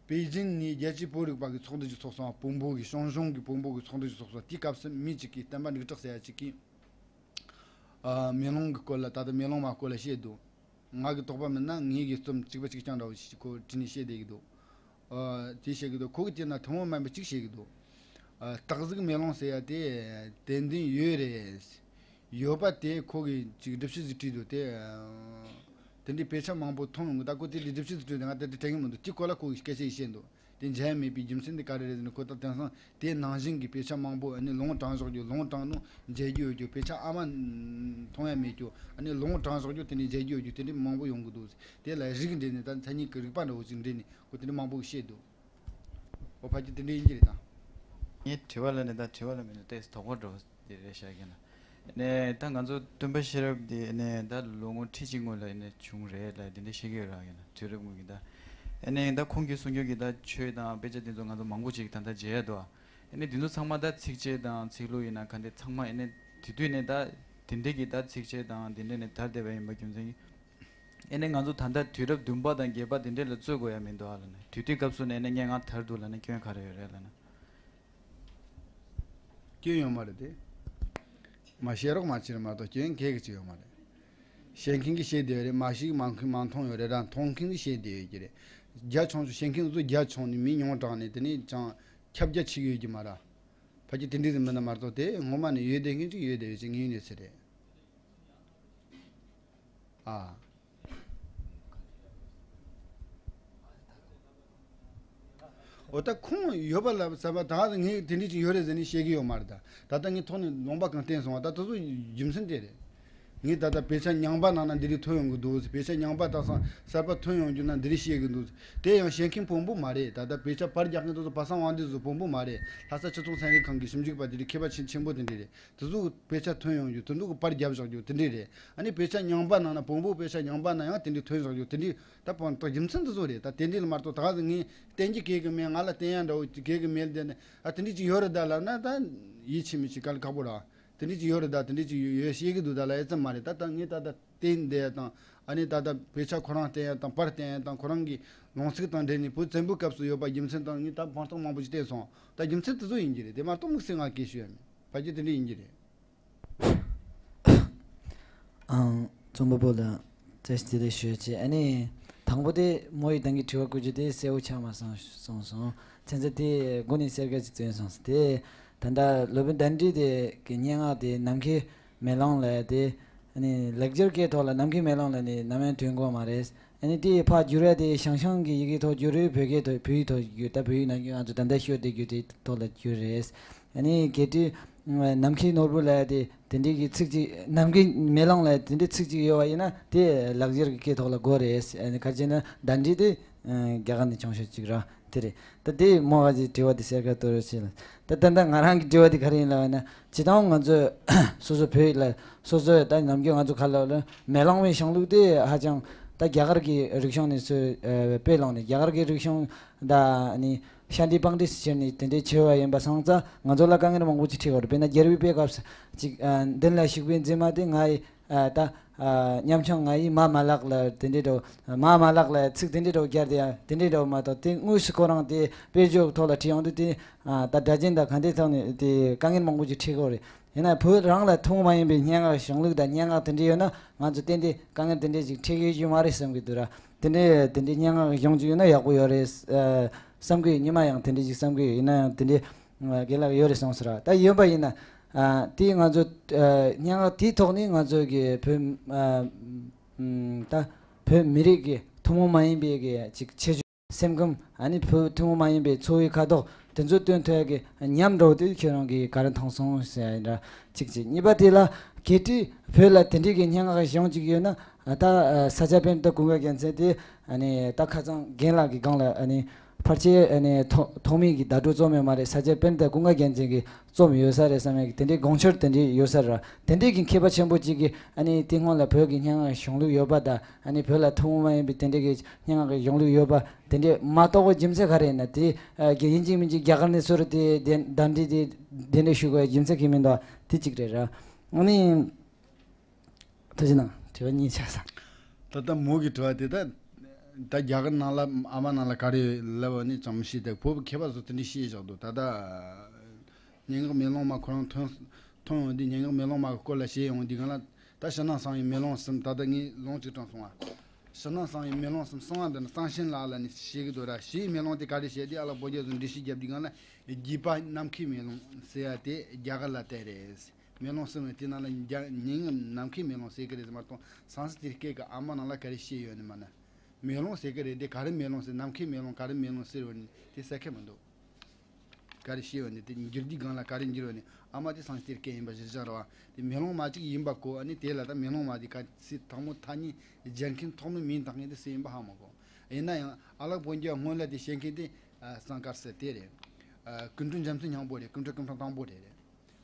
པེ་ཅིན་ནས་རྒྱལ་སྤྱིའི་བོད་རིག་པ་གི་ཚོགས་འདུ་ཅིག་ཚོགས་སོང་། བོན་པོ་གི་ཞང་ཞུང་གི་བོན་པོ་གི་ཚོགས་འདུ་ཅིག་ཚོགས་སོང་། དེའི་སྐབས་སུ་མི་གཅིག་གིས་བསྟན་པ་འབྲུག་གྲགས་ཟེར་ཡ་གཅིག་གིས། ཨ། མེ་ལོང་གི་སྐོར་ལ་ད་ལྟ་མེ་ལོང་མ་སྐོར་ལ་བཤད་འདུག་ང་གི་དོགས་པ་མིན་ན་ངེད་ཀྱི་རྩོམ་གཅིག་པ་གཅིག་རྐྱང་འདྲ་བོ་ཞིག་ཁོ་བྲིས་ནས་བཤད་བསྡད་ཀྱི་འདུག་ཨ། དེ་བཤད་ཀྱི་འདུག་ཁོ་གིས་དེ་ན་ཐུན་མོང་མིན་པ་གཅིག་བཤད་ཀྱི་འདུག་ཨ། སྟག་གཟིག་མེ་ལོང་ཟེར་ཡ་དེ་དེ་འདྲ་ཡོད་རེད། ཡོད་པ་དེ་ཁོ་གིས་ཅིག་སྒྲུབ་བྱེད་ཅིག་བྲིས་འདུག་དེ། དེ་འདྲའི་དཔེ་ཆ་མང་པོ་མཐོང་ཡོང་གི། ད་ཁོ་དེ་འདྲའི་སྒྲུབ་བྱེད་ཅིག་བྲིས་འདུག་ང་དེ་དེ་དྲན་གྱི་མི་འདུག་དེའི་སྐོར་ལ་ཁོ་གིས་སྐད་ཆ་ཞིག་བཤད་འདུག་དེ་འཇལ་མེད་པའི་རྒྱུ་མཚན་དེ་ག་རེ་རེད་ཟེར་ན། ཁོ་ད་དེང་སང་དེ་ནང་བཞིན་གྱི་དཔེ་ཆ་མང་པོ་ཨ་ནི་ལུང་དྲངས་བཞག་རྒྱུ། ལུང་དྲངས་ནོ་མཇལ་རྒྱུ་ཡོད་རྒྱུ། དཔེ་ཆ་ཨ་མ་མཐོང་ཡ་མེད་རྒྱུ། ཨ་ནི་ལུང་དྲངས་བཞག་རྒྱུ་དེ་ནས་མཇལ་རྒྱུ་ཡོད་རྒྱུ་དེ་འདྲའི་མང་པོ་ཡོང་གི་འདུག་དེ་ལ་རིགས་འགྲེ་ནས་ད་མཚན་ཉིད་ཀྱི་རིགས་པ་འདྲ་བོ་ཅིག་འགྲེ་ནས་ཁོ་དེ་འདྲའི་མང་པོ་བཤད་འདུག་འོ་ཕལ་ཆེར་དེ་འདྲ་ཡིན་གྱི་རེད་ད། ངས་དྲི་བ་ལ་ནི་ད་དྲི་བ་ལ་མི་འདུག་ཏོག་ཙམ་དོགས་པ་འདྲ་བོ་དེ་རེད་ཤག་གི་ན། ནས་ད་ང་ཚོ་སྟོན་པ་ཤེས་རབ་དེ་ནས་ད་ལོ་ངོ་ཁྲི་གཅིག་སྔོན་ལ་ནས་བྱུང་རེད་ལ་དེ་འདྲ་བཤད་ཀྱི་ཡོད་ར་གི་ན། དུས་རབས་སྔོན་གྱི་ད། ནས་ད་ཁོང་གིས་གསུང་རྒྱུ་གི་ད་ཆོས་དང་དཔེ་ཆ་དེ་ཚོ་ང་ཚོ་མང་པོ་ཅིག་ད་ལྟ་མཇལ་ཡ་འདུག་ཨ་ནི་འདི་ཚོ་ཚང་མ་ད་ཚིགས་བཅད་དང་ཚིག་ལྷུག་ཡིན་ན་ག་འདྲ་ཚང་མ་ཨ་ནི་དེ་དུས་ནས་ད་དེ་འདྲས་ཀྱི་ད་ཚིགས་བཅད་དང་དེ་འདྲས་ནས་དར་བསྡད་པ་ཡིན་པ་རྒྱུ་མཚན་གྱིས། ཨ་ནི་ང་ཚོ་ད་ལྟ་དུས་རབས་བདུན་པ་དང་བརྒྱད་པ་དེ་འདྲས་ལ་རྩོད་དགོས་ཡ་མི་འདུག་ཨ་ལ་ནི། དུས་དེ་སྐབས་སུ་ནས་ཨ་ནི་སྙན་ངག་དར་འདུག་ལ་ནི་སྐྱོན་ག་རེ་ཡོད་རེད་ལ་ནི། སྐྱོན་ཡོད་མ་རེད་དེ། མ་བཤད་རོགས་མ་བྱེད་རེད་མ་གཏོགས་སྐྱོན་གང་གི་ཅི་ཡོད་མ་རེད། བཤད་མཁན་གྱིས་བཤད་བསྡད་ཡོད་རེད། མ་བཤད་མ་མཁན་མ་མཐོང་ཡོད་རེད་ར། མཐོང་མཁན་གྱིས་བཤད་བསྡད་ཡོད་ཀྱི་རེད། རྒྱ་ཆུང་ཆུང་བཤད་མཁན་ཚོ་རྒྱ་ཆུང་ནས་མི་ཉུང་དྲགས་ནས་དེ་ནས་ཅང་ཁྱབ་རྒྱ་ཆེ་གི་ཡོད་ཀྱི་མ་རེད། ཕ་གི་དེ་འདྲས་ཟིན་མིན་ན་མ་གཏོགས་དེ་ངོ་མ་ནས་ཡོད་བསྡད་མཁན་ཅིག་ཡོད་བསྡད་ཡོད་ཅིག་ངའི་གནས་ཚུལ་རེད། ཨ། འོ་ད་ཁུངས་ཡོད་པ་ལ་ཟེར་བ་ད་ངས་དེ་འདྲས་ཅིག་ཡོད་རེད་ཟེར་ནས་བཤད་ཀྱི་ཡོད་མ་རེད། ད་ད་ལྟ་ངས་ཐོག་ནས་ལུང་པ་གང་བསྟན་སོང་བ་ད་དེ་ཚོ་རྒྱུ་མཚན་དེ་རེད། ངས་ད་ལྟ་དཔེ་ཆ་རྙིང་པ་ནང་ན་འདི་རིགས་ཐོན་ཡོང་གི་འདུག་དཔེ་ཆ་རྙིང་པ་དག་སང་གསར་པ་ཐོན་ཡོང་རྒྱུ་ན་འདི་རིགས་བཤད་ཀྱི་འདུག་དེ་ཡང་བཤད་མཁན་དཔོན་པོ་མ་རེད། ད་ལྟ་དཔེ་ཆ་པར་རྒྱག་མཁན་དེ་ཚོ་པ་སངས་དབང་འདུས་ཚོ་དཔོན་པོ་མ་རེད། ལྷ་ས་སྤྱི་ཚོགས་ཚན་རིག་ཁང་གི་ཞིབ་འཇུག་པ་དེ་རིགས་མཁས་པ་ཆེན་ཆེན་པོ་དེ་འདྲས་རེད། དེ་ཚོ་གི་དཔེ་ཆ་ཐོན་ཡོང་རྒྱུ་དེ་ཚོ་གི་པར་རྒྱབ་བཞག་རྒྱུ་དེ་འདྲས་རེད། ཨ་ནི་དཔེ་ཆ་རྙིང་པ་ནང་ན་དཔོན་པོ་དཔེ་ཆ་རྙིང་པ་ནང་ཡང་དེ་འདྲས་ཐོན་བཞག་རྒྱུ་དེ་འདྲས་ད་དཔང་རྟགས་རྒྱུ་མཚན་དེ་ཚོ་རེད། ད་དེ་འདྲས་ལ་མ་གཏོགས་ད་ག་ཟེ་ངས་བསྟན་རྒྱུ་གལ་གི་མེད། ང་ལ་བསྟན་ཡ་འདྲ་བོ་གལ་གི་མེད། དེ་ནས་ཨ་དེ་འདྲས་ཅིག་ཡོད་རེད་ད་ལབ་ན་ད་ཡིད་ཆེས་མི་བྱེད་ག་ལ་ཁག་པོ་རེད། དེ་འདྲས་ཅིག་ཡོད་རེད་ད་དེ་འདྲས་ཅིག་ཡོད་ཡོད་བཤད་གི་འདུག་ད་ལབ་ཡ་ཙམ་མ་རེད། ད་ད་ངས་ད་ད་བསྟན་བསྡད་ཡ་དང་ཨ་ནི་ད་ལྟ་དཔེ་ཆ་ཁོ་རང་བསྟན་ཡ་དང་པར་བསྟན་ཡ་དང་ཁོ་རང་གི་ལུང་ཚིག་དང་འབྲེལ་ནས་བོད་བཙན་པོའི་སྐབས་སུ་ཡོད་པ་རྒྱུ་མཚན་དང་ངས་ད་དཔང་རྟགས་མང་པོ་ཞིག་བསྟན་སོང་། ད་རྒྱུ་མཚན་དེ་ཚོ་ཡིན་གྱི་རེད། དེ་མ་གཏོགས་དམིགས་བསལ་ང་སྐད་ཤོད་ཡ་མེད། ཕལ་ཆེར་དེ་འདྲ་ཡིན་གྱི་རེད། ཨང་། རྩོམ་པ་པོ་ལ་བཀྲ་ཤིས་བདེ་ལེགས་ཞུ་ཆེད། ཨ་ནི་དང་པོ་དེ་མོ་ཡིས་ད་གིན་དྲི་བ་བཀོད་རྒྱུ་དེ་གསལ་བོ་ཆགས་མ་སོང་གསུངས་སོང་། ཚན་རྩལ་དེ་དགོས་ནས་གསལ་ཁ་ཅིག་བཙོན་སོང་དེ། ད་ལྟ་སློབ་དཔོན་དཎྜི་དེ་གི་སྙན་ངག་དེ་ནམ་མཁའི་མེ་ལོང་ལབ་དེ། ཨ་ནི་ལེགས་སྦྱར་སྐད་ཐོག་ལ་ནམ་མཁའི་མེ་ལོང་ལབ་ནི་ནམ་ཡང་ཐོན་གོ་མ་རེད། ཨ་ནི་དེ་ཕར་བསྒྱུར་ཡ་དེ་ཞང་ཞུང་གི་ཡི་གེ་ཐོག་བསྒྱུར་རེད། བོད་སྐད་ཐོག་བོད་ཡིག་ཐོག་བསྒྱུར། ད་བོད་ཡིག་ནང་ང་ཚོ་ད་ལྟ་ཤོད་བསྡད་རྒྱུ་དེ་ཐོག་ལ་བསྒྱུར་རེད། ཨ་ནི་གལ་ཏེ་ནམ་མཁའི་ནོར་བུ་ལབ་ཡ་དེ་དེ་འདྲའི་གི་ཚིག་ཅིག་ནམ་མཁའི་མེ་ལོང་ལབ་ཡ་དེ་འདྲའི་ཚིག་ཅིག་ཡོད་པ་ཡིན་ན་དེ་ལེགས་སྦྱར་གི་སྐད་ཐོག་ལ་དགོས་རེད། ཨ་ནི་ག་རེ་བྱས་ན་དཎྜི་དེ་རྒྱ་གར་ནས་བྱུང་ཤོས་ཅིག་ར། དེ་རེད། ད་དེ་མོ་ག་ཅིག་དྲི་བ་དེ་གསལ་ཁ་གཏོད་རོགས་བྱེད་ལ། ད་ད་ལྟ་ང་རང་གི་དྲི་བ་དེ་ག་རེ་ཡིན་ལབ་ན། སྤྱིར་བཏང་ང་ཚོས་སོ་སོ་བོད་ཡིག་ལ་སོ་སོའི་ད་ནམ་རྒྱུན་ང་ཚོ་ག་ལབ་ལ་མེ་ལོང་བའི་གཞུང་ལུགས་དེ་ཧ་ཅང་ད་རྒྱ་གར་གྱི་རིག་གཞུང་ནས་ཚུར་དཔེ་བླངས་ནས་རྒྱ་གར་གྱི་རིག་གཞུང་ད་ནི་ཤཱནྟི་པཎྜི་ཏ་ཟེར་ནས་དེ་འདྲའི་བྱས་པ་ཡིན་པ་སོང་ཙང་ང་ཚོ་ལ་དཀའ་ངལ་མང་པོ་ཅིག་འཕྲད་ཀྱི་ཡོད་རེད། དཔེར་ན་རྒྱལ་བའི་དཔེ་སྐབས་སུ་ཅིག་མདུན་ལ་བཞུགས་པའི་མཛེས་མ་དེ་ང་ཡི་ཨ་ད་ཨ་ཉམ་ཆུང་ང་ཡི་མ་མ་ལགས་ལ་དེ་འདྲའི་འགྲོ། མ་མ་ལགས་ལ་ཚིག་དེ་འདྲའི་འགྲོ་རྒྱར་དེ་ཡང་དེ་འདྲའི་འགྲོ་མ་གཏོགས་དེ་དངོས་སུ་ཁོ་རང་དེ་དཔེ་བརྗོད་ཐོག་ལ་བྲིས་ཡོང་དུས་དེ་ཨ་ད་སྒྲ་གཅན་དང་གང་དེ་ཐོག་ནས་དེ་དཀའ་ངལ་མང་པོ་ཅིག་འཕྲད་ཀྱི་ཡོད་རེད། ཡིན་ན་བོད་རང་ལ་ཐུན་མོང་མ་ཡིན་པའི་སྙན་ངག་གཞུང་ལུགས་དང་སྙན་ངག་དེ་འདྲའི་ཡོད་ན་ང་ཚོ་ཏན་ཏན་དཀའ་ངལ་དེ་འདྲའི་ཅིག་འཕྲད་ཀྱི་ཡོད་རྒྱུ་མ་རེད་བསམ་གྱི་འདུག་ར། དེ་འདྲའི་དེ་འདྲའི་སྙན་ངག་གཞུང་ཅིག་ཡོད་ན་ཡག་པོ་ཡོད་རེད་ཨ་བསམ་གྱི་ཡོད། ཉི་མ་ཡང་དེ་འདྲའི་ཅིག་བསམ་གྱི་ཡོད། ཡིན་ན་ཡང་དེ་འདྲའི་རྒན་ལགས་ཡོད་རེད་གསུངས་སོང་ར། ད་ཡོད་པ་ཡིན་ན། ཨ་དེ་ང་ཚོ་ཨ་སྙན་ངག་དེའི་ཐོག་ནས་ང་ཚོ་གི་བོད་ཨ་ཨམ་ད་བོད་མི་རིགས་ཀྱི་ཐུན་མོང་མ་ཡིན་པའི་གི་ཅིག་ཁྱད་ཆོས་སེམས་ཁམས་ཨ་ནི་བོད་ཐུན་མོང་མ་ཡིན་པའི་འཚོ་བའི་ཁ་དོག་དེ་ཚོ་སྟོན་ཐུབ་ཡ་གི་ཉམས་འགྲོ་དུས་ཁྱེད་རང་གི་ག་རེ་མཐོང་སོང་ཟེར་ཡ་འདྲ་ཅིག་ཅིག་གཉིས་པ་དེ་ལ་གལ་ཏེ་བོད་ལ་དེ་འདྲའི་གི་སྙན་ངག་གཞུང་ཅིག་ཡོད་ན་ཨ་ད་ཨ་ས་སྐྱ་པཎྜི་ཏ་ཀུན་དགའ་རྒྱལ་མཚན་དེ་ཨ་ནི་ད་ཁ་སང་རྒན་ལགས་ཀྱི་སྒང་ལ་ཨ་ནི། ཕལ་ཆེར་ཨ་ནི་ཐོག་ཐོག་མའི་གི་བརྡ་སྤྲོད་རྩོམ་ཡོད་མ་རེད། ས་སྐྱ་པཎྜི་ཏ་ཀུན་དགའ་རྒྱལ་མཚན་གྱིས་རྩོམ་ཡོད་ས་རེད་བསམ་ཡས་ཀྱི་དེ་འདྲའི་དགོངས་འཆར་དེ་འདྲའི་ཡོད་ས་རེད། དེ་འདྲའི་གི་མཁས་པ་ཆེན་པོ་གཅིག་གིས་ཨ་ནི་དེ་སྔོན་ལ་བོད་ཀྱི་སྙན་ངག་གི་གཞུང་ལུགས་ཡོད་པ་དང་ཨ་ནི་བོད་ལ་ཐུན་མོང་མ་ཡིན་པའི་དེ་འདྲའི་གི་སྙན་ངག་གི་གཞུང་ལུགས་ཡོད་པ་དེ་འདྲའི་མ་རྟོགས་པའི་རྒྱུ་མཚན་ག་རེ་ཡིན་ན། དེ་ཨ་གི་ཡིན་གཅིག་མིན་གཅིག་རྒྱ་གར་ནས་ཚུར་དེ་དེ་བརྡ་འདྲི་དེ་དེ་འདྲ་ཞུ་དགོས་རྒྱུ་མཚན་གང་ཡང་མི་འདུག་དེ་གཅིག་རེད་ར། ཨ་ནི། ཐུགས་རྗེ་གནང་། དྲི་བ་གཉིས་ཆགས་སོང་། ད་ལྟ་མོ་གི་དྲི་བ་དེ་ད་ད་རྒྱ་གར་ནང་ལ་ཨ་མ་ནང་ལ་ག་རེ་ལབ་པ་ནི་ཅང་མི་ཤེས། ད་བོད་མཁས་པ་ཚོ་དེ་འདྲ་བཤད་བཞག་འདུག་ད་ལྟ་སྙན་ངག་མེ་ལོང་མ་ཁོ་རང་ཐོན་ཐོན་ཡོང་དུས་སྙན་ངག་མེ་ལོང་མ་གི་སྐོར་ལ་བཤད་ཡོང་དུས་གང་ལ་ད་ཕྱི་ནང་གསང་བའི་མེ་ལོང་གསུམ། ད་ལྟ་ངས་ལུང་གཅིག་དྲངས་སོང་ང་། ཕྱི་ནང་གསང་བའི་མེ་ལོང་གསུམ་གསང་བ་འདི་ནི་གཙང་ཞེན་ལགས་ལ་ནི་བཤད་གི་འདུག་ར། ཞེས་མེ་ལོང་དེ་ག་རེ་བཤད་དེ་ཨ་ལགས་བོ་རྒྱ་ཚོ་འགྲེལ་བཤད་རྒྱབ་དུས་གང་ལ་རྒྱུད་པ་ནམ་མཁའི་མེ་ལོང་ཟེར་ཡ་དེ་རྒྱ་གར་ལ་བལྟས་རེད། མེ་ལོང་གསུམ་ཡོད་དེ་ནང་ལ་རྒྱ་ཉིན་ནམ་མཁའི་མེ་ལོང་ཟེར་གི་རེད་ཟེར་མ་གཏོགས་སཾ་སྐྲྀ་ཏའི་སྐད་ཀྱི་ཨ་མ་ནང་ལ་ག་རེ་བཤད་ཡོད་ནི་མ་ན། མེ་ལོང་ཟེར་གི་རེད་དེ་ག་རེ་མེ་ལོང་ཟེར་ནམ་མཁའི་མེ་ལོང་ག་རེ་མེ་ལོང་ཟེར་བ་ནི་དེ་གསལ་ཁ་མི་འདུག་ག་རེ་བཤད་ཡོད་ནི་དེ་འགྱུར་དུས་སྒང་ལ་ག་རེ་འགྱུར་བ་ནི་ཨ་མ་དེ་སཾ་སྐྲྀ་ཏའི་སྐད་ཡིན་པ་གཞིར་བཞག་རེད་བ། དེ་མེ་ལོང་མ་གཅིག་ཡིན་པ་གོ་ཨ་ནི་དེ་ལ་ད་མེ་ལོང་མ་དེ་ག་ཚིག་དང་པོ་ཐ་སྙད་སྦྱར་མཁན་ཐོག་མའི་མིང་བཏགས་མཁན་དེ་སུ་ཡིན་པ་ཧ་མ་གོ། ཡིན་ན་ཡང་ཨ་ལགས་བོ་རྒྱ་སྔོན་ལ་དེ་བཤད་མཁན་དེ་ཨ་སཾ་སྐྲྀ་ཏ་ཟེར་དེ་རེད། ཨ་ཀུན་གྲོལ་འཇམ་མཚོ་སྙིང་པོ་རེད། ཀུན་གྲོལ་ཀུན་སློང་དང་པོ་རེད་རེད།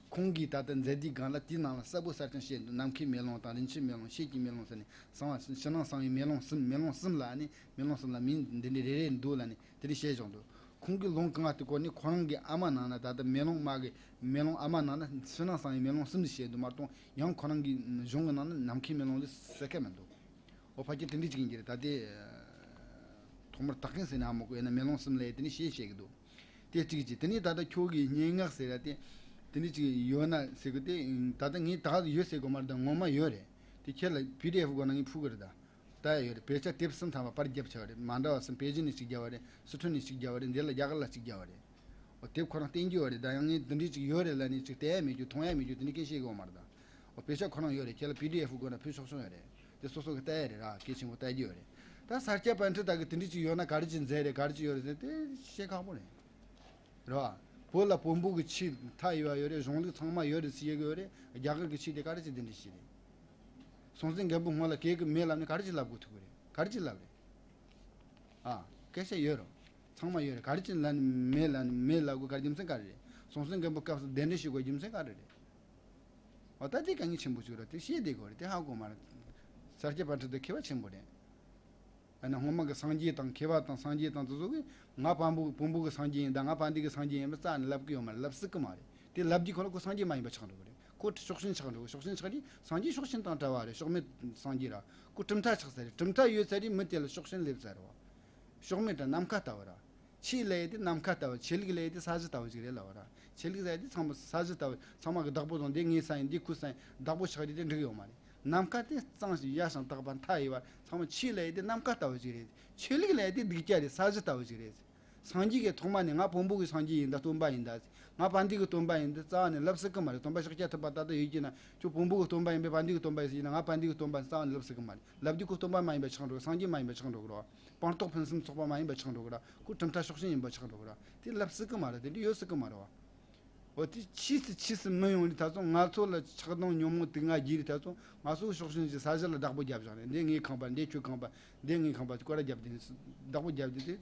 ཁོང་གིས་ད་ལྟ་མཛད་དུས་སྒང་ལ་དེའི་ནང་ལ་གསལ་པོ་གསལ་རྐྱང་བཤད་འདུག་ནམ་མཁའི་མེ་ལོང་དང་རིན་ཆེན་མེ་ལོང་ཤེལ་གྱི་མེ་ལོང་ཟེར་ནས་གསང་བ་ཕྱི་ནང་གསང་བའི་མེ་ལོང་གསུམ། མེ་ལོང་གསུམ་ལ་ནི་མེ་ལོང་གསུམ་ལ་མིང་འདི་འདྲའི་རེ་རེ་འདུག་ལ་ནི་དེ་འདྲ་བཤད་བཞག་འདུག་ཁོང་གི་ལུང་གང་ལ་དེ་སྐོར་ནས་ཁོ་རང་གི་ཨ་མ་ནང་ན། ད་ལྟ་མེ་ལོང་མ་གི་མེ་ལོང་ཨ་མ་ནང་ན་ཕྱི་ནང་གསང་བའི་མེ་ལོང་གསུམ་ཞིག་བཤད་འདུག་མ་གཏོགས། ཡང་ཁོ་རང་གི་གཞུང་གི་ནང་ན་ནམ་མཁའི་མེ་ལོང་ལས་ཟེར་མཁན་མི་འདུག་འོ་ཕལ་ཆེར་དེ་འདྲ་ཅིག་ཡིན་གྱི་རེད། ད་དེ་ཐོག་མར་དག་མཁན་ཟེར་ན་མོ་གོ་ཡིན་ན་མེ་ལོང་གསུམ་ལས་དེ་ནི་ཞེས་བཤད་ཀྱི་འདུག་དེ་གཅིག་གཅིག་དེ་ནི་ད་ལྟ་ཁྱོད་ཀྱི་སྙན་ངག་ཟེར་ཡ་དེ་དེ་འདྲ་ཅིག་ཡོད་ན་ཟེར་གི་དེ། ད་ལྟ་ངས་ད་ག་ཡོད་ཟེར་གོ་མ་རེད། ད་ངོ་མ་ཡོད་རེད། དེ་ཁྱེད་ལ་པི་ཌི་ཨེཕ་སྒོ་ནས་ངས་ཕུལ་གི་རེད། ད་ལྟ་ཡོད་རེད། དཔེ་ཆ་དེབ་གསུམ་ཐམ་པ་པར་བརྒྱབ་ཆགས་རེད། མ་འདྲ་བ་གསུམ། པེ་ཅིན་ནས་གཅིག་བརྒྱབ་པ་རེད། སི་ཁྲོན་ནས་གཅིག་བརྒྱབ་པ་རེད། འདི་ལ་རྒྱ་གར་ལ་གཅིག་བརྒྱབ་པ་རེད། འོ་དེབ་ཁོ་རང་བསྟན་རྒྱུ་ཡོད་རེད། ད་ཡང་ངས་འདི་འདྲའི་ཅིག་ཡོད་རེད་ལབ་ནས་ཅིག་བལྟ་ཡ་མེད་རྒྱུ་མཐོང་ཡ་མེད་རྒྱུ་དེ་འདྲ་སྐད་བཤད་གི་ཡོད་མ་རེད། ད་འོ་དཔེ་ཆ་ཁོ་རང་ཡོད་རེད། ཁྱེད་ལ་པི་ཌི་ཨེཕ་སྒོ་ནས་ཕུལ་ཆོག་ཆོག་ཡོད་རེད། དེ་སོ་སོ་གི་ལྟ་ཡ་རེད་ར། གལ་ཆེན་པོ་ལྟ་རྒྱུ་ཡོད་རེད། ད་ས་སྐྱ་པཎྜི་ཏ་གི་དེ་འདྲ་ཅིག་ཡོད་ན་ག་རེ་ཅིག་མཛད་རེད། ག་རེ་ཅིག་ཡོད་རེད་ཟེར་དེ་བཤད་ཁག་པོ་རེད། རེད་བ། བོད་ལ་བོན་པོ་གི་ཆོས་མཐའ་ཡས་པ་ཡོད་རེད། གཞུང་ལུགས་ཚང་མ་ཡོད་རེད་ཟེར་གྱི་ཡོད་རེད། རྒྱ་གར་གྱི་ཆོས་དེ་ག་རེ་ཅིག་དེ་འདྲ་ཞིག་རེད། སྲོང་བཙན་སྒམ་པོའི་སྔོན་ལ་གེ་གི་མེད་ལབ་ནས་ག་རེ་ཅིག་ལབ་དགོས་ཐུག་གི་རེད། ག་རེ་ཅིག་ལབ་རེད། ཨ། སྐད་ཆ་ཡོད་རེད། ཚང་མ་ཡོད་རེད། ག་རེ་ཅིག་ལབ་ནས་མེད་ལབ་ནས་མེད་ལབ་དགོས། ག་རེ་རྒྱུ་མཚན་ག་རེ་རེད། སྲོང་བཙན་སྒམ་པོའི་སྐབས་སུ་གདན་འདྲེན་ཞུ་དགོས་རྒྱུ་མཚན་ག་རེ་རེད། འོ་ད་དེ་དཀའ་ངལ་ཆེན་པོ་ཅིག་རེད། དེ་བཤད་བསྡད་དགོས་རེད། དེ་ཧ་གོ་མ་རེད། ས་སྐྱ་པཎྜི་ཏ་མཁས་པ་ཆེན་པོ་རེད། ཨ་ནི་སྔོན་མ་གི་སངས་རྒྱས་དང་མཁས་པ་དང་སངས་རྒྱས་དང་དེ་ཚོ་གིས་ང་བོན་པོ་བོན་པོ་གི་སངས་རྒྱས་ཡིན། ད་ང་བན་དེ་གི་སངས་རྒྱས་ཡིན་པ་རྩ་ནས་ལབ་གི་ཡོད་མ་རེད། ལབ་སྲིད་གི་མ་རེད། དེ་ལབ་རྒྱུ་ཁོ་ལ་ཁོ་སངས་རྒྱས་མ་ཡིན་པ་ཆགས་འགྲོ་གི་རེད། ཁོ་ཕྱོགས་ཞེན་ཆགས་འགྲོ་གི། ཕྱོགས་ཞེན་ཆགས་དུས་སངས་རྒྱས་ཕྱོགས་ཞེན་དང་བྲལ་བ་རེད། ཕྱོགས་མེད་སངས་རྒྱས་ར། ཁོ་གྲུབ་མཐའ་ཆགས་ཚར་རེད། གྲུབ་མཐའ་ཡོད་ཚར་དུས་མི་དེ་ལ་ཕྱོགས་ཞེན་སླེབས་ཚར་རེད་བ། ཕྱོགས་མེད་དང་ནམ་མཁའ་ལྟ་བུ་ར། ཆོས་ལབ་ཡས་དེ་ནམ་མཁའ་ལྟ་བུ། ཆོས་ལུགས་ལབ་ཡས་དེ་ས་གཞི་ལྟ་བུ་ཞིག་རེད་ལབ་པ་ར། ཆོས་ལུགས་ཟེར་ཡས་དེ་ཚང་མ་ས་གཞི་ལྟ་བུ། ཚང་མ་གི་བདག་པོ་བཟུང་། འདི་ངའི་ས་ཡིན། འདི་ཁོའི་ས་ཡིན། བདག་པོ་ཆགས་དུས་དེ་འགྲིག་ཡོད་མ་རེད། ནམ་མཁའ་དེ་གཙང་ཞིང་ཡངས་ཤིང་དག་པ་མཐའ་ཡས་པ། ཚང་མ་ཆོས་ལབ་ཡས་དེ་ནམ་མཁའ་ལྟ་བུ་ཞིག་རེད། ཆོས་ལུགས་ལབ་ཡས་དེ་སྡུག་ཅག་རེད། ས་གཞི་ལྟ་བུ་ཞིག་རེད། སངས་རྒྱས་ཀྱིས་ཐོག་མ་ནས་ང་བོན་པོ་གི་སངས་རྒྱས་ཡིན། ད་སྟོན་པ་ཡིན། ད་ང་བན་དེ་གི་སྟོན་པ་ཡིན། འདི་རྩ་བ་ནས་ལབ་སྲིད་གི་མ་རེད། སྟོན་པ་ཤཱཀྱ་ཐུབ་པ་ད་ལྟ་ཡོད་ཀྱི་ན། ཁྱོད་བོན་པོ་གི་སྟོན་པ་ཡིན་པས་བན་དེ་གི་སྟོན་པ་ཡིན་ཟེར་ན། ང་བན་དེ་གི་སྟོན་པ་ཡིན་རྩ་བ་ནས་ལབ་སྲིད་གི་མ་རེད། ལབ་དུས་ཁོ་སྟོན་པ་མ་ཡིན་པ་ཆགས་འགྲོ་གི། སངས་རྒྱས་མ་ཡིན་པ་ཆགས་འགྲོ་གི་རེད་བ། སྤངས་རྟོགས་ཕུན་སུམ་ཚོགས་པ་མ་ཡིན་པ་ཆགས་འགྲོ་གི་རེད་བ། ཁོ་གྲུབ་མཐའ་ཕྱོགས་ཞེན་ཡིན་པ་ཆགས་འགྲོ་གི་རེད་བ། དེ་ལབ་སྲིད་གི་མ་རེད། དེ་འདྲ་ཡོད་སྲིད་གི་མ་རེད་བ། འོ་དེ་ཕྱིས་སུ་ཕྱིས་སུ་མི་ཡོང་དུས་ད་ཚོ་ང་ཚོ་ལ་ཆགས་སྡང་ཉོན་མོངས་དུག་ལྔ་རྒྱས་དུས་ད་ཚོ་ང་ཚོ་ཕྱོགས་ཞེན་གྱི་ས་གཞི་ལ་བདག་པོ་རྒྱབ་བཞག་ནས། འདི་ངའི་ཁང་པ། འདི་ཁྱོའི་ཁང་པ། འདི་ངའི་ཁང་པ་ཅེས་སྐོར་ར་བརྒྱབ་དུས་བདག་པོ་རྒྱབ་དུས་དེ་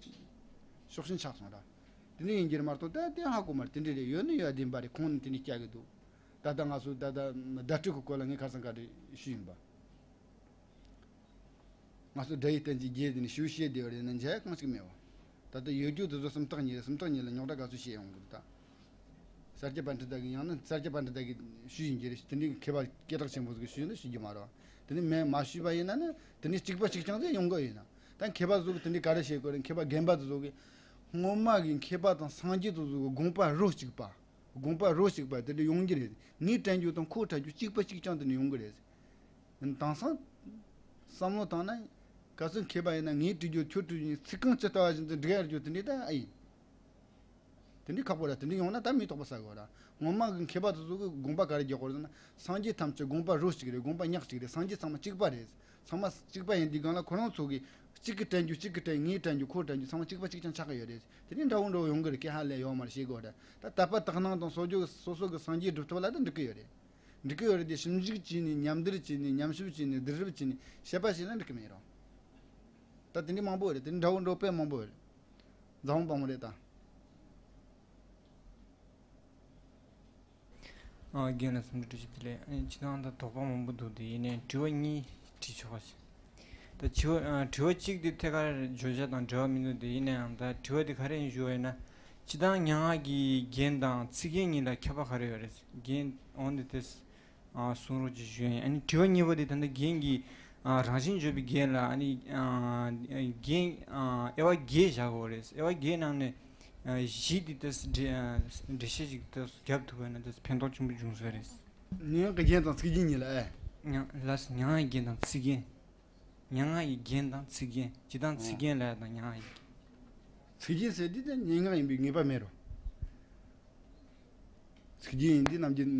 ཕྱོགས་ཞེན་ཆགས་སོང་ར། དེ་འདྲ་ཡིན་གྱི་རེད་མ་གཏོགས། ད་དེ་ཧ་གོ་མ་རེད། དེ་འདྲ་རེད། ཡོད་ནི་ཡོད་བདེན་པ་རེད། ཁོང་ནི་དེ་འདྲ་སྐྱག་གི་འདུག་ད་ལྟ་ང་ཚོ་ད་ལྟ་བརྡ་སྤྲོད་ཀྱི་སྐོར་ལ་ངས་ཁ་སང་ག་རེ་ཞུས་ཡིན་པ། ང་ཚོ་སྒྲ་ཡི་བསྟན་བཅོས་རྒྱས་ནས་ཞུ་བཤད་བསྡད་པ་རེད་ན་འཇལ་ཡ་གང་ཞིག་མེད་བ། ད་ལྟ་ཡོད་རྒྱུ་དེ་ཚོ་སུམ་རྟགས་གཉིས་རེད། སུམ་རྟགས་གཉིས་ལ་རྙོག་དྲ་ག་ཚོད་བཤད་ཡོང་གི་རེད་ད། ས་སྐྱ་པཎྜི་ཏ་གི། ཡང་ན་ས་སྐྱ་པཎྜི་ཏ་གི་ཞུས་ཡིན་གྱི་རེད། དེ་འདྲའི་མཁས་པ་སྐད་གྲགས་ཆེན་པོ་ཟིག་གིས་ཞུས་ན་ཞུ་རྒྱུ་མ་རེད་བ། དེ་ནི་མེད་མ་ཞུས་པ་ཡིན་ན་ནི་དེ་ནི་གཅིག་པ་གཅིག་རྐྱང་ཟིག་ཡོང་གི་ཡོད་ན། ད་མཁས་པ་ཚོ་གིས་དེ་འདྲའི་ག་རེ་བཤད་དགོས་རེད། མཁས་པ་རྒན་པ་དེ་ཚོ་གིས། སྔོན་མ་གི་མཁས་པ་དང་སངས་རྒྱས་དེ་ཚོ་གི་དགོངས་པ་རོ་གཅིག་པ། དགོངས་པ་རོ་གཅིག་པ་དེ་འདྲ་ཡོང་གི་རེད། ངས་དྲན་རྒྱུ་དང་ཁོས་དྲན་རྒྱུ་གཅིག་པ་གཅིག་རྐྱང་དེ་འདྲ་ཡོང་གི་རེད། དེང་སང་བསམ་བློ་བཏང་ན། ག་ཚོད་མཁས་པ་ཡིན་ན་ངས་བྲིས་རྒྱུ་ཁྱོད་བྲིས་རྒྱུ་ཚིག་རྐང་ཇི་ལྟ་བ་བཞིན་དུ་འགྲིག་ཡ་རྒྱུ་དེ་འདྲ་ད་ཨེ་ཡིན། དེ་འདྲ་ཁག་པོ་ར། དེ་འདྲ་ཡོང་ན་ད་མིག་དོག་པ་ཟ་དགོས་ར། སྔོན་མ་གི་མཁས་པ་དེ་ཚོ་གིས་དགོངས་པ་ག་རེ་རྒྱག་གོ་རེད་ཟེར་ན། སངས་རྒྱས་ཐམས་ཅད་དགོངས་པ་རོ་གཅིག་རེད། དགོངས་པ་ཉག་གཅིག་རེད། སངས་རྒྱས་ཚང་མ་གཅིག་པ་རེད། ཚང་མ་གཅིག་པ་ཡིན་དུས་སྒང་ལ་ཁོ་རང་ཚོ་གིས་གཅིག་གིས་དྲན་རྒྱུ་གཅིག་གིས་དྲན། ངས་དྲན་རྒྱུ་ཁོས་དྲན་རྒྱུ་ཚང་མ་གཅིག་པ་གཅིག་རྐྱང་ཆགས་ཀྱི་ཡོད་རེད། དེ་ནས་འདྲ་བོ་འདྲ་བོ་ཡོང་གི་རེད། སྐད་ཧ་ལས་ཡོད་མ་རེད། ཤེས་དགོས་ར། ད་དད་པ་དག་སྣང་དང་སོ་སོ་སོ་སོ་གི་སངས་རྒྱས་སྒྲུབ་ཐུབ་ལ་ད་འགྲིག་གི་ཡོད་རེད། འགྲིག་གི་ཡོད་རེད་དེ། ཞིབ་འཇུག་བྱས་ནས། ཉམས་བསྡུར་བྱས་ནས། ཉམས་ཞིབ་བྱས་ནས། བསྡུར་ཞིབ་བྱས་ནས་བཤད་པ་བྱས་ན་འགྲིག་གི་མེད་རོ། ད་དེ་འདྲ་མང་པོ་ཡོད་རེད། དེ་འདྲ་བོ་འདྲ་བོ་དཔེ་མང་པོ་ཡོད་རེད། རྫ་བོང་དཔལ་མོ་རེད་ད། ཨ། རྒན་ལགས་འཚམས་འདྲི་བཀྲ་ཤིས་བདེ་ལེགས། ཨ་ནི་སྤྱིར་བཏང་ད་དོགས་པ་མང་པོ་འདུག་དེ་ཡིན་ནའི་དྲི་བ་གཉིས་དྲིས་ཆོག་ག་ཞེས། ད་དྲི་བ། ཨ། དྲི་བ་གཅིག་དེ་ཐད་ཀར་བརྗོད་བྱ་དང་འབྲེལ་བ་མི་འདུག་དེ་ཡིན་ནའང་ད་དྲི་བ་དེ་ག་རེ་ཡིན་ཞུ་བ་ཡིན་ན། སྤྱིར་བཏང་སྙན་ངག་གི་རྒྱན་དང་ཚིག་རྒྱན་གཉིས་ལ་ཁྱད་པར་ག་རེ་ཡོད་རེད། རྒྱན། འོན་ཏེ་དེ། ཨ། གསུང་རོགས་ཅིག་ཞུ་ཡིན། ཨ་ནི་དྲི་བ་གཉིས་པ་དེ་ད་ལྟ་རྒྱན་གྱི། ཨ། རང་བཞིན་བརྗོད་པའི་རྒྱན་ལ། ཨ་ནི། ཨ། རྒྱན། ཨ། དབྱེ་བ་བརྒྱད་བཞག་གི་ཡོད་རེད། དབྱེ་བ་བརྒྱད་ནང་ནས། ཨ། བཞི་དེ་ཏོག་ཙམ་འགྲེལ། ཨ། འགྲེལ་བཤད་ཅིག་ཏོག་ཙམ་བརྒྱབ་ཐུབ་པ་ཡིན་ན་ཏོག་ཙམ་ཕན་ཐོགས་ཆེན་པོ་འབྱུང་ས་རེད། སྙན་ངག་གི་རྒྱན་དང་ཚིག་རྒྱན་གཉིས་ལ། ཨེ། སྙན། ལགས་སོ། སྙན་ངག་གི་རྒྱན་དང་ཚིག་རྒྱན། སྙན་ངག་གི་རྒྱན་དང་ཚིག་རྒྱན། སྤྱིར་བཏང་ཚིག་རྒྱན་ལབ་ཡ་དང་སྙན་ངག་གི། ཚིག་རྒྱན་ཟེར་དུས་ད་སྙན་ངག་ཡིན་པའི་ངེས་པ་མེད་རོ། ཚིག་རྒྱན་ཡིན་དུས་ནམ་རྒྱུན་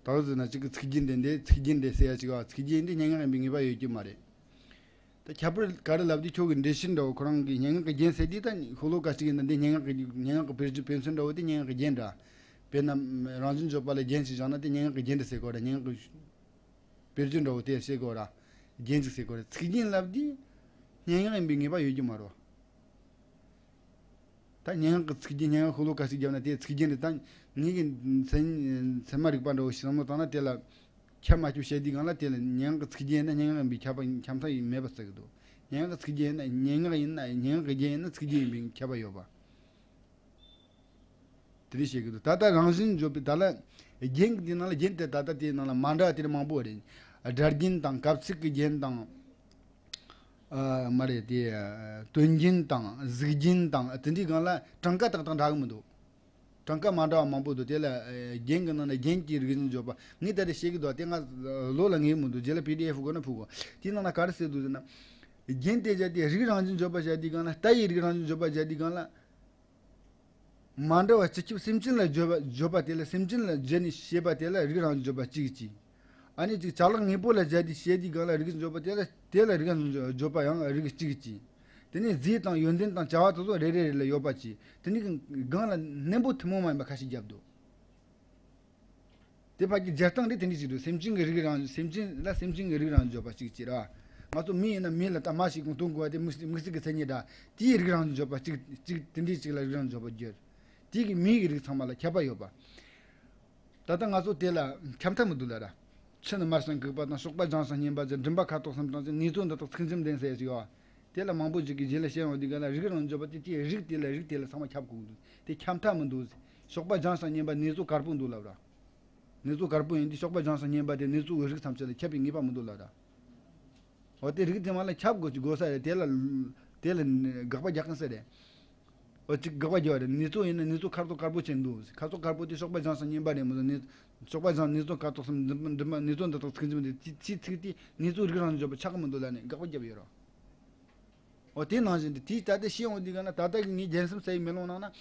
ད་ག་ཟེར་ན་གཅིག་གིས་ཚིག་རྒྱན་དེ་འདྲ། ཚིག་རྒྱན་དེ་འདྲ་ཟེར་ཡ་གཅིག་པ། ཚིག་རྒྱན་ཡིན་དུས་སྙན་ངག་ཡིན་པའི་ངེས་པ་ཡོད་རྒྱུ་མ་རེད། ད་ཁྱད་པར་ག་རེ་ལབ་དུས་ཁྱོད་ཀྱི་འགྲེལ་བཤད་འདྲ་བོ། ཁོ་རང་གི་སྙན་ངག་གི་རྒྱན་ཟེར་དུས་ད་ཤོ་ལོ་ཀ་གཅིག་ཡིན་ན་དེ་སྙན་ངག་གི། སྙན་ངག་གི་དཔེར་བརྗོད་དཔེ་མཚོན་འདྲ་བོ་དེ་སྙན་ངག་གི་རྒྱན་འདྲ། དཔེར་ན་རང་བཞིན་བརྗོད་པ་ལ་རྒྱན་ཞིག་བཞག་ན་དེ་སྙན་ངག་གི་རྒྱན་དེ་ཟེར་དགོས་ར། སྙན་ངག་གི་དཔེར་བརྗོད་འདྲ་བོ་དེ་ཟེར་དགོས་ར། རྒྱན་ཅིག་ཟེར་དགོས་ར། ཚིག་རྒྱན་ལབ་དུས་སྙན་ངག་ཡིན་པའི་ངེས་པ་ཡོད་རྒྱུ་མ་རེད། ད་སྙན་ངག་གི་ཚིག་རྒྱན། སྙན་ངག་ཤོ་ལོ་ཀ་ཞིག་བརྒྱབ་ན་དེ་ཚིག་རྒྱན་རེད། ད་ངེད་ཀྱི་ཚད་ཚད་མ་རིག་པ་འདྲ་བོ་ཞིག་བསམ་བློ་བཏང་ན། དེ་ལ་ཁྱབ་མ་ཁྱབ་བཤད་དུས་སྒང་ལ། དེ་ལ་སྙན་ངག་གི་ཚིག་རྒྱན་ཡིན་ན་སྙན་ངག་ཡིན་པའི་ཁྱབ་པ། ཁྱབ་མཐའ་ཡིན་མེད་པ་ཟེར་གི་འདུག་སྙན་ངག་གི་ཚིག་རྒྱན་ཡིན་ན། སྙན་ངག་ཡིན་ན། སྙན་ངག་གི་རྒྱན་ཡིན་ན་ཚིག་རྒྱན་ཡིན་པའི་ཁྱབ་པ་ཡོད་པ། དེ་རེད་བཤད་གི་འདུག་ད་ལྟ་རང་བཞིན་བརྗོད་པའི་ད་ལ་རྒྱན་གྱི་དེ་ནང་ལ་རྒྱན་དེ་ད་ལྟ་དེའི་ནང་ལ་མ་འདྲ་བ་དེ་རིགས་མང་པོ་རེད། སྒྲ་རྒྱན་དང་གབ་ཚིག་གི་རྒྱན་དང་། ཨ་མ་རེད་དེ། དོན་རྒྱན་དང་གཟུགས་རྒྱན་དང་དེ་འདྲའི་སྒང་ལ་གྲངས་ཀ་ཏག་ཏག་འདྲ་གི་མི་འདུག་གྲངས་ཀ་མ་འདྲ་བ་མང་པོ་འདུག་དེ་ལ་ཨ་རྒྱན་གྱི་ནང་ན་རྒྱན་གྱི་རིག་གཞུང་བརྗོད་པ་ངས་ད་རེས་བཤད་ཀྱི་འདུག་དེ་ང་བློ་ལ་ངེས་མི་འདུག་རྗེས་ལ་པི་ཌི་ཨེཕ་སྒོ་ནས་ཕུལ་གོ་དེའི་ནང་ན་ག་རེ་ཟེར་འདུག་ཟེར་ན། རྒྱན་དེ་བྱས་ཏེ་རིགས་རང་བཞིན་བརྗོད་པ་བྱས་དུས་སྒང་ལ་རྟ་ཡི་རིགས་རང་བཞིན་བརྗོད་པ་བྱས་དུས་སྒང་ལ། མ་འདྲ་བ་སྤྱི་ཁྱབ་སེམས་ཅན་ལ་བརྗོད་པ་བརྗོད་པ་དེ་ལ་སེམས་ཅན་ལ་བརྗོད་ནས་བཤད་པ་དེ་ལ་རིགས་རང་བཞིན་བརྗོད་པ་གཅིག་གཅིག་ཨ་ནི་གཅིག་ཅ་ལག་དངོས་པོ་ལ་བརྗོད་དེ་བཤད་དུས་སྒང་ལ་རིགས་བརྗོད་པ་དེ་ལ་དེ་ལ་རིགས་བརྗོད་པ་ཡང་རིགས་གཅིག་གཅིག་དེ་ནས་རྫས་དང་ཡོན་ཏན་དང་བྱ་བ་དེ་ཚོ་རེ་རེ་རེ་ལ་ཡོད་པ་གཅིག་དེ་ནི་སྒང་ལ་གནས་འབོར་ཐུན་མོང་མ་ཡིན་པ་ཁ་ཤས་བརྒྱབ་འདུག་དེ་ཕར་གྱི་རྒྱལ་སྟངས་དེ་དེ་འདྲ་ཞིག་འདུག་སེམས་ཅན་གྱི་རིགས་རང་སེམས་ཅན་ལ་སེམས་ཅན་གྱི་རིགས་རང་བརྗོད་པ་གཅིག་གཅིག་ར། ང་ཚོ་མི་ཡིན་ན་མི་ལ་ད་མ་ཞིག་གོང་དུ་གོ་བ་དེ་དམིགས་དམིགས་བསལ་གྱི་མཚན་ཉིད་འདྲ་དེའི་རིགས་རང་བརྗོད་པ་གཅིག་གཅིག་དེ་འདྲ་གཅིག་ལ་རིགས་རང་བརྗོད་པ་བརྗོད། དེ་གི་མིའི་རིགས་ཚང་མ་ལ་ཁྱབ་པ་ཡོད་པ། ད་ལྟ་ང་ཚོ་དེ་ལ་ཁྱབ་མཐའ་མི་འདུག་ལ་ར། ཆུ་ནི་དམར་ཞིང་སྐུགས་པ་དང་གཤོག་པ་ལྗང་ཞིང་སྙན་པ་ཅན་མགྲིན་པ་ཁ་དོག་གསུམ་དང་ཅན་ནུས་སྟོབས་འདི་དག་ཚིག་འཇམ་ལྡན་ཟེར་ཞིག་ཡོད། དེ་ལ་མང་པོ་ཅིག་གིས་རྗེས་ལ་བཤད་ཡོང་དུས་ག་ལ་རིགས་རང་བརྗོད་པ་དེ་དེའི་རིགས་དེ་ལ་རིགས་དེ་ལ་ཚང་མ་ཁྱབ་དགོས་འདུག་དེ་ཁྱབ་མཐའ་མི་འདུག་གཤོག་པ་ལྗང་ཞིང་སྙན་པ་ནུས་སྟོབས་དཀར་པོ་འདུག་ལབ་ར། ནུས་སྟོབས་དཀར་པོ་ཡིན་དུས་གཤོག་པ་ལྗང་ཞིང་སྙན་པ་དེ་ནུས་སྟོབས་ཀྱི་རིགས་ཐམས་ཅད་ལ་ཁྱབ་པའི་ངེས་པ་མི་འདུག་ལབ་ར། འོ་དེ་རིགས་དེ་མ་ལ་ཁྱབ་དགོས་ཀྱི་དགོས་ས་རེད་དེ་ལ། དེ་ལ་དགག་པ་རྒྱག་མཁན་ས་རེད། འོ་ཅིག་དགག་པ་རྒྱག་པ་རེད་ནུས་སྟོབས་ཡིན་ན་ནུས་སྟོབས་ཁ་དོག་དཀར་པོ་ཅན་འདུག་ཁ་དོག་དཀར་པོ་དེ་གཤོག་པ་ལྗང་ཞིང་སྙན་པ་རེད་མི་འདུག་ནི། གཤོག་པ་ལྗང་ནུས་སྟོབས་ཁ་དོག་གསུམ་མགྲིན་པ་མགྲིན་པ་ནུས་སྟོབས་འདི་དག་ཚིག་འཇམ་དེ་ཚིག་ཚིག་དེ་ནུས་སྟོབས་རིགས་རང་བཞིན་བརྗོད་པ་ཆགས་ཀྱི་མི་འདུག་ལབ་ནས་དགག་པ་བརྒྱབ་ཡོད་རོ། འོ་དེ་ནང་བཞིན་དུ་དེའི་ད་ལྟ་ཤེས་འོང་དུས་གང་ན་ད་ལྟ་གི་ངའི་རྒྱལ་སེམས་ས་ཡི་མེ་ལོང་ནང་ན།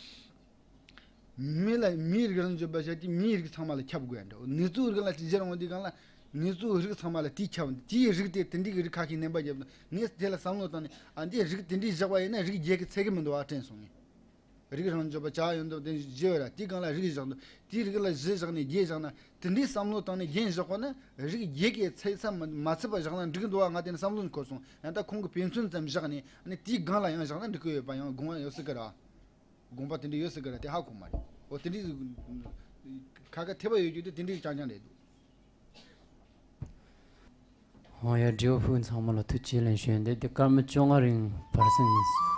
མི་ལ་མིའི་རིགས་རང་བརྗོད་པ་བྱ་དུས་མིའི་རིགས་ཚང་མ་ལ་ཁྱབ་དགོས་ཡ་འདྲ། ནུས་སྟོབས་རིགས་ལ་ཅི་བྱེད་རུང་དུས་གང་ལ་ནུས་སྟོབས་རིགས་ཚང་མ་ལ་དེའི་ཁྱབ་དེའི་རིགས་དེ་དེ་འདྲའི་རིགས་ཁ་ཤས་བསྣན་པ་བརྒྱབ་ན་ངས་དེ་ལ་བསམ་བློ་བཏང་ནས་ཨ་འདིའི་རིགས་དེ་འདྲའི་བཞག་པ་ཡིན་ན་རིགས་རྒྱས་ཀྱི་ཚད་ཀྱི་མི་འདུག་ཨ་དྲན་སོང་ངས། རིགས་རང་བརྗོད་པ་བྱ་ཡོན་ཏན་དེ་བཞི་ཡོད་ར་དེའི་སྒང་ལ་རིགས་བཞག་འདུག་དེའི་རིགས་ལ་བཞི་བཞག་ནས་བརྒྱད་བཞག་ན་དེ་འདྲའི་བསམ་བློ་བཏང་ནས་རྒྱན་བཞག་པ་ན་རིགས་རྒྱས་ཀྱི་ཚད་ས་མ་མ་ཚད་པ་བཞག་ན་འགྲིག་གི་འདུག་ཨ་ང་དེ་ནས་བསམ་བློ་འཁོར་སོང་ཡང་ད་ཁོང་གི་དཔེ་མཚོན་ཙམ་བཞག་ནས་ཨ་ནི་དེའི་སྒང་ལ་ཡང་བཞག་ན་འགྲིག་གི་ཡོད་པ་ཡང་དགོངས་པ་ཡོད་སྲིད་ཀི་ར། དགོངས་པ་དེ་འདྲ་ཡོད་སྲིད་ཀི་ར་དེ་ཧ་གོ་མ་རེད། འོ་དེ་འདྲའི་ཁ་ཁ་ཐེ་བ་ཡོད་རྒྱུ་དེ་དེ་འདྲའི་རྐྱང་རྐྱང་རེད་འདུག་ཧོ་ཡ་དྲི་བ་ཕུལ་ཚང་མ་ལ་ཐུགས་རྗེ་ཆེ་ལན་ཞུ་ཡིན་ཏེ་འདི་སྐར་མ་བཅོ་ལྔ་རིང་བར་སེང་ཡིན།